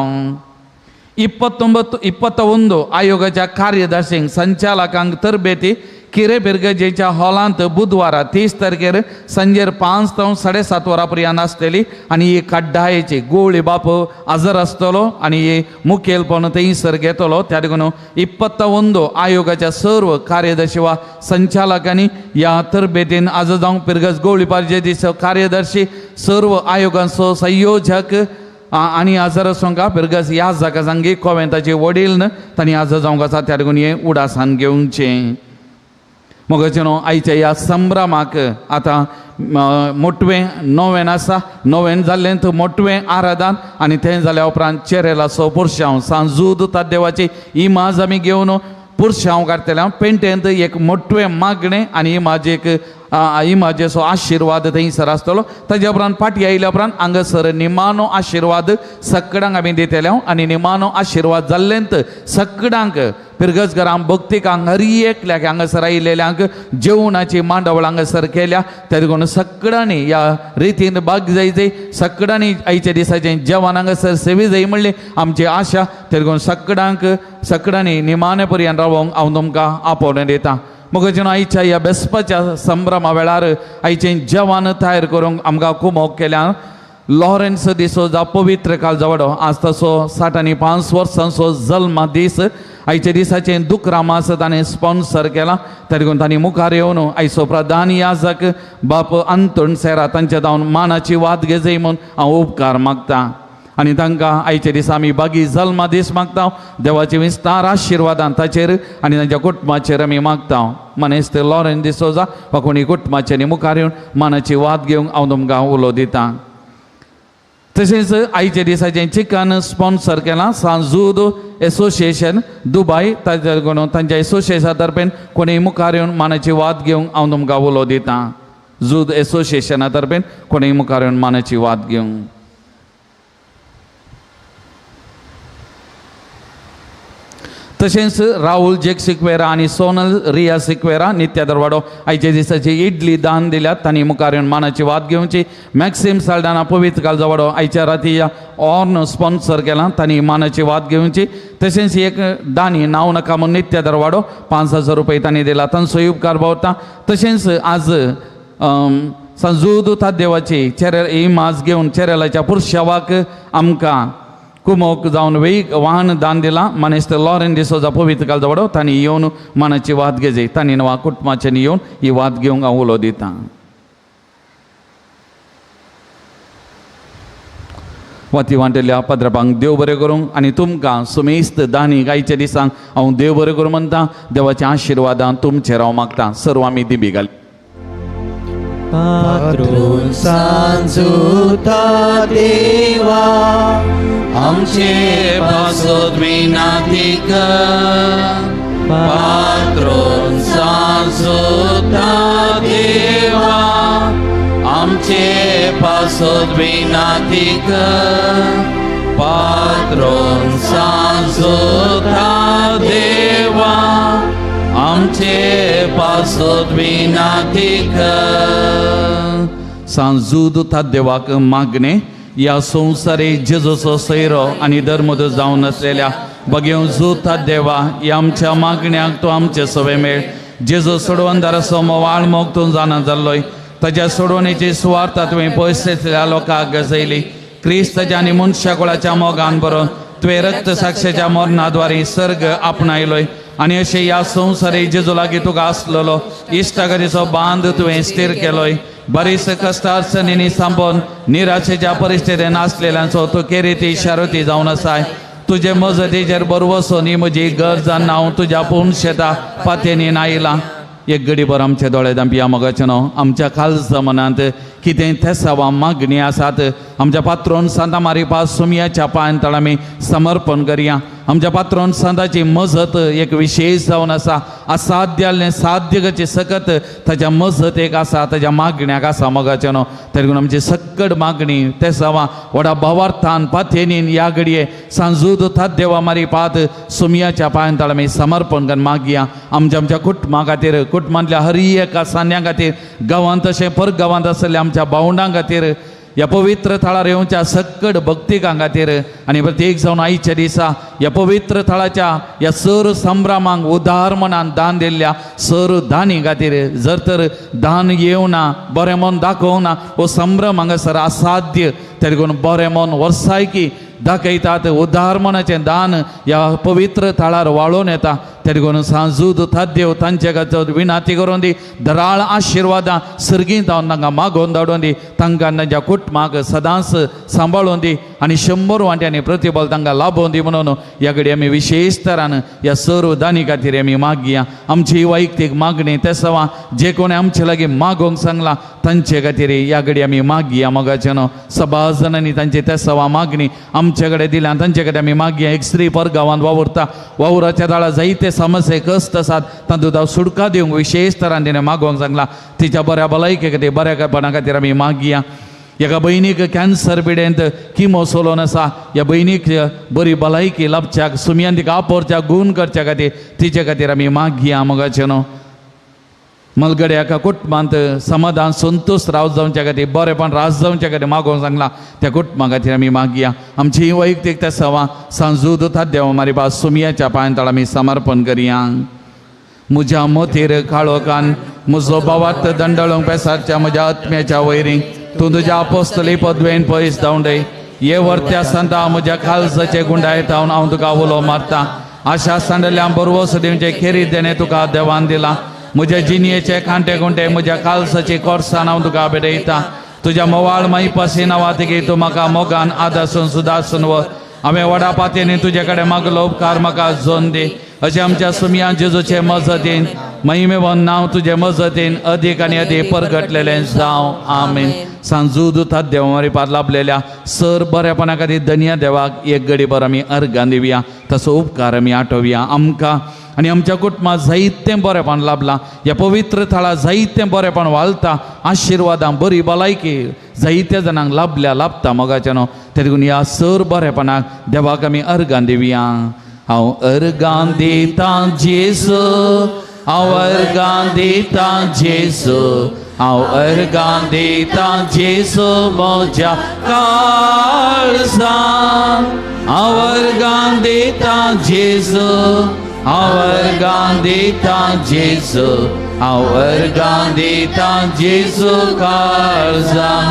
29 आयोगाच्या कार्यदर्शींक संचालकांक तरबेती किरे बिरगजेच्या हॉलांत बुधवारा 30 तारखेर सांजेर 5 ते 7:30 वरां पर्यंत आसतली आनी ही कड्डायेची गोवळी बाप हजर आसतलो आनी ही मुखेलपण थंयसर घेतलो. त्या देखून 21 आयोगाच्या सर्व कार्यदर्शी वा संचालकांनी ह्या तरबेतीन आज जावंक पिरगज गोवळी पारजेचो कार्यदर्शी सर्व आयोगांचो संयोजक आनी हजर आसूंक पिरगज ह्या जागा सांगी कोवेंताचे वडील न्हय तांणी हजर जावंक आसा. त्या देखून हें उडासान घेवचें. मगचे न्हू आयच्या ह्या संभ्रमाक आतां मोटवें नोवेन आसा, नोवेन जाल्लें थंय मोटवें आराधन आनी तें जाल्या उपरांत चेरेलाचो पुरशांव सांजूद तादेवाची इमाज आमी घेवन पुरशांव काडटले. पेंटेंत एक मोटवें मागणें आनी इमाजेक इमाजेचो आशिर्वाद थंयसर आसतलो. ताज्या उपरांत पाटी आयल्या उपरांत हांगासर निमानो आशिर्वाद सगळ्यांक आमी दितले आनी निमानो आशिर्वाद जाल्लेंत सगळ्यांक पिरगजघरांक भक्तिकांक हर एकल्याक हांगासर आयिल्ल्यांक जेवणाची मांडावळ हांगासर केल्या. त्या देखून सगळ्यांनी ह्या रितीन भाग जाय जाय, सगळ्यांनी आयच्या दिसाचें जेवण हांगासर सेवी जाय म्हणली आमची आशा. त्या देखून सगळ्यांक सगळ्यांनी निमाणे पर्यंत रावोंक हांव तुमकां आपोवणें दिता. मगचे न्हू आयच्या ह्या बेसपाच्या संभ्रमा वेळार आयचें जेवण तयार करूंक आमकां कुमोक केल्या लॉरेन्स डिसोजा पवित्र काळजावाडो आज तसो 65 वर्सांचो जल्मा दीस. आयच्या दिसाचें दुकरा मास ताणें स्पॉन्सर केला. त्या देखून तांणी मुखार येवन आयचो प्रधान याजक बाप अंतोण सेरा तांच्या जावन मानाची वाद घेजय म्हूण हांव उपकार मागता आनी तांकां आयच्या दिसा आमी बागी जल्मा दीस मागता. देवाचे विस्तार आशिर्वादान ताचेर आनी तांच्या कुटुंबाचेर आमी मागता. मानेस्त लॉरेन्स डिसोजा वा कोणी कुटुंबाचेर मुखार येवन मानाची वाद घेवंक हांव तुमकां उलो दिता. तशेंच आयच्या दिसाचें चिकन स्पॉन्सर केलां सांजूद एसोसिएशन दुबाय. ताच्या तांच्या एसोसिएशना तर्फेन कोणी मुखार येवन मानाची वाद घेवंक हांव तुमकां उलो दिता. जूद एसोसिएशना तर्फेन कोणी मुखार येवन मानाची वाद घेवंक. तशेंच राहुल जेक सिक्वेरा आनी सोनल रिया सिक्वेरा नित्या दरवाडो आयच्या दिसाची इडली दान दिल्यात तांणी मुखार येवन मानाची वाद घेवची. मॅक्सिम साल्डाना पवित्र कालजावाडो आयच्या राती ऑर्न स्पॉन्सर केलां तांणी मानाची वाद घेवची. तशेंच एक दानी नांव नाका म्हूण नित्या दरवाडो 5000 रुपये तांणी दिला तांचो उपकार भावता. तशेंच आज संजूद तादेवाची चेरेल इमाज घेवन चेरेलाच्या पुरशावाक आमकां कुमोक जावन वेग वाहन दान दिलां मानेस्त लॉरेन डिसोजा पवित्र काळजावाडो तांणी येवन मानाची वाद घेजय. तांणी वा कुटुंबाच्यानी येवन ही वाद घेवंक हांव उलो दिता. वाती वांटेल्या पाद्रपांक देव बरें करूंक आनी तुमकां सुमेस्त दानी गायच्या दिसांक हांव देव बरें करूं म्हणटा. देवाच्या आशिर्वादान तुमचेर हांव मागता. सर्व आमी दिबी घाली. पात्रून सांजुता देवा आमचे पासत विनाती कर. पात्रून सांजुता देवा आमचे पासत विनाती कर. पात्रून सांजुता देवा आमचे पासत विनाती कर. सांजूद देवाक मागणे ह्या संवसारे जेजूचो सैरो आनी धर्मदूत जावन आसलेल्या बगेवन जुता देवा ह्या आमच्या मागण्याक तूं आमचे सवे मेळ. जेजू सोडवणदाराचो मोवाळ मोग तूं जाणा जाल्लोय ताज्या सोडवणेची सुवार्थ तुवें पयस लोकांक गजयली. क्रिस्ताच्या आनी मनशा कुळाच्या मोगान बरोवन तुवें रक्त साक्षेच्या मरणाद्वारे सर्ग आपणायलोय आनी अशें ह्या संवसारे जेजू लागीं तुका आसलेलो इश्टागतीचो बांद तुवें स्थिर केलोय. बरीच कश्ट अडचणींनी सांबोन निराशेच्या परिस्थितीन आसलेल्यांचो तूं केरीती शारुती जावन आसाय. तुजे मजतीचेर बरवसो न्ही म्हजी गरज हांव तुज्या पूर्ण शेता पातयेनी आयलां. एक गडीभर आमचे दोळे धांपया मोगाचें न्हू आमच्या खालसा मनांत कितें थेसावां मागणी आसात आमच्या पात्रोन सांता मारी पास सुमयाच्या पांयान तळ आमी समर्पण करया. आमच्या पात्रोन सांताची मजत एक विशेष जावन आसा. असाध्य आसलें साध्य करचें सकत ताच्या मजत एक आसा, ताच्या मागण्याक आसा मोगाचें न्हू. तरी आमची सक्कड मागणी ते सवा व्हडा भावार्थान पाथेनीन ह्या घडये सांजूद देवा मारी पात सुमयाच्या पांयान ताळ आमी समर्पण करून मागया. आमच्या आमच्या कुटुंबा खातीर, कुटुंबांतल्या हर एका सान्या खातीर, गांवांत तशें परगांवांत आसलेल्या आमच्या भावंडां खातीर, ह्या पवित्र थळार येवच्या सक्कड भक्तिकां खातीर आनी प्रत्येक जावन आयच्या दिसा ह्या पवित्र थळाच्या ह्या सर संभ्रमांक उदार मनान दान दिल्ल्या सर दानी खातीर, जर तर दान येवना बरें मन दाखोवना हो संभ्रम हांगासर असाध्य, तरी करून बरें मन वर्सायकी दाखयतात उदार मनाचें दान ह्या पवित्र थळार वाळोवन येता. तरी करून सांजूद देव तांचे खातीर विनाती करून दी, दराळ आशिर्वादां सर्गींत जावन तांकां मागोवन धाडून दी, तांकां तांच्या कुटुंबाक सदांच सांबाळून दी आनी 100 वांट्यांनी प्रतिबल तांकां लाभोवन दी म्हणून ह्या कडेन आमी विशेष तरान ह्या सर्व दानी खातीर आमी मागया. आमची वैयक्तीक मागणी ते सवा जे कोणी आमचे लागीं मागोवंक सांगलां तांचे खातीर ह्या कडेन आमी मागया. मोगाचें न्हू सभा जाणांनी तांची ते सवा मागणी आमचे कडेन दिल्या, तांचे कडेन आमी मागया. एक स्त्री परगांवांत वावुरता, वावुराच्या दाळा जायते समस्ये कश्ट आसात, तातूंत हांव सुटका दिवंक विशेष तरान तिणें मागोवंक सांगलां. तिच्या बऱ्या भलायके खातीर, बऱ्यापणा खातीर आमी मागया. एका भयणीक कॅन्सर पिडेंत किमो सोलोन आसा, ह्या भयणीक बरी भलायकी लाभच्याक सुमयान तिका आपोरच्या गूण करच्या खातीर तिचे खातीर आमी मागया. मोगाचें न्हू मलगड्या एका कुटुंबांत समाधान संतोष राव जावच्या खातीर, बरेपण रास जावच्या खातीर मागोवंक सांगलां, त्या कुटुंबा खातीर आमी मागया. आमची वैयक्तीक त्या सवा सांजूद देवा मारी बास सुमयाच्या पांयान ताळ आमी समर्पण करया. म्हज्या मोतीर काळोखान म्हजो भावार्थ दंडळूंक पेसारच्या म्हज्या आत्म्याच्या वैरींक तूं तुज्या आपोस्तली पदवेन पयस धांवडय. ये वर्त्या सांता म्हज्या खालसाचे गुंडायत हांव हांव तुका उलो मारता. आशा सांडल्या बरवस दिवचे खेरीत देणें तुका देवान दिलां. म्हज्या जिणयेचे कांटे कुंटे म्हज्या कालसाची कोर्सान हांव तुका भेटयता. तुज्या मोवाळ माईपासी नांवा तूं म्हाका मोगान आदासून सुदासून वर. हांवें व्हडा पातयेनी तुजे कडेन मागलो उपकार म्हाका जोन दी. अशें आमच्या सुमया जेजूचे मजतीन महिमेवन नांव तुजे मजतीन अदीक आनी अदीक परगटलेलें जावं. आमेन. सांजूद देवा पार लाभलेल्या सर बऱ्यापणा खातीर धन्या देवाक एक गडी बर आमी अर्गां दिवया, तसो उपकार आमी आठोवया. आमकां आनी आमच्या कुटुंबाक जायतें बरेपण लाभलां, ह्या पवित्र थळार जायतें बरेपण वालता, आशिर्वादां बरी भलायकी जायत्या जाणांक लाभल्या लाभता मोगाचें न्हू. तरी देखून ह्या सर बरेपणाक देवाक आमी अर्गां दिवया. हांव अर्गां दितां जेजू, हांव अर्गां दितां जेजू, हांव अर्गां दितां जेजू म्हज्या काळजान. हांव अर्गां दितां जेजू, हांव अर्गां दितां जेजू, हांव अर्गां दितां जेजू काळजान.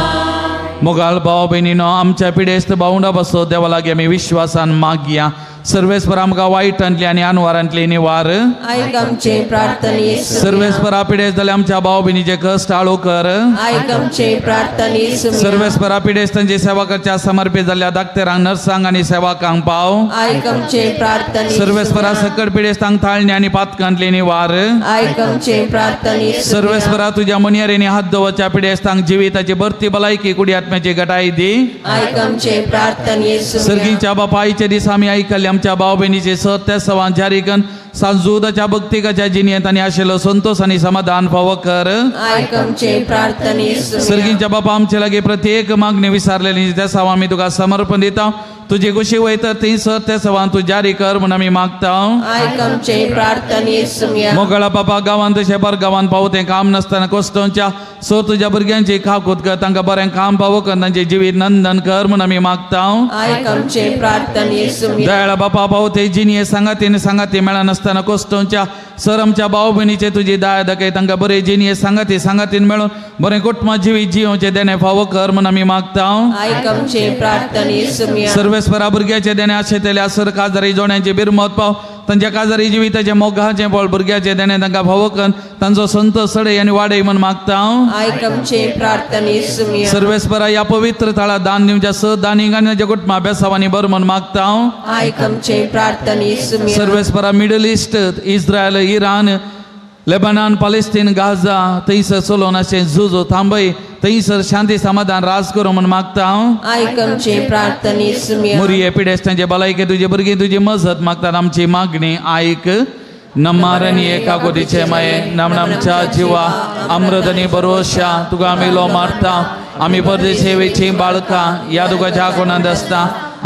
मोगाळ भाव भयणीनो, आमच्या पिडेस्त भावंडा बसो देवा लागीं आमी विश्वासान मागया. सर्वेस्पर आमकां वायटांतली आनी अनवारांतली निवार. आयक आमचे प्रार्थने. सर्वेस्परा पिडेस्त जाल्यार आमच्या भाव भयणीचे कश्ट आळू कर. आयक आमचे प्रार्थने. सर्वेस्परा पिडेस्तांची सेवा करच्या समर्पित जाल्ल्या डाक्टरांक, नर्सांक आनी सेवकांक पाव. आयक आमचे प्रार्थने. सर्वेस्परा सकट पिडेस्तांक ताळणी आनी पातकांतली निवार. आयक आमचे प्रार्थने. सर्वेस्परा तुज्या मुनियरेनी हात दवरच्या पिडेस्तांक जिविताची भरती भलायकी कुडी आत्म्याची घटाय दी. आयक आमचे प्रार्थने. सर्गीच्या बापायच्या दिसा आमी आयकल्ले आमच्या भाव भयणीचे सत्य सवां जारी करून सांजूदाच्या भक्तिकाच्या जिणेंत आनी आशिल्लो संतोष आनी समाधान फावो कर. आयक आमचे प्रार्थने. सर्गीच्या बापा, आमचे लागीं प्रत्येक मागणी विसारलेली त्या सवा आमी तुका समर्पण दिता. तुजी खुशी वयता ती सत्य सवां तूं जारी कर म्हूण आमी मागता. आयक आमचे प्रार्थने. मोगळा बापा, गांवांत तशें परगांवांत पावो तें काम नासतना कोस्तोंच्या सो तुज्या भुरग्यांची खाकूत कर, तांकां बरें काम पावो कर, तांचें जिवीत नंदन कर म्हूण आमी मागता. आयक आमचे प्रार्थने. दयाळा बापा, पावो ते जिणये सांगातीन सांगाती मेळनासतना कोस्तोंच्या सर आमच्या भाव भयणीचे तुजी दया दाखय, तांकां बरें जिणये सांगाती सांगातीन मेळून बरें कुटुंबा जिवीत जियोवचें देणें फावो कर म्हूण आमी मागता. आयक आमचे प्रार्थने. सर्वेस्परा भुरग्याचे देणें आशेतल्या सर काजारी जोड्यांची बिरमत पाव, तांच्या काजारी जिविताचें मोगाचें फळ भुरग्याचें देणें तांकां फावो कर, तांचो संतोष सडय आनी वाडय म्हूण मागता. आयक आमचे प्रार्थने. सर्वेस्परा ह्या पवित्र थळार दान दिवच्या स दानींक आनी तांच्या कुटुंबा बेसावांनी बर म्हूण मागता. आयक आमचे प्रार्थने. सर्वेस्परा Middle East, Israel, Iran, Lebanon, Palestine, Gaza थंयसर चलोवन अशें झुजो थांबय, थंयसर शांती समाधान राज करूं म्हूण मागता हांव. आयक आमचे प्रार्थने सुमया. मुरये पिडेस्तांचे भलायके तुजे भुरगीं तुजी मजत मागतात. आमची मागणी आयक. नमारणी एका गोदीचे माये नामनामच्या जिवा अमृत आनी बरोशा तुका आमी लो मारता. आमी परदेशे वेची बाळकां ह्या तुका ज्या कोणांत आसता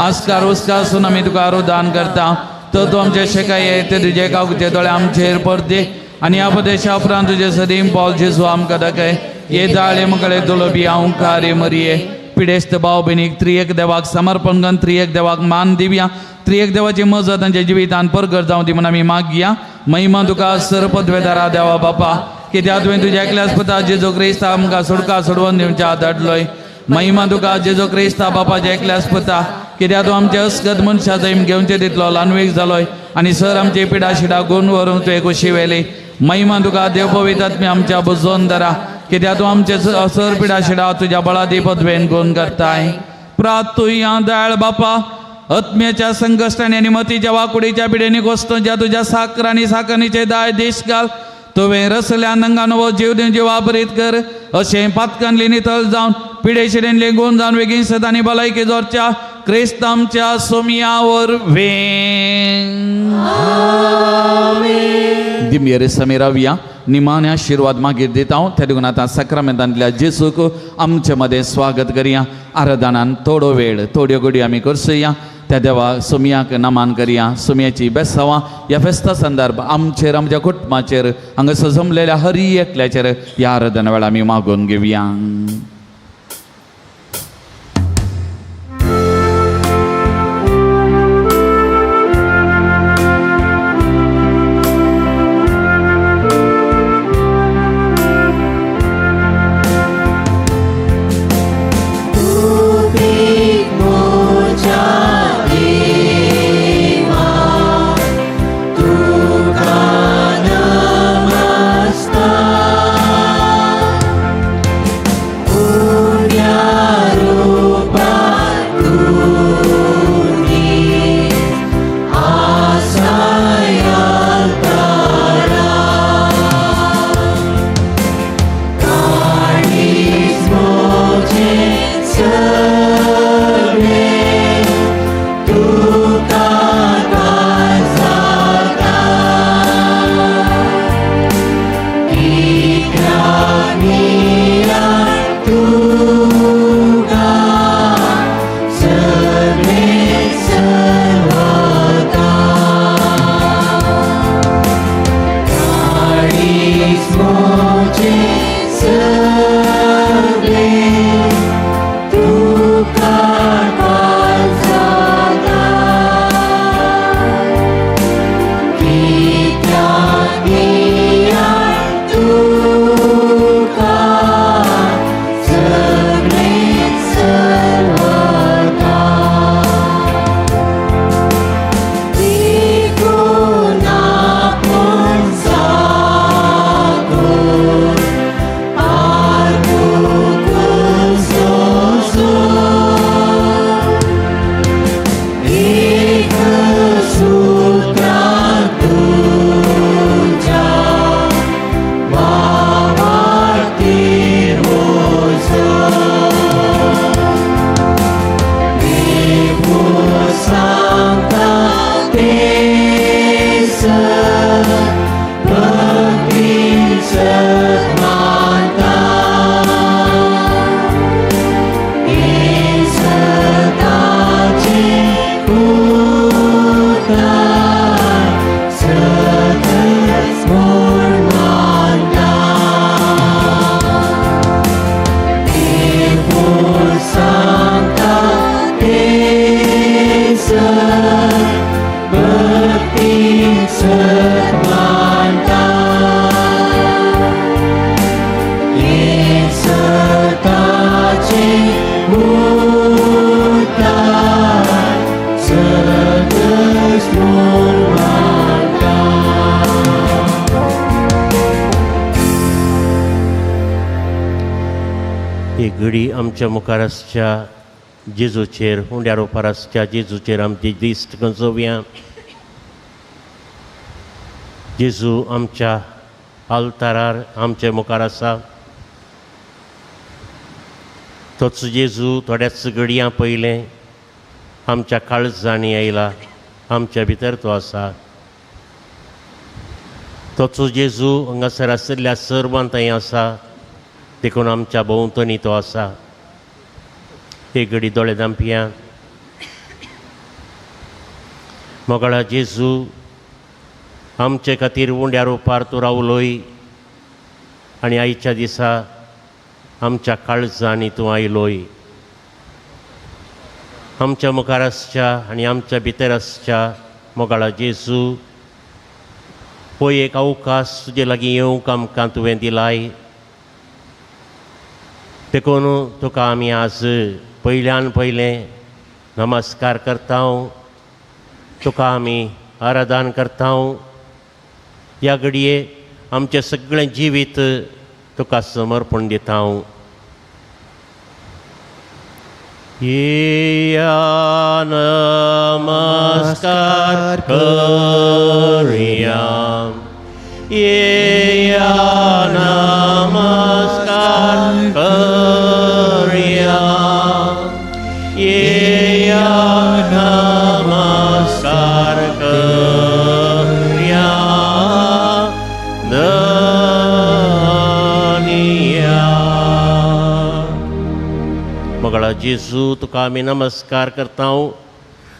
आस्कार उस्कार आमी तुका आरोदान करता. तर तूं आमचे शेकाये ते तुजे काकुचे दोळे आमचेर परदे आनी ह्या प्रदेशा उपरांत तुजे सदीं पावल जेजू आमकां दाखय. ये दाळे मुकडे दुलोबी अंकारे मरिये पिडेस्त भाव भयणीक त्रियेक देवाक समर्पण करून त्रियेक देवाक मान दिवया. त्रियेक देवाची मजत तांच्या जिवितान परगट जावं दी म्हूण आमी मागया. महिमा तुका सर पदवेदारा देवा बापा कित्याक तुवें तुज्या एकल्याच पुता जेजू क्रिस्ता आमकां सोडका सोडवून दिवच्या धाडलोय. महिमा तुका जेजू क्रिस्ता बापाच्या एकल्याच पुता कित्याक तूं आमचे अस्कत मनशा जैम घेवचे तितलो ल्हानवीक जालोय आनी सर आमची पिडा शिडा गुण व्हरूंक तुवें खोशी व्हेली. महिमा तुका देव पवित्र आमच्या बुजोन दरा कित्याक तूं आमचे सर पिडा शिडा तुज्या बळादी पदवेन गुण करताय. प्रातुया दयाळ बापा आत्म्याच्या संकश्टांनी आनी मतीच्या वाकुडीच्या पिडेनी कोसतोच्या तुज्या साकर आनी साकरणीचे दाय देश घाल. तुवें रसल्या नंगान वो जीव दिवन जीव वापरीत कर अशें पातकांतली नितळ जावन पिडे शिडेन लेगून जावन वेगीन सदांनी भलायकी जोरच्या क्रिस्त आमच्या सोमया वरवीं. दिमयेर समीर रावया. निमाणे आशिर्वाद मागीर दिता हांव. त्या देखून आतां साक्रामेंतांतल्या जेजूक आमचे मदें स्वागत करया. आराधनान थोडो वेळ थोड्यो घडयो आमी करसया. त्या देवा सोमयाक नमान करया. सोमयाची बेसांवां ह्या फेस्ता संदर्भ आमचेर आमच्या कुटुंबाचेर हांगासर जमलेल्या हरी एकल्याचेर ह्या आराधना वेळार आमी मागून घेवया. घडी आमच्या मुखार आसच्या जेजूचेर हुंड्या रोपार आसच्या जेजूचेर आमची दिश्ट गंजोवया. जेजू आमच्या आल्तारार आमचे मुखार आसा. तोच जेजू थोड्याच घडयां पयलें आमच्या काळजांनी आयला, आमच्या भितर तो आसा. तोच जेजू हांगासर आशिल्ल्या सर्वांत थंय आसा, देखून आमच्या भोंवतणी तो आसा. एक घडी दोळे धांपया. मोगाळा जेजू, आमचे खातीर उंड्या रुपार तूं रावलोय आनी आयच्या दिसा आमच्या काळजांनी तूं आयलोय. आमच्या मुखार आसच्या आनी आमच्या भितर आसच्या मोगाळा जेजू, हो एक अवकाश तुजे लागीं येवंक आमकां तुवें दिलाय. देखून तुका आमी आज पयल्यान पयलें नमस्कार करता, तुका आमी आराधन करता. ह्या घडये आमचें सगळें जिवीत तुका समर्पण दिता. येया नमस्कार करया, येया नमस्कार करया, येया नमस्कार करया धनिया. मोगाळा जेजू, तुका आमी नमस्कार करता,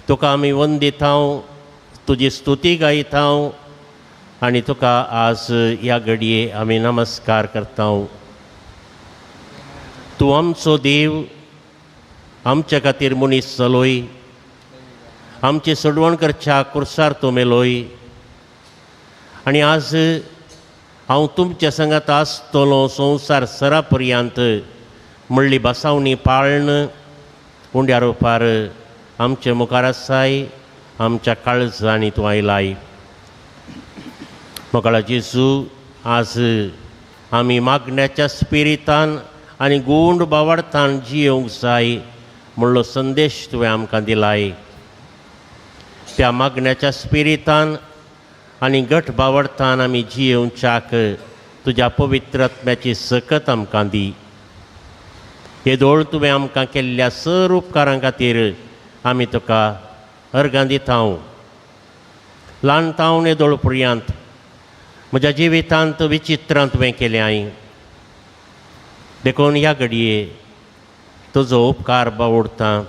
तुका आमी वंदिता, तुजी स्तुती गायता आनी तुका आज ह्या घडये आमी नमस्कार करता. तूं आमचो देव, आमच्या खातीर मनीस जालोय, आमची सोडवण करच्या कुर्सार तूं मेलोय आनी आज हांव तुमच्या संगात आसतलो संवसार सरा पर्यंत म्हणली बसावणी पाळण उंड्या रुपार आमचे मुखार आसाय, आमच्या काळजांनी तूं आयलाय. मोगाळा जेजू, आज आमी मागण्याच्या स्पिरितान आनी गूंड बावडतान जियोवंक जाय म्हणलो संदेश तुवें आमकां दिलाय. त्या मागण्याच्या स्पिरितान आनी घट बावडतान आमी जियोवच्याक तुज्या पवित्र आत्म्याची सकत आमकां दी. येदोळ तुवें आमकां केल्ल्या सर उपकारां खातीर आमी तुका अर्गां दिता. ल्हान तावन येदोळ पर्यंत म्हज्या जिवितांत विचित्रां तुवें केलें हांवें, देखून ह्या घडये तुजो उपकार बावडटा.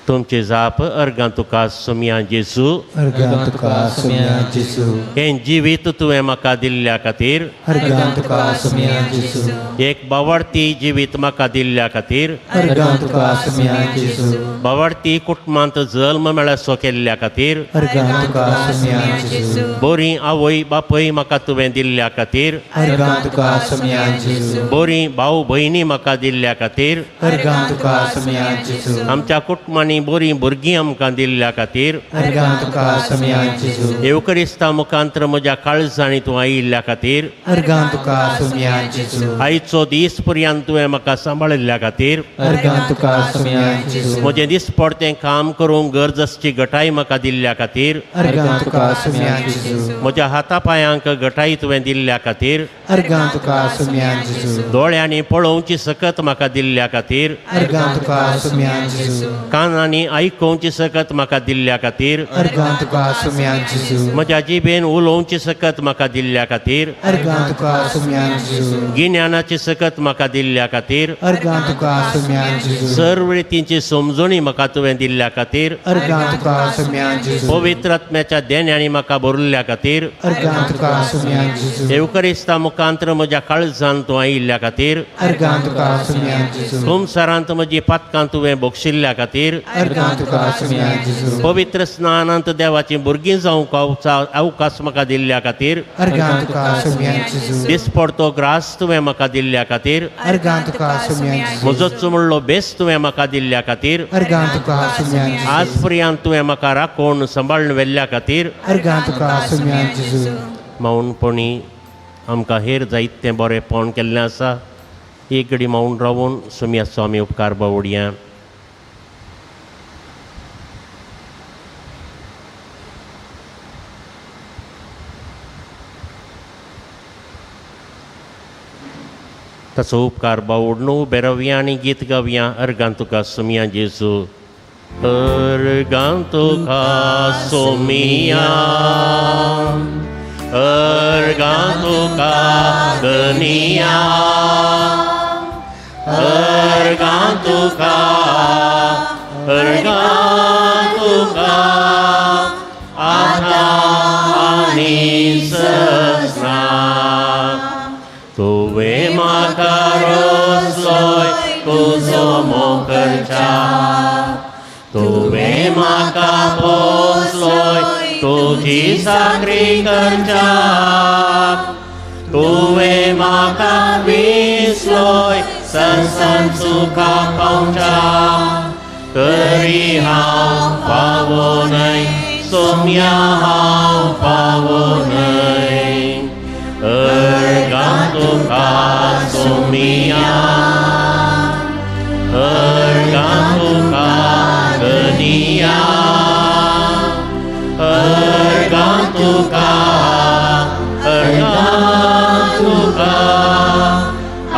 तुमची जाप अर्गां तुका सुमया जेजू, अर्गां तुका सुमया जेजू. हें जिवीत तुवें म्हाका दिल्ल्या खातीर अर्गां तुका सुमया जेजू. एक बावडती जिवीत म्हाका दिल्ल्या खातीर अर्गां तुका सुमया जेजू. बावडती कुटुंबांत जल्म मेळसो केल्ल्या खातीर अर्गां तुका सुमया जेजू. बरी आवय बापूय म्हाका तुवें दिल्ल्या खातीर अर्गां तुका सुमया जेजू. बरी भाव भयणी म्हाका दिल्ल्या खातीर अर्गां तुका सुमया जेजू. आमच्या कुटुंबांनी बरीं भुरगीं आमकां दिल्ल्या खातीर अर्गां तुका सुमया जेजू. येवक्रिस्ता मुखांत्र म्हज्या काळजांनी तूं आयिल्ल्या खातीर अर्गां तुका सुमया जेजू. आयचो दीस पर्यंत तुवें म्हाका सांबाळिल्ल्या खातीर अर्गां तुका सुमया जेजू. म्हजें दिसपडतें काम करूंक गरज आसची घटाय म्हाका दिल्ल्या खातीर अर्गां तुका सुमया जेजू. म्हज्या हाता पांयांक घटाय तुवें दिल्ल्या खातीर अर्गां तुका सुमया जेजू. दोळ्यांनी पळोवची सकत म्हाका दिल्ल्या खातीर अर्गां तुका सुमया जेजू. कानांनी आयकोवची सकत म्हाका दिल्ल्या खातीर अर्गां तुका सुमया जेजू. म्हज्या जिबेन उलोवची सकत म्हाका दिल्ल्या खातीर अर्गां तुका सुमया जेजू. गिन्यानाची सकत म्हाका दिल्ल्या खातीर अर्गां तुका सुमया जेजू. सर्व रितींची समजणी म्हाका तुवें दिल्ल्या खातीर अर्गां तुका सुमया जेजू. पवित्र आत्म्याच्या देण्यांनी म्हाका भरिल्ल्या खातीर अर्गां तुका सुमया जेजू. येवक्रिस्ता मुखांत्र म्हज्या काळजान तूं आयिल्ल्या खातीर अर्गां तुका सुमया जेजू. संवसारांत म्हजी पातकां तुवें बक्षिल्ल्या खातीर अर्गां तुका सुमया जेजू. पवित्र स्नानांत देवाची भुरगीं जावंक अवकाश म्हाका दिल्ल्या खातीर अर्गां तुका सुमया जेजू. दिसपडतो ग्रास तुवें म्हाका दिल्ल्या खातीर अर्गां तुका सुमया जेजू. म्हजोच म्हणलो बेस तुवें म्हाका दिल्ल्या खातीर अर्गां तुका सुमया जेजू. आज पर्यंत तुवें म्हाका राखून सांबाळून व्हेल्ल्या खातीर अर्गां तुका सुमया जेजू. मौनपणी आमकां हेर जायतें बरेंपण केल्लें आसा. एक घडी मौन रावून सुमयाचो आमी उपकार बावडया. ताचो उपकार बावडून उबे रावया आनी गीत गावया. अर्गां तुका सोमया जेजू, अर्गां तुका सोमया, अर्गां तुका धनिया, अर्गां तुका, अर्गां तुका आतां आनी सजना. तुवें म्हाका रोसलोय तुजो मोग करच्याक, तुवें म्हाका पोसलोय तुजी चाकरी करच्याक, तुवें म्हाका विसलोय संसन सुखा पावच्याक, तरी हांव पावो न्हय सोम्या, हांव पावो न्हय. अर्गां तुका सोमिया, अर्गां तुका धनिया, अर्गां तुका, अर्गां तुका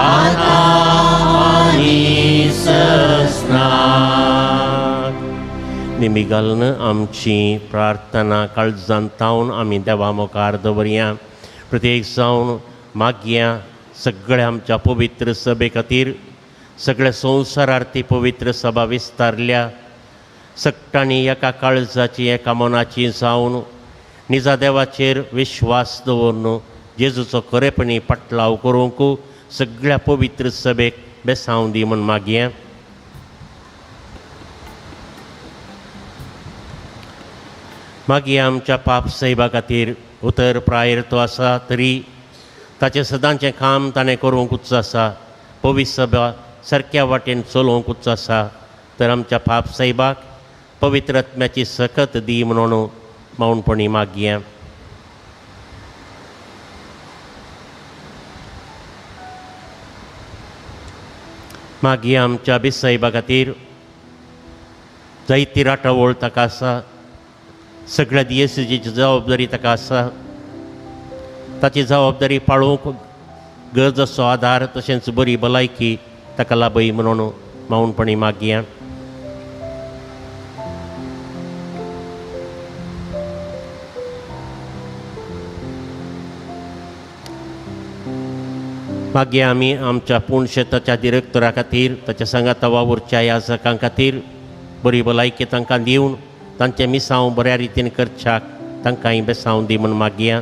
आतां आनी सजना. निमी घालून आमची प्रार्थना काळजांत तावन आमी देवा मुखार दवरया. प्रत्येक जावन मागया सगळ्या आमच्या पवित्र सभे खातीर, सगळ्या संवसारार ती पवित्र सभा विस्तारल्या. सगटांनी एका काळजाची एका मनाची जावन निजा देवाचेर विश्वास दवरून जेजूचो खरेपणी पाटलाव करूंक सगळ्या पवित्र सभेक बेसांव दी म्हूण मागया. मागीर आमच्या पाप सैबा खातीर उतर प्रायर तो आसा तरी ताचें सदांचें काम ताणें करूंकूच आसा, पवित्र सभा सारक्या वाटेन चलोवंकूच आसा. तर आमच्या पाप सायबाक पवित्र आत्म्याची सकत दी म्हणून मौनपणी मागया. मागीर आमच्या बिसायबा खातीर जायती राटावळ ताका आसा, सगळ्या दियेसीची जबाबदारी ताका आसा, ताची जबाबदारी पाळोवंक गरज असो आदार तशेंच बरी भलायकी ताका लाभय म्हणून मौनपणी मागया. मागीर आमी आमच्या पूण शेताच्या डिरेक्टरा खातीर, ताच्या सांगाता वावुरच्या याजकां खातीर बरी भलायकी तांकां दिवन तांचें मिसांव बऱ्या रितीन करच्याक तांकांय बेसांव दी म्हूण मागया.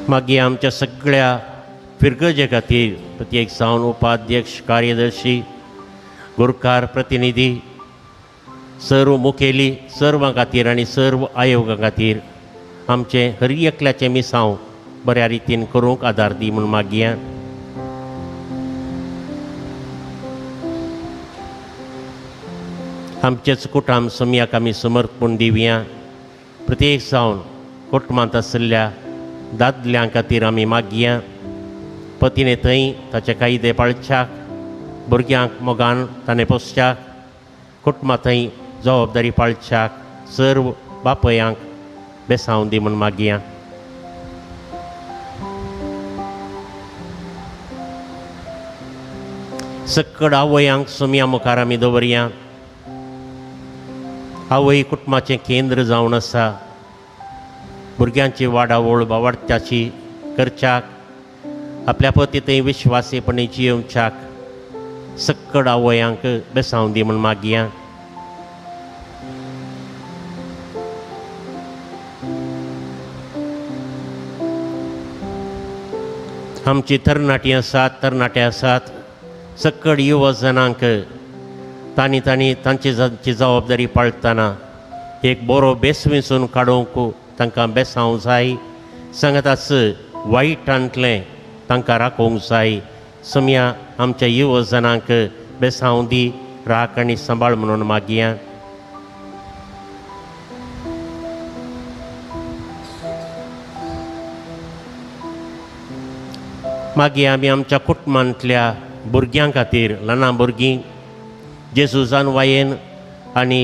मागीर आमच्या सगळ्या फिरगजे खातीर प्रत्येक जावन उपाध्यक्ष, कार्यदर्शी, गुरकार, प्रतिनिधी, सर्व मुखेली, सर्वां खातीर आनी सर्व आयोगा खातीर आमचें हर एकल्याचें मिसांव बऱ्या रितीन करूंक आदार दी म्हूण मागया. आमचेच कुटाम सम्याक आमी समर्पण दिवया. प्रत्येक जावन कुटुंबांत आशिल्ल्या दादल्यां खातीर आमी मागया. पतीने थंय ताचे कायदे पाळच्याक, भुरग्यांक मोगान ताणें पोसच्याक, कुटुंबा थंय जबाबदारी पाळच्याक सर्व बापयांक बेसांव दी म्हूण मागया. सकड आवयांक सोमया मुखार आमी दवरया. आवय कुटुंबाचें केंद्र जावन आसा. भुरग्यांची वाडावळ बावाडत्याची करच्याक, आपल्या पती थंय विश्वासीपणी जियोवच्याक सक्कड आवयांक बेसांव दी म्हूण मागया. आमची तरणाटी आसात, तरणाटे आसात, सक्कड युवजनांक तांणी तांणी तांची तांची जबाबदारी पाळटना एक बरो बेस विंचून काडूंक तांकां बेसांव जाय. सांगाताच वायटांतलें तांकां राखूंक जाय. सम्या आमच्या युवजनांक बेसांव दी, राख आनी सांबाळ म्हणून मागया. मागीर आमी आमच्या कुटुंबांतल्या भुरग्यां खातीर, ल्हान भुरगीं जेजूजान वायेन आनी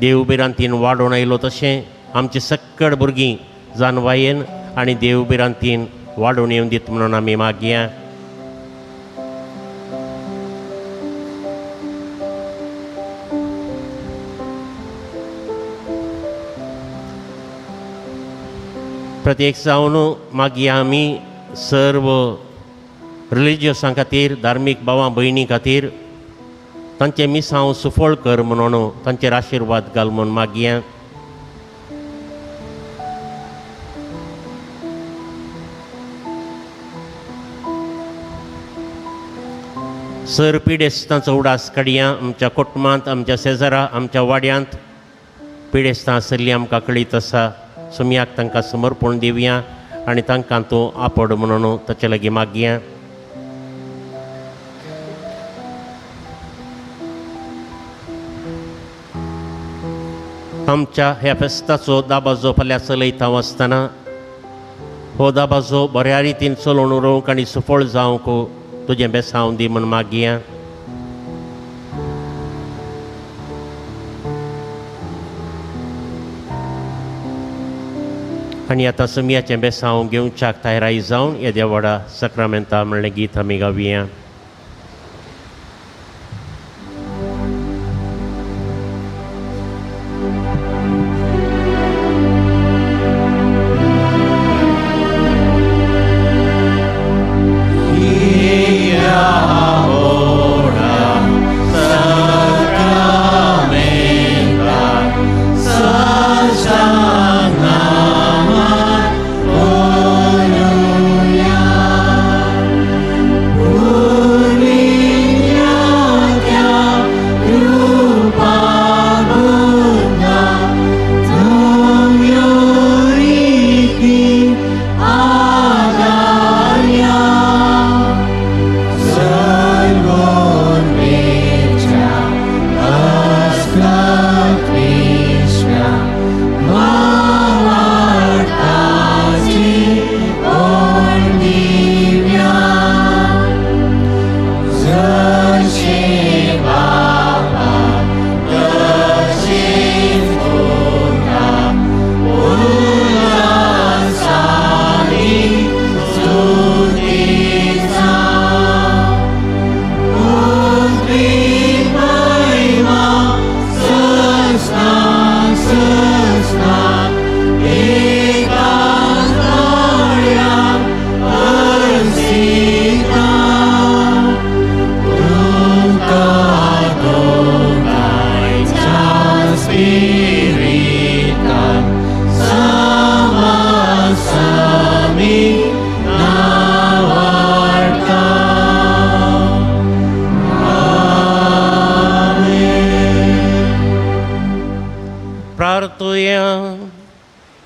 देव भिरांतीन वाडोवन आयलो तशें आमची सक्कड भुरगीं जानवायेन आनी देव भिरांतीन वाडोवन येवन दीत म्हणून आमी मागया. प्रत्येक जावन मागीर आमी सर्व रिलिजियसां खातीर, धार्मीक भावां भयणी खातीर तांचें मिसांव सुफळ कर म्हणून तांचेर आशिर्वाद घाल म्हूण मागया. सर पिडेस्तांचो उडास काडया. आमच्या कुटुंबांत, आमच्या शेजरा, आमच्या वाड्यांत पिडेस्तां आसली आमकां कळीत आसा. सुमयाक तांकां समर्पण दिवया आनी तांकां तूं आपड म्हणून ताचे लागीं मागया. आमच्या ह्या फेस्ताचो दाबाजो फाल्यां चलयता आसतना हो दाबाजो बऱ्या रितीन चलोवन उरोवंक आनी सुफळ जावंक तुजें बेसांव दी म्हूण मागया. आनी आतां सुमयाचें बेसांव घेवच्याक तयाराय जावन येद्या व्हडा सक्रामेंता म्हणलें गीत आमी गावया.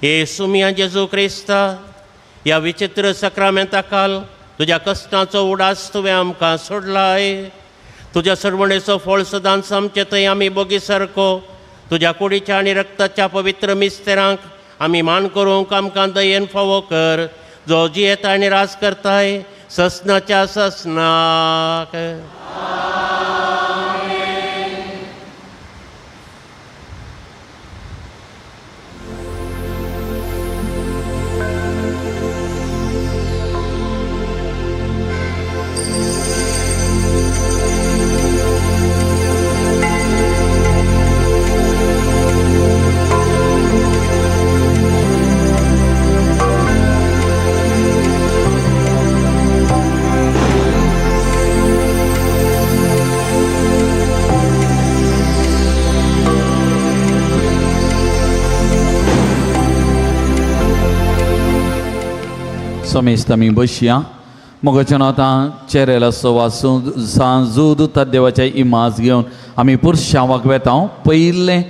येसुमिया जेजू क्रिस्ता, ह्या विचित्र सक्रामेंता काल तुज्या कश्टांचो उडास तुवें आमकां सोडलाय. तुज्या सरवणेचो फळ सदांच आमचे थंय आमी बोगी सारको तुज्या कुडीच्या आनी रक्ताच्या पवित्र मिस्तेरांक आमी मान करूंक आमकां दयेन फावो कर, जो जियेता आनी राज करताय ससनाच्या ससनाक. समेस्त आमी बसया. मोगाच्यान आतां चेरेल आसो वासून सांजूद देवाच्या इमाज घेवन आमी पुरशांवाक वेता. पयलें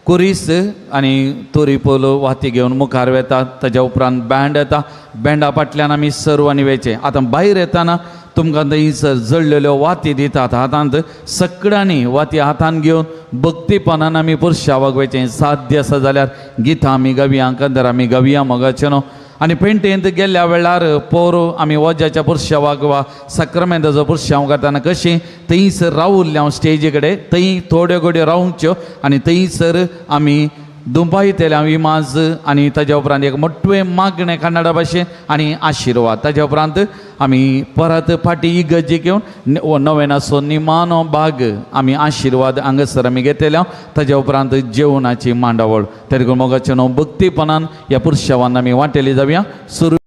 कुरीस आनी तोरी पोलो वाती घेवन मुखार वेता. ताज्या उपरांत बँड येता. बँडा फाटल्यान आमी सर्वांनी वेचें. आतां भायर येताना तुमकां थंयसर जळलेल्यो वाती दितात हातांत. सगळ्यांनी वाती हातान घेवन भक्तीपणान आमी पुरशांवाक वेचें. साध्य आसा जाल्यार गितां आमी गावया, कंदर आमी गावया. मोगाचें न्हू आनी पेंटेंत गेल्ल्या वेळार पोर आमी वज्याच्या पुरशावाक वा साक्रमेंताचो पुरशांव करतना कशीं थंयसर रावुल्ले हांव स्टेजी कडेन थंय थोड्यो घडयो रावच्यो आनी थंयसर आमी दुंबायतले हांव इमाज आनी ताज्या उपरांत एक मोटवें मागणें कन्नडा भाशेन आनी आशिर्वाद. ताज्या उपरांत आमी परत फाटीं इगर्जी घेवन नवेनाचो निमाणो भाग आमी आशिर्वाद हांगासर आमी घेतले. ताज्या उपरांत जेवणाची मांडावळ. तरी मोगाचे न्हू भक्तीपणान ह्या पुरशावान आमी वांटेली जावया. सुरू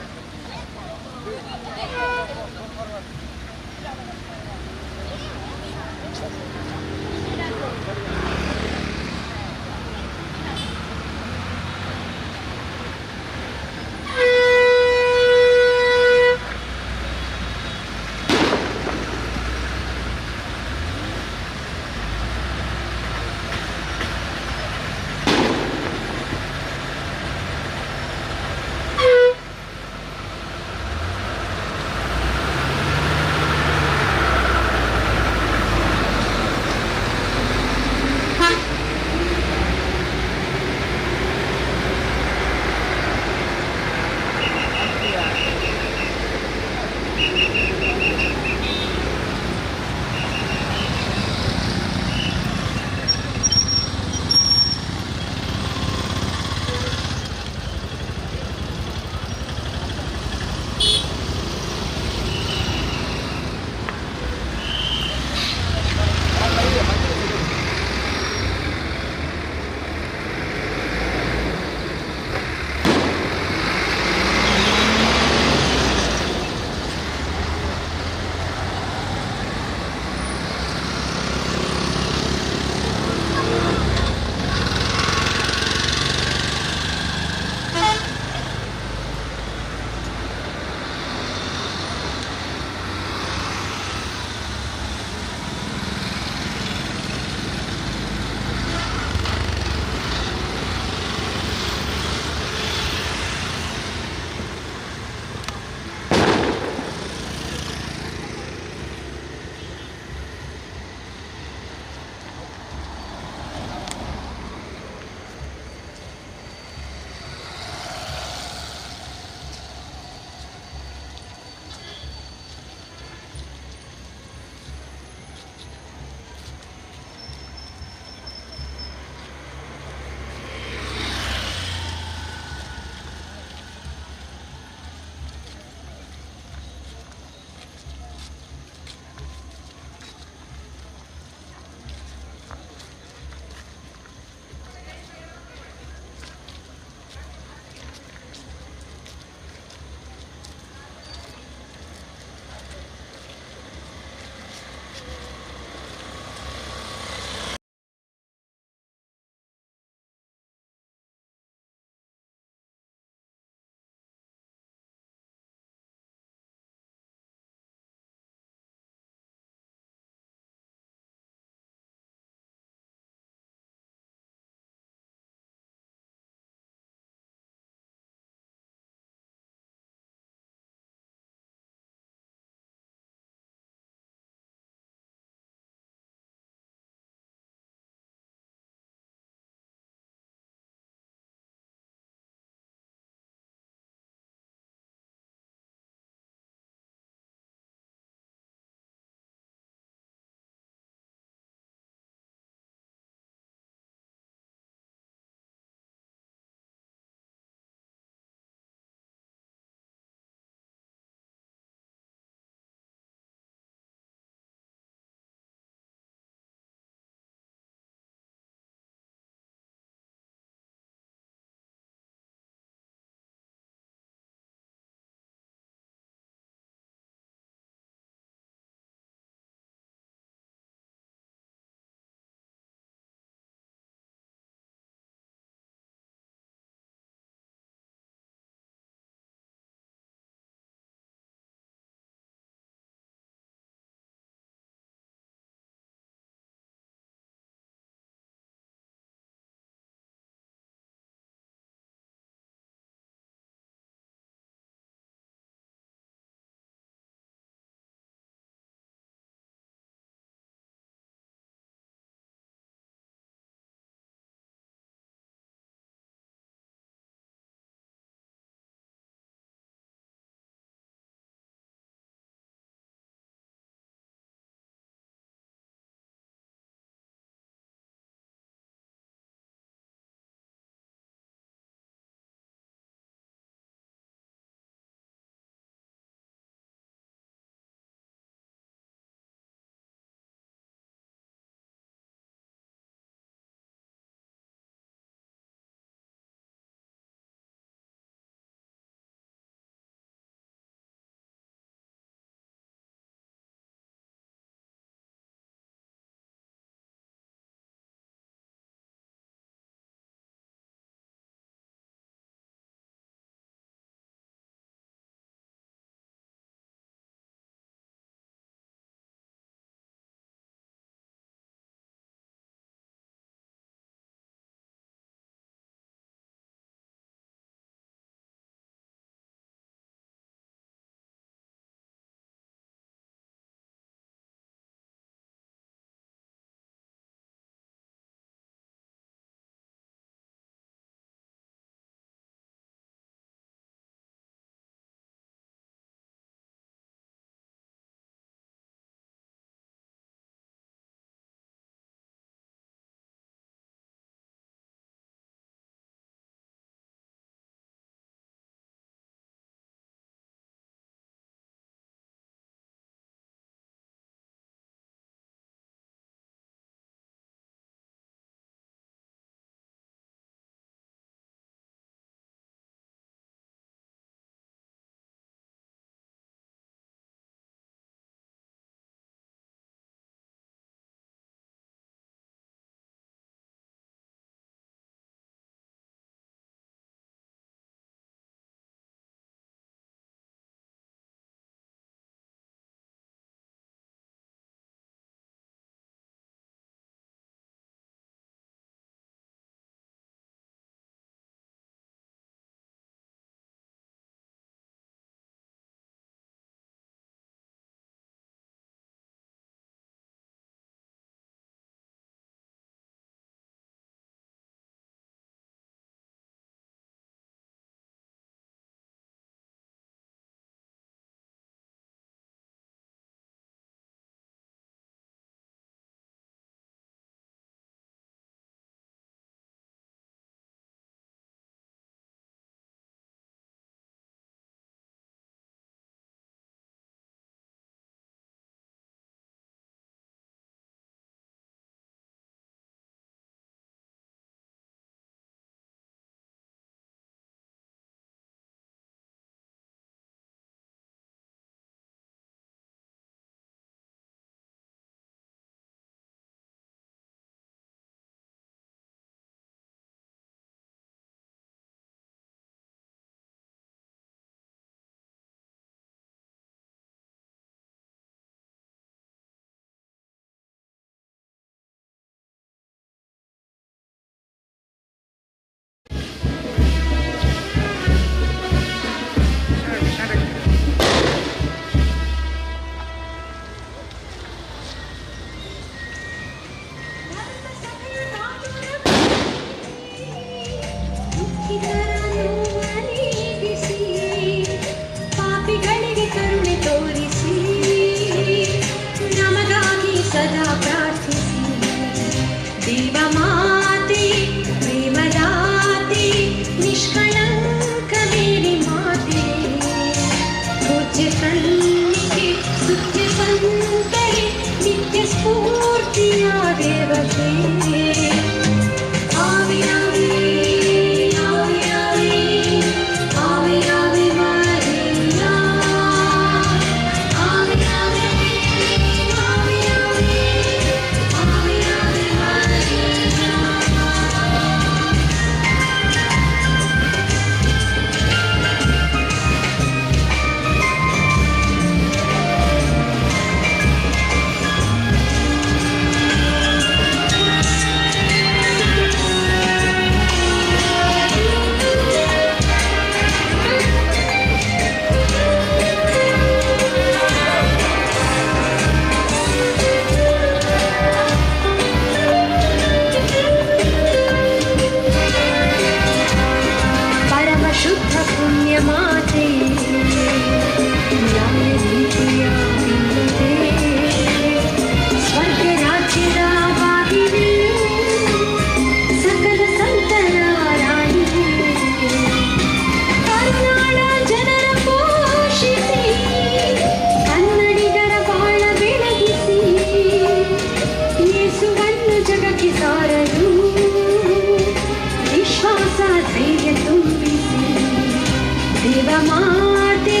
ದೇವಮಾತೆ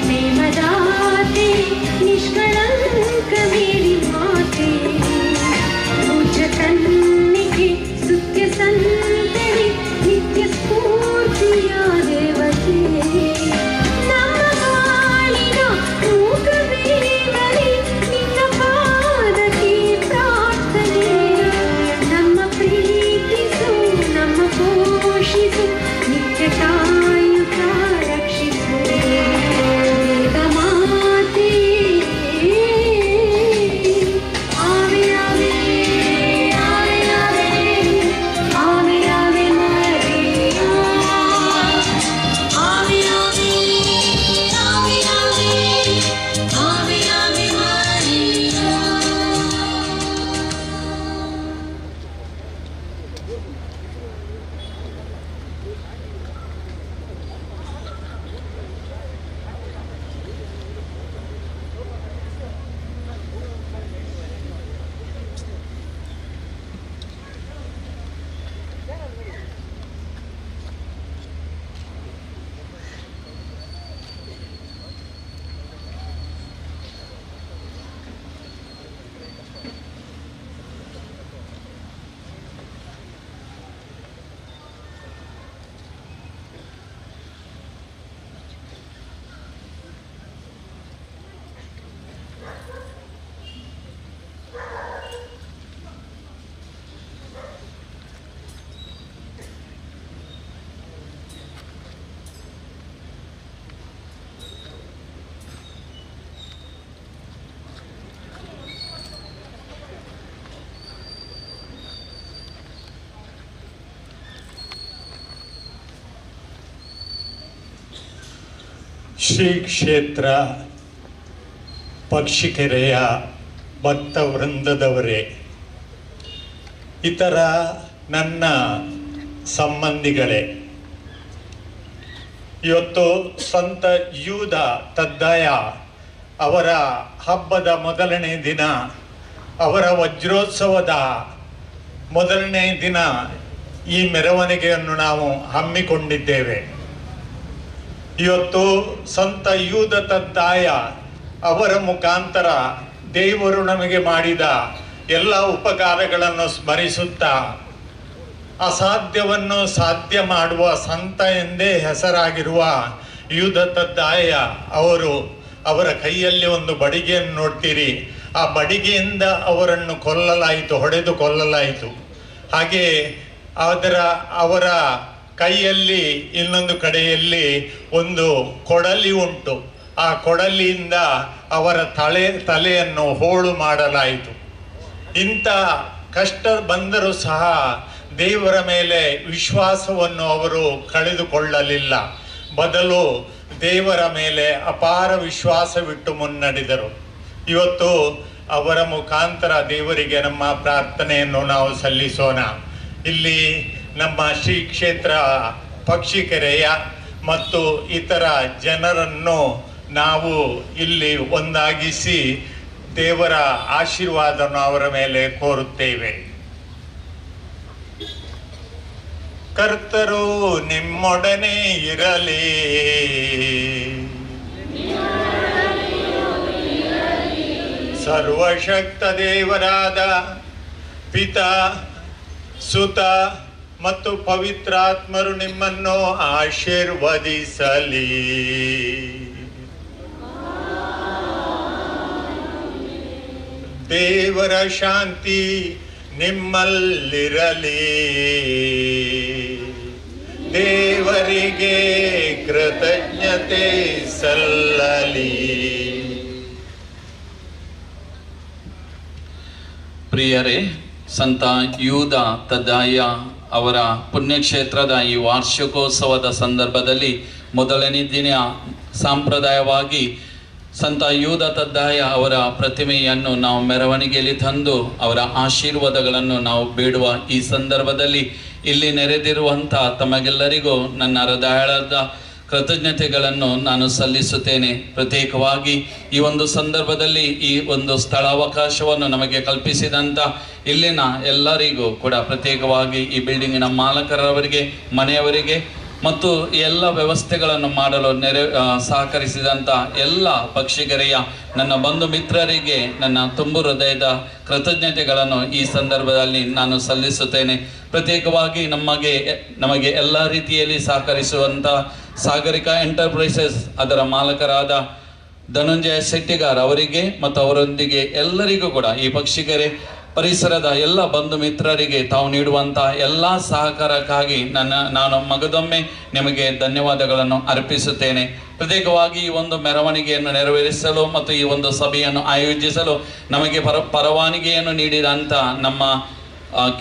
ಪ್ರೇಮದಾತೆ ನಿಷ್ಕಳಂಕ ಮೇರಿ ಮಾತೆ ಪೂಜ್ಯ ಕನ್ನಿಕೆ ಸುತ್ಯ ಸಂತರಿ ನಿತ್ಯ ಸ್ಫೂರ್ತಿಯ ದೇವತೆ ನಮ್ಮ ಬಾಳಿನ ಮೂಕವೇಗಲಿ ನಿನ್ನ ಪಾದಕ್ಕೆ ಪ್ರಾರ್ಥನೆ ನಮ್ಮ ಪ್ರೀತಿಸು ನಮ್ಮ ಪೋಷಿಸು ನಿತ್ಯ ಕಾಯುತ್ತ ರಕ್ಷಿಸು ದೇವಮಾತೆ Ave Ave Ave Ave Ave Ave Maria Ave Ave Ave Ave Ave Ave Maria. Shri ಕ್ಷೇತ್ರ ಪಕ್ಷಿಕೆರೆಯ ಭಕ್ತ ವೃಂದದವರೇ, ಇತರ ನನ್ನ ಸಂಬಂಧಿಗಳೇ, ಇವತ್ತು ಸಂತ ಯೂದ ತದ್ದಾಯ ಅವರ ಹಬ್ಬದ ಮೊದಲನೇ ದಿನ, ಅವರ ವಜ್ರೋತ್ಸವದ ಮೊದಲನೇ ದಿನ ಈ ಮೆರವಣಿಗೆಯನ್ನು ನಾವು ಹಮ್ಮಿಕೊಂಡಿದ್ದೇವೆ. ಇವತ್ತು ಸಂತ ಯೂದ ತದ್ದಾಯ ಅವರ ಮುಖಾಂತರ ದೇವರು ನಮಗೆ ಮಾಡಿದ ಎಲ್ಲ ಉಪಕಾರಗಳನ್ನು ಸ್ಮರಿಸುತ್ತಾ ಅಸಾಧ್ಯವನ್ನು ಸಾಧ್ಯ ಮಾಡುವ ಸಂತ ಎಂದೇ ಹೆಸರಾಗಿರುವ ಯೂದ ತದ್ದಾಯ ಅವರು, ಅವರ ಕೈಯಲ್ಲಿ ಒಂದು ಬಡಿಗೆಯನ್ನು ನೋಡ್ತೀರಿ. ಆ ಬಡಿಗೆಯಿಂದ ಅವರನ್ನು ಕೊಲ್ಲಲಾಯಿತು, ಹೊಡೆದು ಕೊಲ್ಲಲಾಯಿತು. ಹಾಗೆಯೇ ಅದರ ಅವರ ಕೈಯಲ್ಲಿ ಇನ್ನೊಂದು ಕಡೆಯಲ್ಲಿ ಒಂದು ಕೊಡಲಿ ಉಂಟು. ಆ ಕೊಡಲಿಯಿಂದ ಅವರ ತಲೆಯನ್ನು ಹೋಳು ಮಾಡಲಾಯಿತು. ಇಂಥ ಕಷ್ಟ ಬಂದರೂ ಸಹ ದೇವರ ಮೇಲೆ ವಿಶ್ವಾಸವನ್ನು ಅವರು ಕಳೆದುಕೊಳ್ಳಲಿಲ್ಲ. ಬದಲು ದೇವರ ಮೇಲೆ ಅಪಾರ ವಿಶ್ವಾಸವಿಟ್ಟು ಮುನ್ನಡೆದರು. ಇವತ್ತು ಅವರ ಮುಖಾಂತರ ದೇವರಿಗೆ ನಮ್ಮ ಪ್ರಾರ್ಥನೆಯನ್ನು ನಾವು ಸಲ್ಲಿಸೋಣ. ಇಲ್ಲಿ ನಮ್ಮ ಶ್ರೀ ಕ್ಷೇತ್ರ ಪಕ್ಷಿಕೆರೆಯ ಮತ್ತು ಇತರ ಜನರನ್ನು ನಾವು ಇಲ್ಲಿ ಒಂದಾಗಿಸಿ ದೇವರ ಆಶೀರ್ವಾದವನ್ನು ಅವರ ಮೇಲೆ ಕೋರುತ್ತೇವೆ. ಕರ್ತರು ನಿಮ್ಮೊಡನೆ ಇರಲಿ. ಸರ್ವಶಕ್ತ ದೇವರಾದ ಪಿತಾ, ಸುತ ಮತ್ತು ಪವಿತ್ರಾತ್ಮರು ನಿಮ್ಮನ್ನು ಆಶೀರ್ವದಿಸಲಿ. ದೇವರ ಶಾಂತಿ ನಿಮ್ಮಲ್ಲಿರಲಿ. ದೇವರಿಗೆ ಕೃತಜ್ಞತೆ ಸಲ್ಲಲಿ. ಪ್ರಿಯರೇ, ಸಂತ ಯೂದ ತದ್ದಾಯ ಅವರ ಪುಣ್ಯಕ್ಷೇತ್ರದ ಈ ವಾರ್ಷಿಕೋತ್ಸವದ ಸಂದರ್ಭದಲ್ಲಿ ಮೊದಲನೇ ದಿನ ಸಾಂಪ್ರದಾಯವಾಗಿ ಸಂತ ಯೂದ ತದ್ದಾಯ ಅವರ ಪ್ರತಿಮೆಯನ್ನು ನಾವು ಮೆರವಣಿಗೆಯಲ್ಲಿ ತಂದು ಅವರ ಆಶೀರ್ವಾದಗಳನ್ನು ನಾವು ಬೇಡುವ ಈ ಸಂದರ್ಭದಲ್ಲಿ ಇಲ್ಲಿ ನೆರೆದಿರುವಂಥ ತಮಗೆಲ್ಲರಿಗೂ ನನ್ನ ಹೃದಯದ ಕೃತಜ್ಞತೆಗಳನ್ನು ನಾನು ಸಲ್ಲಿಸುತ್ತೇನೆ. ಪ್ರತ್ಯೇಕವಾಗಿ ಈ ಒಂದು ಸಂದರ್ಭದಲ್ಲಿ ಈ ಒಂದು ಸ್ಥಳಾವಕಾಶವನ್ನು ನಮಗೆ ಕಲ್ಪಿಸಿದಂಥ ಇಲ್ಲಿನ ಎಲ್ಲರಿಗೂ ಕೂಡ, ಪ್ರತ್ಯೇಕವಾಗಿ ಈ ಬಿಲ್ಡಿಂಗಿನ ಮಾಲಕರವರಿಗೆ, ಮನೆಯವರಿಗೆ ಮತ್ತು ಎಲ್ಲ ವ್ಯವಸ್ಥೆಗಳನ್ನು ಮಾಡಲು ಸಹಕರಿಸಿದಂಥ ಎಲ್ಲ ಪಕ್ಷಿಗರೆಯ ನನ್ನ ಬಂಧು ಮಿತ್ರರಿಗೆ ನನ್ನ ತುಂಬು ಹೃದಯದ ಕೃತಜ್ಞತೆಗಳನ್ನು ಈ ಸಂದರ್ಭದಲ್ಲಿ ನಾನು ಸಲ್ಲಿಸುತ್ತೇನೆ. ಪ್ರತ್ಯೇಕವಾಗಿ ನಮಗೆ ಎಲ್ಲ ರೀತಿಯಲ್ಲಿ ಸಹಕರಿಸುವಂಥ ಸಾಗರಿಕಾ ಎಂಟರ್ಪ್ರೈಸಸ್ ಅದರ ಮಾಲಕರಾದ ಧನಂಜಯ ಶೆಟ್ಟಿಗಾರ್ ಅವರಿಗೆ ಮತ್ತು ಅವರೊಂದಿಗೆ ಎಲ್ಲರಿಗೂ ಕೂಡ ಈ ಪಕ್ಷಿಗೆರೆ ಪರಿಸರದ ಎಲ್ಲ ಬಂಧು ಮಿತ್ರರಿಗೆ ತಾವು ನೀಡುವಂಥ ಎಲ್ಲ ಸಹಕಾರಕ್ಕಾಗಿ ನಾನು ಮಗದೊಮ್ಮೆ ನಿಮಗೆ ಧನ್ಯವಾದಗಳನ್ನು ಅರ್ಪಿಸುತ್ತೇನೆ. ಪ್ರತ್ಯೇಕವಾಗಿ ಈ ಒಂದು ಮೆರವಣಿಗೆಯನ್ನು ನೆರವೇರಿಸಲು ಮತ್ತು ಈ ಒಂದು ಸಭೆಯನ್ನು ಆಯೋಜಿಸಲು ನಮಗೆ ಪರವಾನಗಿಯನ್ನು ನೀಡಿದಂಥ ನಮ್ಮ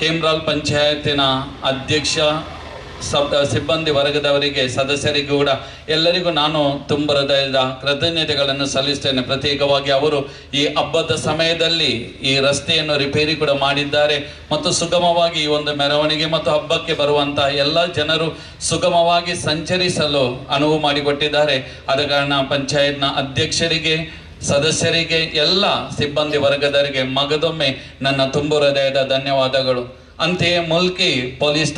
ಕೇಂದ್ರಾಲ್ ಪಂಚಾಯತಿನ ಅಧ್ಯಕ್ಷ, ಸಿಬ್ಬಂದಿ ವರ್ಗದವರಿಗೆ, ಸದಸ್ಯರಿಗೂ ಕೂಡ ಎಲ್ಲರಿಗೂ ನಾನು ತುಂಬ ಹೃದಯದ ಕೃತಜ್ಞತೆಗಳನ್ನು ಸಲ್ಲಿಸ್ತೇನೆ. ಪ್ರತ್ಯೇಕವಾಗಿ ಅವರು ಈ ಹಬ್ಬದ ಸಮಯದಲ್ಲಿ ಈ ರಸ್ತೆಯನ್ನು ರಿಪೇರಿ ಕೂಡ ಮಾಡಿದ್ದಾರೆ ಮತ್ತು ಸುಗಮವಾಗಿ ಈ ಒಂದು ಮೆರವಣಿಗೆ ಮತ್ತು ಹಬ್ಬಕ್ಕೆ ಬರುವಂಥ ಎಲ್ಲ ಜನರು ಸುಗಮವಾಗಿ ಸಂಚರಿಸಲು ಅನುವು ಮಾಡಿಕೊಟ್ಟಿದ್ದಾರೆ. ಆದ ಕಾರಣ ಪಂಚಾಯತ್ನ ಅಧ್ಯಕ್ಷರಿಗೆ, ಸದಸ್ಯರಿಗೆ, ಎಲ್ಲ ಸಿಬ್ಬಂದಿ ವರ್ಗದವರಿಗೆ ಮಗದೊಮ್ಮೆ ನನ್ನ ತುಂಬು ಹೃದಯದ ಧನ್ಯವಾದಗಳು. ಅಂತೆಯೇ ಮುಲ್ಕಿ ಪೊಲೀಸ್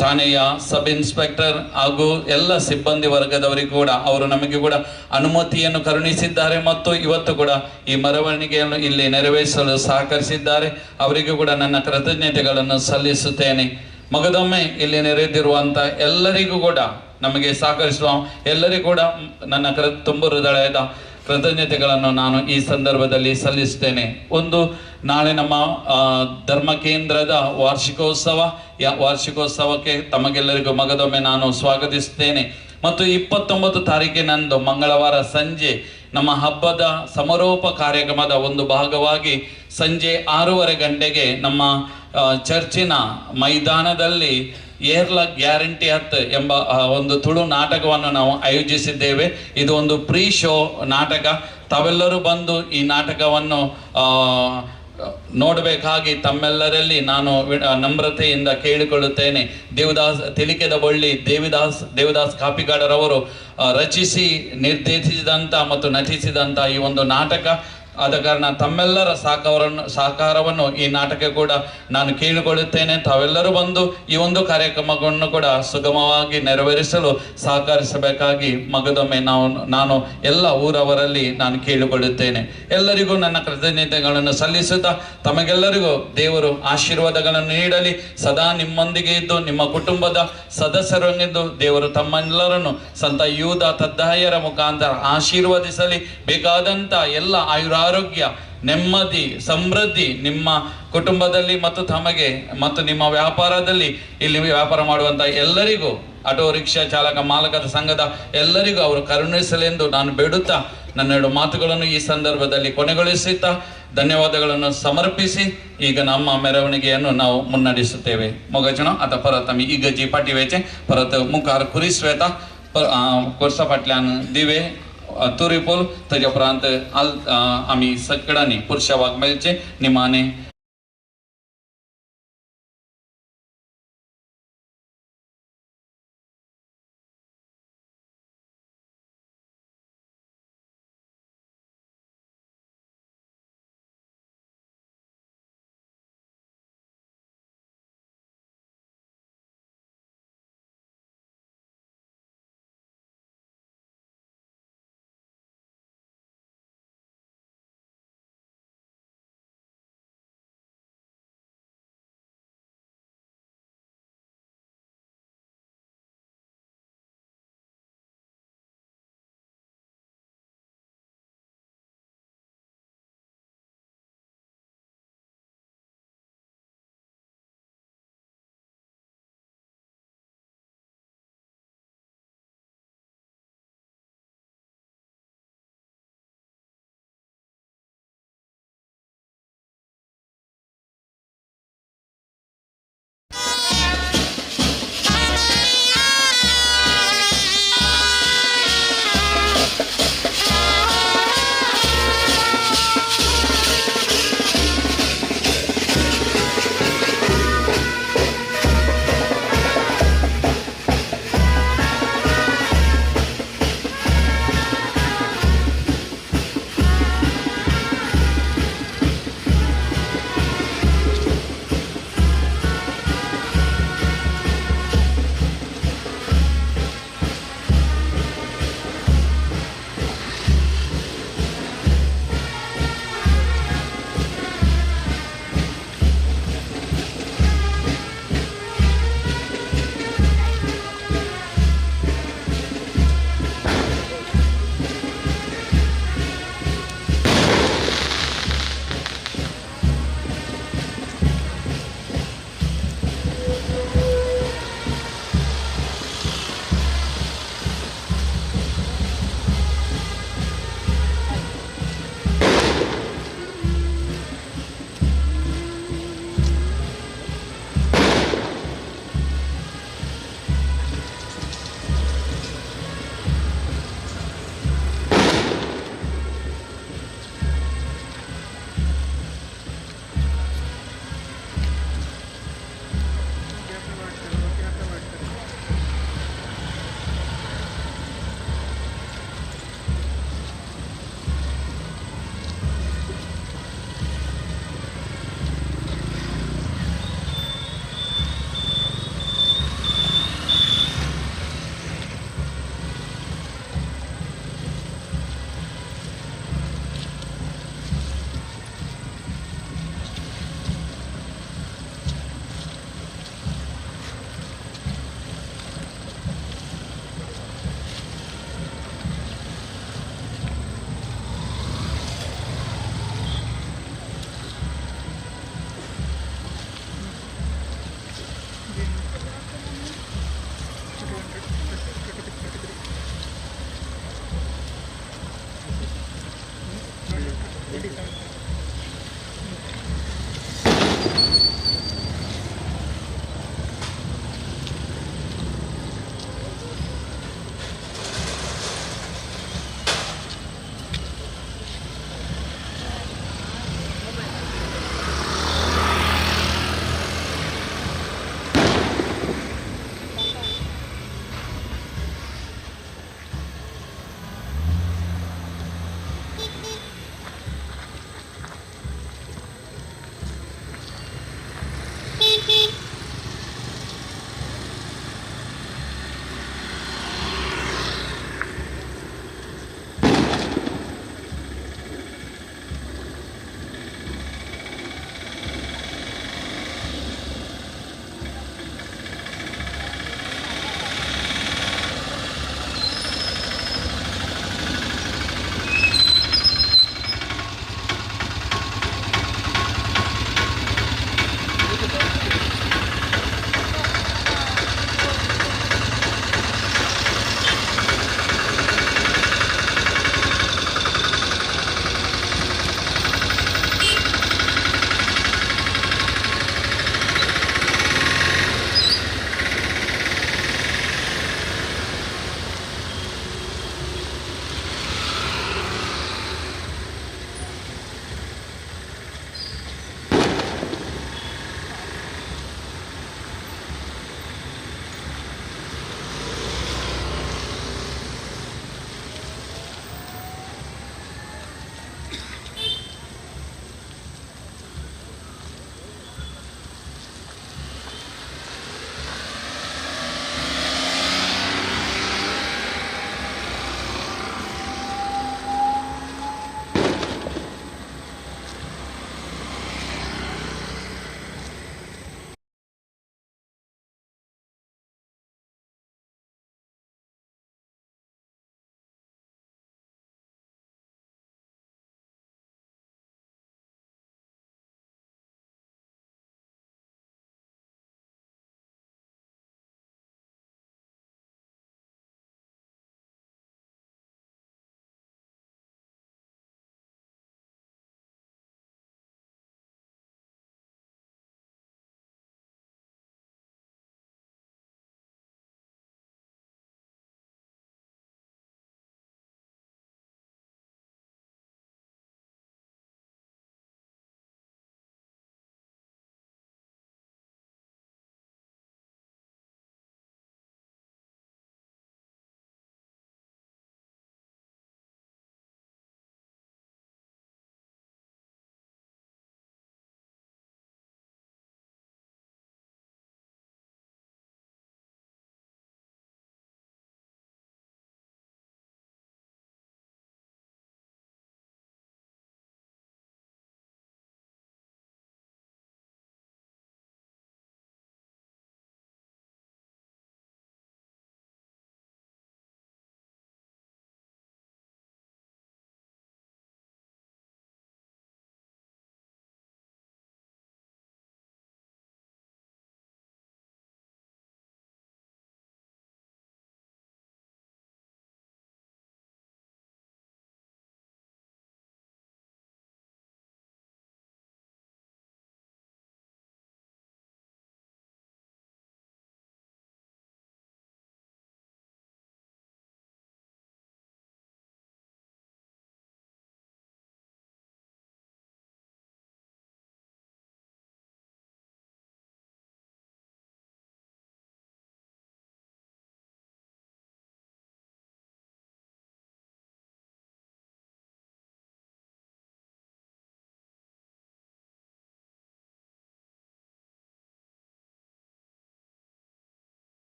ಠಾಣೆಯ ಸಬ್ ಇನ್ಸ್ಪೆಕ್ಟರ್ ಹಾಗೂ ಎಲ್ಲ ಸಿಬ್ಬಂದಿ ವರ್ಗದವರಿಗೂ ಕೂಡ ಅವರು ನಮಗೆ ಕೂಡ ಅನುಮತಿಯನ್ನು ಕರುಣಿಸಿದ್ದಾರೆ ಮತ್ತು ಇವತ್ತು ಕೂಡ ಈ ಮೆರವಣಿಗೆಯನ್ನು ಇಲ್ಲಿ ನೆರವೇರಿಸಲು ಸಹಕರಿಸಿದ್ದಾರೆ. ಅವರಿಗೂ ಕೂಡ ನನ್ನ ಕೃತಜ್ಞತೆಗಳನ್ನು ಸಲ್ಲಿಸುತ್ತೇನೆ. ಮಗದೊಮ್ಮೆ ಇಲ್ಲಿ ನೆರೆದಿರುವಂಥ ಎಲ್ಲರಿಗೂ ಕೂಡ, ನಮಗೆ ಸಹಕರಿಸುವ ಎಲ್ಲರಿಗೂ ಕೂಡ ನನ್ನ ತುಂಬು ಹೃದಯದ ಕೃತಜ್ಞತೆಗಳನ್ನು ನಾನು ಈ ಸಂದರ್ಭದಲ್ಲಿ ಸಲ್ಲಿಸುತ್ತೇನೆ. ಒಂದು ನಾಳೆ ನಮ್ಮ ಧರ್ಮ ಕೇಂದ್ರದ ವಾರ್ಷಿಕೋತ್ಸವಕ್ಕೆ ತಮಗೆಲ್ಲರಿಗೂ ಮಗದೊಮ್ಮೆ ನಾನು ಸ್ವಾಗತಿಸುತ್ತೇನೆ. ಮತ್ತು 29 ತಾರೀಕಿನಂದು ಮಂಗಳವಾರ ಸಂಜೆ ನಮ್ಮ ಹಬ್ಬದ ಸಮಾರೋಪ ಕಾರ್ಯಕ್ರಮದ ಒಂದು ಭಾಗವಾಗಿ ಸಂಜೆ 6:30 ಗಂಟೆಗೆ ನಮ್ಮ ಚರ್ಚಿನ ಮೈದಾನದಲ್ಲಿ ಏರ್ಲ ಗ್ಯಾರಂಟಿ ಹತ್ ಎಂಬ ಒಂದು ತುಳು ನಾಟಕವನ್ನು ನಾವು ಆಯೋಜಿಸಿದ್ದೇವೆ. ಇದು ಒಂದು ಪ್ರೀ ಶೋ ನಾಟಕ. ತಾವೆಲ್ಲರೂ ಬಂದು ಈ ನಾಟಕವನ್ನು ನೋಡಬೇಕಾಗಿ ತಮ್ಮೆಲ್ಲರಲ್ಲಿ ನಾನು ನಮ್ರತೆಯಿಂದ ಕೇಳಿಕೊಳ್ಳುತ್ತೇನೆ. ದೇವದಾಸ್ ತಿಳಿಕೆದ ಬಳ್ಳಿ ದೇವದಾಸ್ ಕಾಪಿಗಾಡರವರು ರಚಿಸಿ ನಿರ್ದೇಶಿಸಿದಂಥ ಮತ್ತು ನಟಿಸಿದಂಥ ಈ ಒಂದು ನಾಟಕ. ಆದ ಕಾರಣ ತಮ್ಮೆಲ್ಲರ ಸಹಕಾರವನ್ನು ಈ ನಾಟಕ ಕೂಡ ನಾನು ಕೇಳಿಕೊಳ್ಳುತ್ತೇನೆ. ತಾವೆಲ್ಲರೂ ಬಂದು ಈ ಒಂದು ಕಾರ್ಯಕ್ರಮವನ್ನು ಕೂಡ ಸುಗಮವಾಗಿ ನೆರವೇರಿಸಲು ಸಹಕರಿಸಬೇಕಾಗಿ ಮಗದೊಮ್ಮೆ ನಾನು ಎಲ್ಲ ಊರವರಲ್ಲಿ ನಾನು ಕೇಳಿಕೊಳ್ಳುತ್ತೇನೆ. ಎಲ್ಲರಿಗೂ ನನ್ನ ಕೃತಜ್ಞತೆಗಳನ್ನು ಸಲ್ಲಿಸುತ್ತಾ ತಮಗೆಲ್ಲರಿಗೂ ದೇವರು ಆಶೀರ್ವಾದಗಳನ್ನು ನೀಡಲಿ. ಸದಾ ನಿಮ್ಮೊಂದಿಗೆ ಇದ್ದು ನಿಮ್ಮ ಕುಟುಂಬದ ಸದಸ್ಯರೊಂದಿದ್ದು ದೇವರು ತಮ್ಮೆಲ್ಲರನ್ನು ಸಂತ ಯೂದ ತದ್ದಾಯರ ಮುಖಾಂತರ ಆಶೀರ್ವದಿಸಲಿ. ಬೇಕಾದಂಥ ಎಲ್ಲ ಆಯುರಾರೋಗ್ಯ, ನೆಮ್ಮದಿ, ಸಮೃದ್ಧಿ ನಿಮ್ಮ ಕುಟುಂಬದಲ್ಲಿ ಮತ್ತು ತಮಗೆ ಮತ್ತು ನಿಮ್ಮ ವ್ಯಾಪಾರದಲ್ಲಿ ಇಲ್ಲಿ ವ್ಯಾಪಾರ ಮಾಡುವಂಥ ಎಲ್ಲರಿಗೂ, ಆಟೋ ರಿಕ್ಷಾ ಚಾಲಕ ಮಾಲಕರ ಸಂಘದ ಎಲ್ಲರಿಗೂ ಅವರು ಕರುಣಿಸಲೆಂದು ನಾನು ಬೇಡುತ್ತಾ ನನ್ನೆರಡು ಮಾತುಗಳನ್ನು ಈ ಸಂದರ್ಭದಲ್ಲಿ ಕೊನೆಗೊಳಿಸುತ್ತಾ ಧನ್ಯವಾದಗಳನ್ನು ಸಮರ್ಪಿಸಿ ಈಗ ನಮ್ಮ ಮೆರವಣಿಗೆಯನ್ನು ನಾವು ಮುನ್ನಡೆಸುತ್ತೇವೆ. ಮೊಗಜನ ಅಥ ಪರತ್ ಆಮಿ ಇಗರ್ಜಿ ಪಾಟಿ ವೇಚೆ ಪರತ್ ಮುಖಾರ್ ಕುರಿಸ್ವೇತ कोर्सा फाटल्यान दिवे तुरीपूल ताज्या उपरांत आमी सगळ्यांनी पुरशावाक मेळचे निमाणे.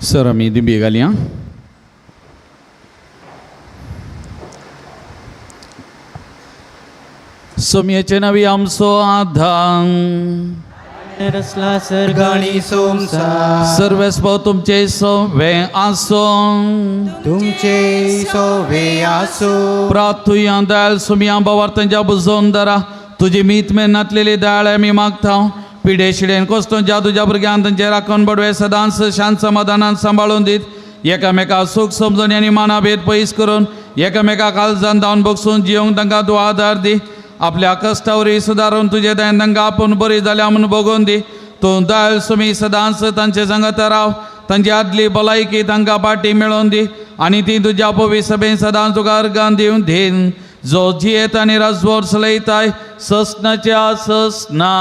सर आमी दिंबी घालया. सोमयेचे नवी आमचो आधार रसला सर्गाणी सोमसा सर्वेस्पो तुमचे सोवे आसो तुमचे सोवे आसो. प्रार्थुया दाल सुमया बावार्थांच्या बुजोवन दरा तुजी मीत मेहनतलेली दाळ आमी मागता. पिडे शिडेन कोस्तोंच्या तुज्या भुरग्यान तांचे राखण बडवे सदांच शांत समाधानान सांबाळून दीत एकामेका सूख समजून आनी मानाभेद पयस करून एकामेका काळजान धांवन बगसून जियोंक तांकां तूं आदार दी. आपल्या कश्टावरी सुदारून तुजे दयेन तांकां आपूण बरी जाल्या म्हूण बगोवन दी. तूं दयाळ सुमी सदांच तांचे सांगत राव. तांची आदली भलायकी तांकां पाटी मेळोवन दी आनी ती तुज्या पवी सभेन सदांच तुका अर्गान दिवन then जो जियेत आनी राजवोर चलयताय ससनाच्या ससना.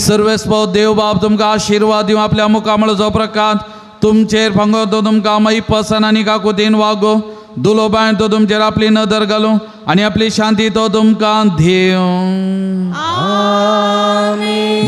सर्वेस्पो देव बाप तुमकां आशिर्वाद दिवं. आपल्या मुखामळाचो प्रकाश तुमचेर फांगो तो तुमकां मैपसन आनी काकुतीन वागो. दुलोबायन तो तुमचेर आपली नदर घालूं आनी आपली शांती तो तुमकां दिवं.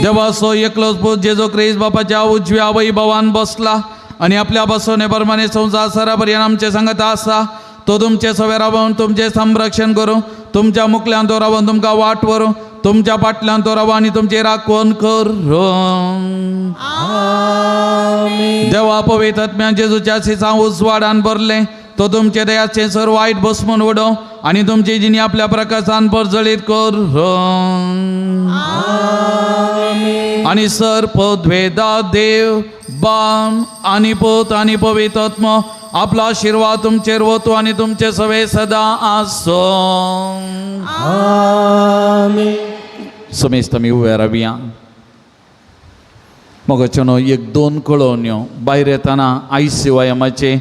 देवाचो एकलोच पूत जेजू क्रिस्त बापाच्या उजव्या वैभवान बसला आनी आपल्या बसवणे प्रमाणे संवसार सरापर्यंत आमचे सांगत आसा. तो तुमचे सवे रावन तुमचें संरक्षण करूं. तुमच्या मुखल्यान तो रावन तुमकां वाट व्हरूं. तुमच्या फाटल्यान तो राव आनी तुमची राखण करूं. देवा पवित्र आत्म्यान जेजूच्या सिसां उजवाडान भरलें तो तुमचे दयाचें सर्व वायट बसमून उडोवं आनी तुमची जिणी आपल्या प्रकाशान परजळीत करूं. आनी सर पदवेदा देव बाम आनी पूत आनी पवित्र आत्मो आपलो आशिर्वाद तुमचेर वतू आनी तुमचे सवे सदां आसूं. समेस्त आमी उबे रावया. मोगाच्यो न्हू एक दोन कळोवण्यो. भायर येतना आयसीवायमाचे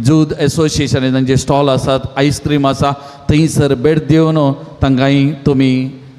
जूद एसोसिएशन तांचे स्टॉल आसात, आयस्क्रीम आसा, थंयसर भेट दिवन तांकां तुमी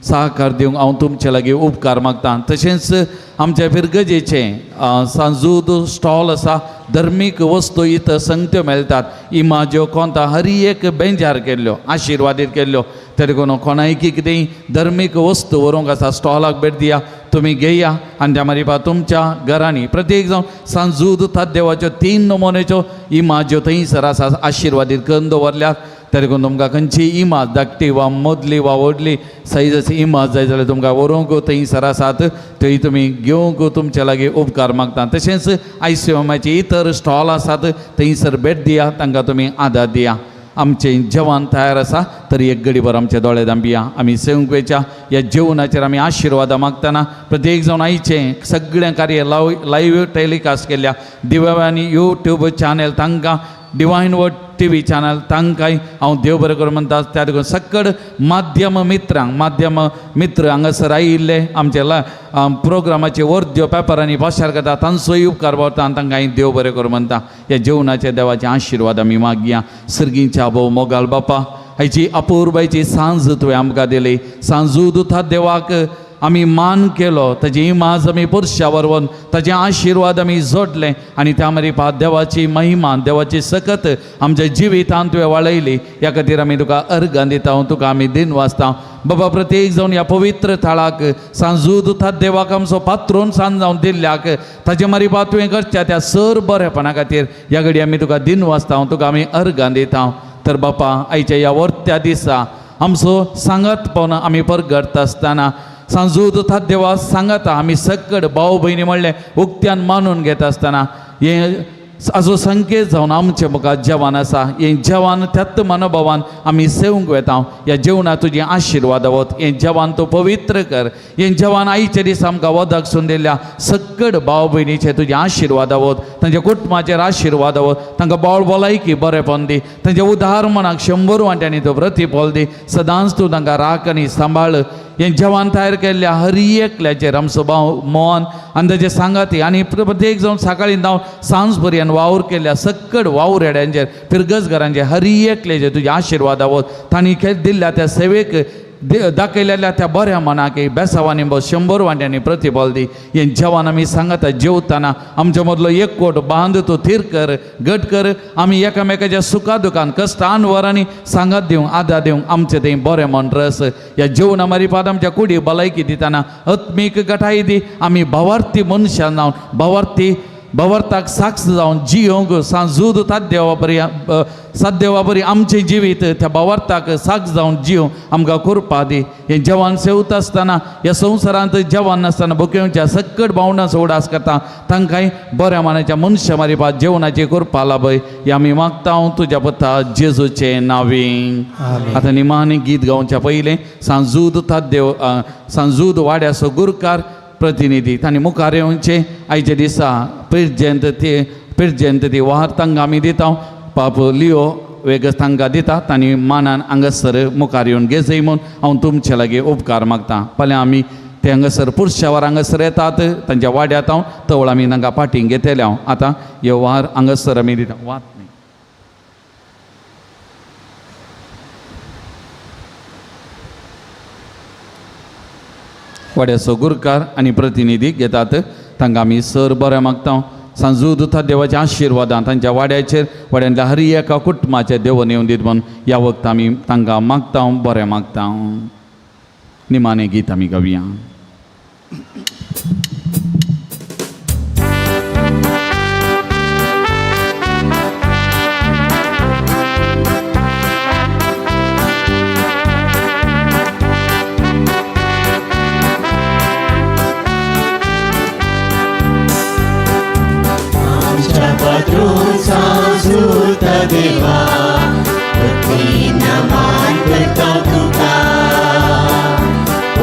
सहकार दिवंक हांव तुमचे लागीं उपकार मागता. तशेंच आमच्या फिरगजेचें सांजूद स्टॉल आसा, धर्मीक वस्तू इथं संगत्यो मेळटात. इमाज्यो कोंता हर एक बेंजार केल्ल्यो आशिर्वादीत केल्ल्यो. तरी कोण कोणायकी कितेंय धर्मीक वस्तू व्हरूंक आसा स्टॉलाक भेट दिया, तुमी घेया आनी त्या मागीर तुमच्या घरांनी प्रत्येक जावन सांजूद देवाच्यो 3 नमुन्याच्यो इमाज्यो थंयसर आसा आशिर्वादीत करून दवरल्यात. तरी कोण तुमकां खंयची इमाज धाकटी वा मदली वा व्हडली सायजाची इमाज जाय जाल्यार तुमकां व्हरूंक थंयसर आसात, थंय तुमी घेवंक तुमचे लागीं उपकार मागता. तशेंच आयसीएमाचे इतर स्टॉल आसात थंयसर भेट दिया, तांकां तुमी आदार दिया. आमचें जेवण तयार आसा तरी एक गडीभर आमचे दोळे धांपिया. आमी सेवंकवेच्या ह्या जेवणाचेर आमी आशिर्वादां मागतना प्रत्येक जावन आयचें सगळें कार्य लायव्ह टेलिकास्ट केल्ल्या दिव्या आनी यूट्यूब चॅनल तांकां डिवायन वर्ड टीव्ही चॅनल तांकांय हांव देव बरें करूं म्हणटा. त्या देखून सकड माध्यम मित्रांक माध्यम मित्र हांगासर आयिल्ले आमचे प्रोग्रामाचे वर्द्यो पेपरांनी प्रसार करता तांचोय उपकार पावता आनी तांकां देव बरें करूं म्हणटा. ह्या जेवणाचे देवाचे आशिर्वाद आमी मागया. सर्गीच्या भोव मोगाल बापा, हाची अपुरबायची सांज तुवें आमकां दिली. सांजू दुथा देवाक आमी मान केलो, ताजी इमाज आमी पुरशा वरवन ताजे आशिर्वाद आमी जोडले आनी त्या मारी देवाची महिमा देवाची सकत आमच्या जिवितांत तुवें वाळयली. ह्या खातीर आमी तुका अर्गां दिता, तुका आमी दिन वाचता. बाबा प्रत्येक जावन ह्या पवित्र थळाक सांजूद देवाक आमचो पात्रून सांज जावन दिल्ल्याक ताजे मारी तुवें करच्या त्या सर बरेपणा खातीर ह्या घडी आमी तुका दिन वाचता, तुका आमी अर्गां दिता. तर बापा आयच्या ह्या वर्त्या दिसा आमचो सांगात पावन आमी परगटता आसतना सांजूद देवा सांगाता आमी सकड भाव भयणी म्हणलें उक्त्यान मानून घेता आसतना हें हाजो संकेत जावन आमचे मुखार जेवण आसा. हें जेवण त्याच मनोभावान आमी सेवंक वेता. ह्या जेवणाक तुजी आशिर्वाद वत, हें जेवण तूं पवित्र कर. हें जेवण आयच्या दिसा आमकां वदक सून दिल्ल्या सकड भाव भयणीचे तुजे आशिर्वाद वत, तांच्या कुटुंबाचेर आशिर्वाद वत, तांकां बावळ भलायकी बरेपण दी, तांच्या उदार मनाक 100 वांट्यांनी तूं प्रतिफल दी. सदांच तूं तांकां राख आनी सांबाळ. हें जेवण तयार केल्ल्या हर एकल्याचेर आमचो भाव मोहन आनी ताजे सांगाती आनी प्रत्येक जावन सकाळीं धांवन सांज पर्यंत वावर केल्ल्या सक्कड वावरेड्यांचेर फिरगजघरांचेर हर एकल्याचेर तुजे आशिर्वाद वत. तांणी दिल्ल्या त्या सेवेक दाखयलेल्या त्या बऱ्या मनाक बेसावांनी 100 वांट्यांनी प्रतिफल दी. हें जेवण आमी सांगाता जेवताना आमच्या मदलो एक कोट बांद तूं थीर कर, घट कर. आमी एकामेकाच्या सुखा दुखान कश्टान वरांनी सांगात दिवंक आदार दिवंक आमचें तें बरें मन रस. ह्या जेवणा मारिपाद आमच्या कुडी भलायकी दितना आत्मीक गटाय दी. आमी भावार्थी मनशां जावन भावार्थी भावार्थाक साक्ष जावन जियोंक सांजूद सादेवा बरी आमचें जिवीत त्या भावार्थाक साक्ष जावन जियोंक आमकां कृपा दी. हें जेवण सेवता आसतना ह्या संवसारांत जेवण नासतना भुकेवच्या सक्कड भावनांचो उडास करता तांकांय बऱ्या मानाच्या मनशां मारिपा जेवणाची कृपा लाभय. हे आमी मागता तुज्या पुता जेजूचे नांवी. आतां निमाणी गीत गावच्या पयलें सांजूद देव सांजूद वाड्याचो गुरकार प्रतिनिधी तांणी मुखार येवचे. आयच्या दिसा पिरजंत ती वार तांकां आमी दिता. पाप लियो वेगच तांकां दिता, तांणी मानान हांगासर मुखार येवन घेजय म्हूण हांव तुमचे लागीं उपकार मागता. फाल्यां आमी ते हांगासर पुरशावर हांगासर येतात तांच्या वाड्यांत हांव तवळ आमी तांकां पाटींग घेतले. हांव आतां हे वार हांगासर आमी दिता. वात न्ही वाड्याचो गुरकार आनी प्रतिनिधी घेतात तांकां आमी सर बरें मागता. सांजू दुथा देवाच्या आशिर्वादान तांच्या वाड्याचेर वाड्यांतल्या हर एका कुटुंबाचेर देव येवन दीत म्हूण ह्या वक्त आमी तांकां मागता, बरें मागता. निमाणें गीत आमी गावया. देवा भक्तीन मान करता तुका,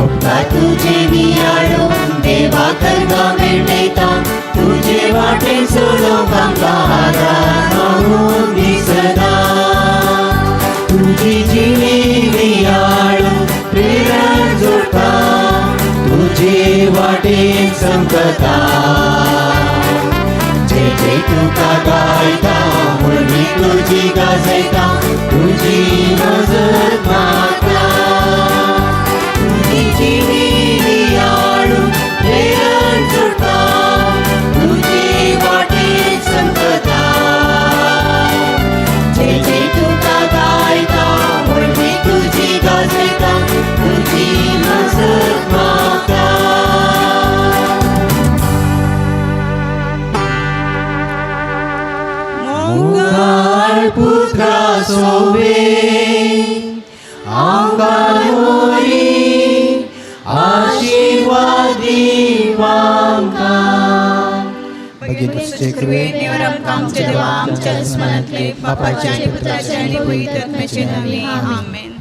उपकार तुजे नियाळून देवा करता भेटयता, तुजे वाटे चलोवंक आमकां आदार मागून दिसना. तुजी जिणी नियाळून प्रेरण जोडटा, तुजे वाटेन चमकता. जय जय तुका गायता, मुरली तुजी गाजयता, तुजी मजत मागता. तुजी जिणी नियाळून प्रेरण जोडटा, तुजे वाटेन चमकता. जय जय तुका गायता, मुरली तुजी गाजयता, तुजी मजत मागता. पुत्रा सोवे आमकां मोरी आशिर्वाद आमकां. आमच्या देवा आमच्या दुस्मनांतले बापाच्या आनी पुत्राच्या आनी पवित्र आत्म्याच्या नांवान आमेन.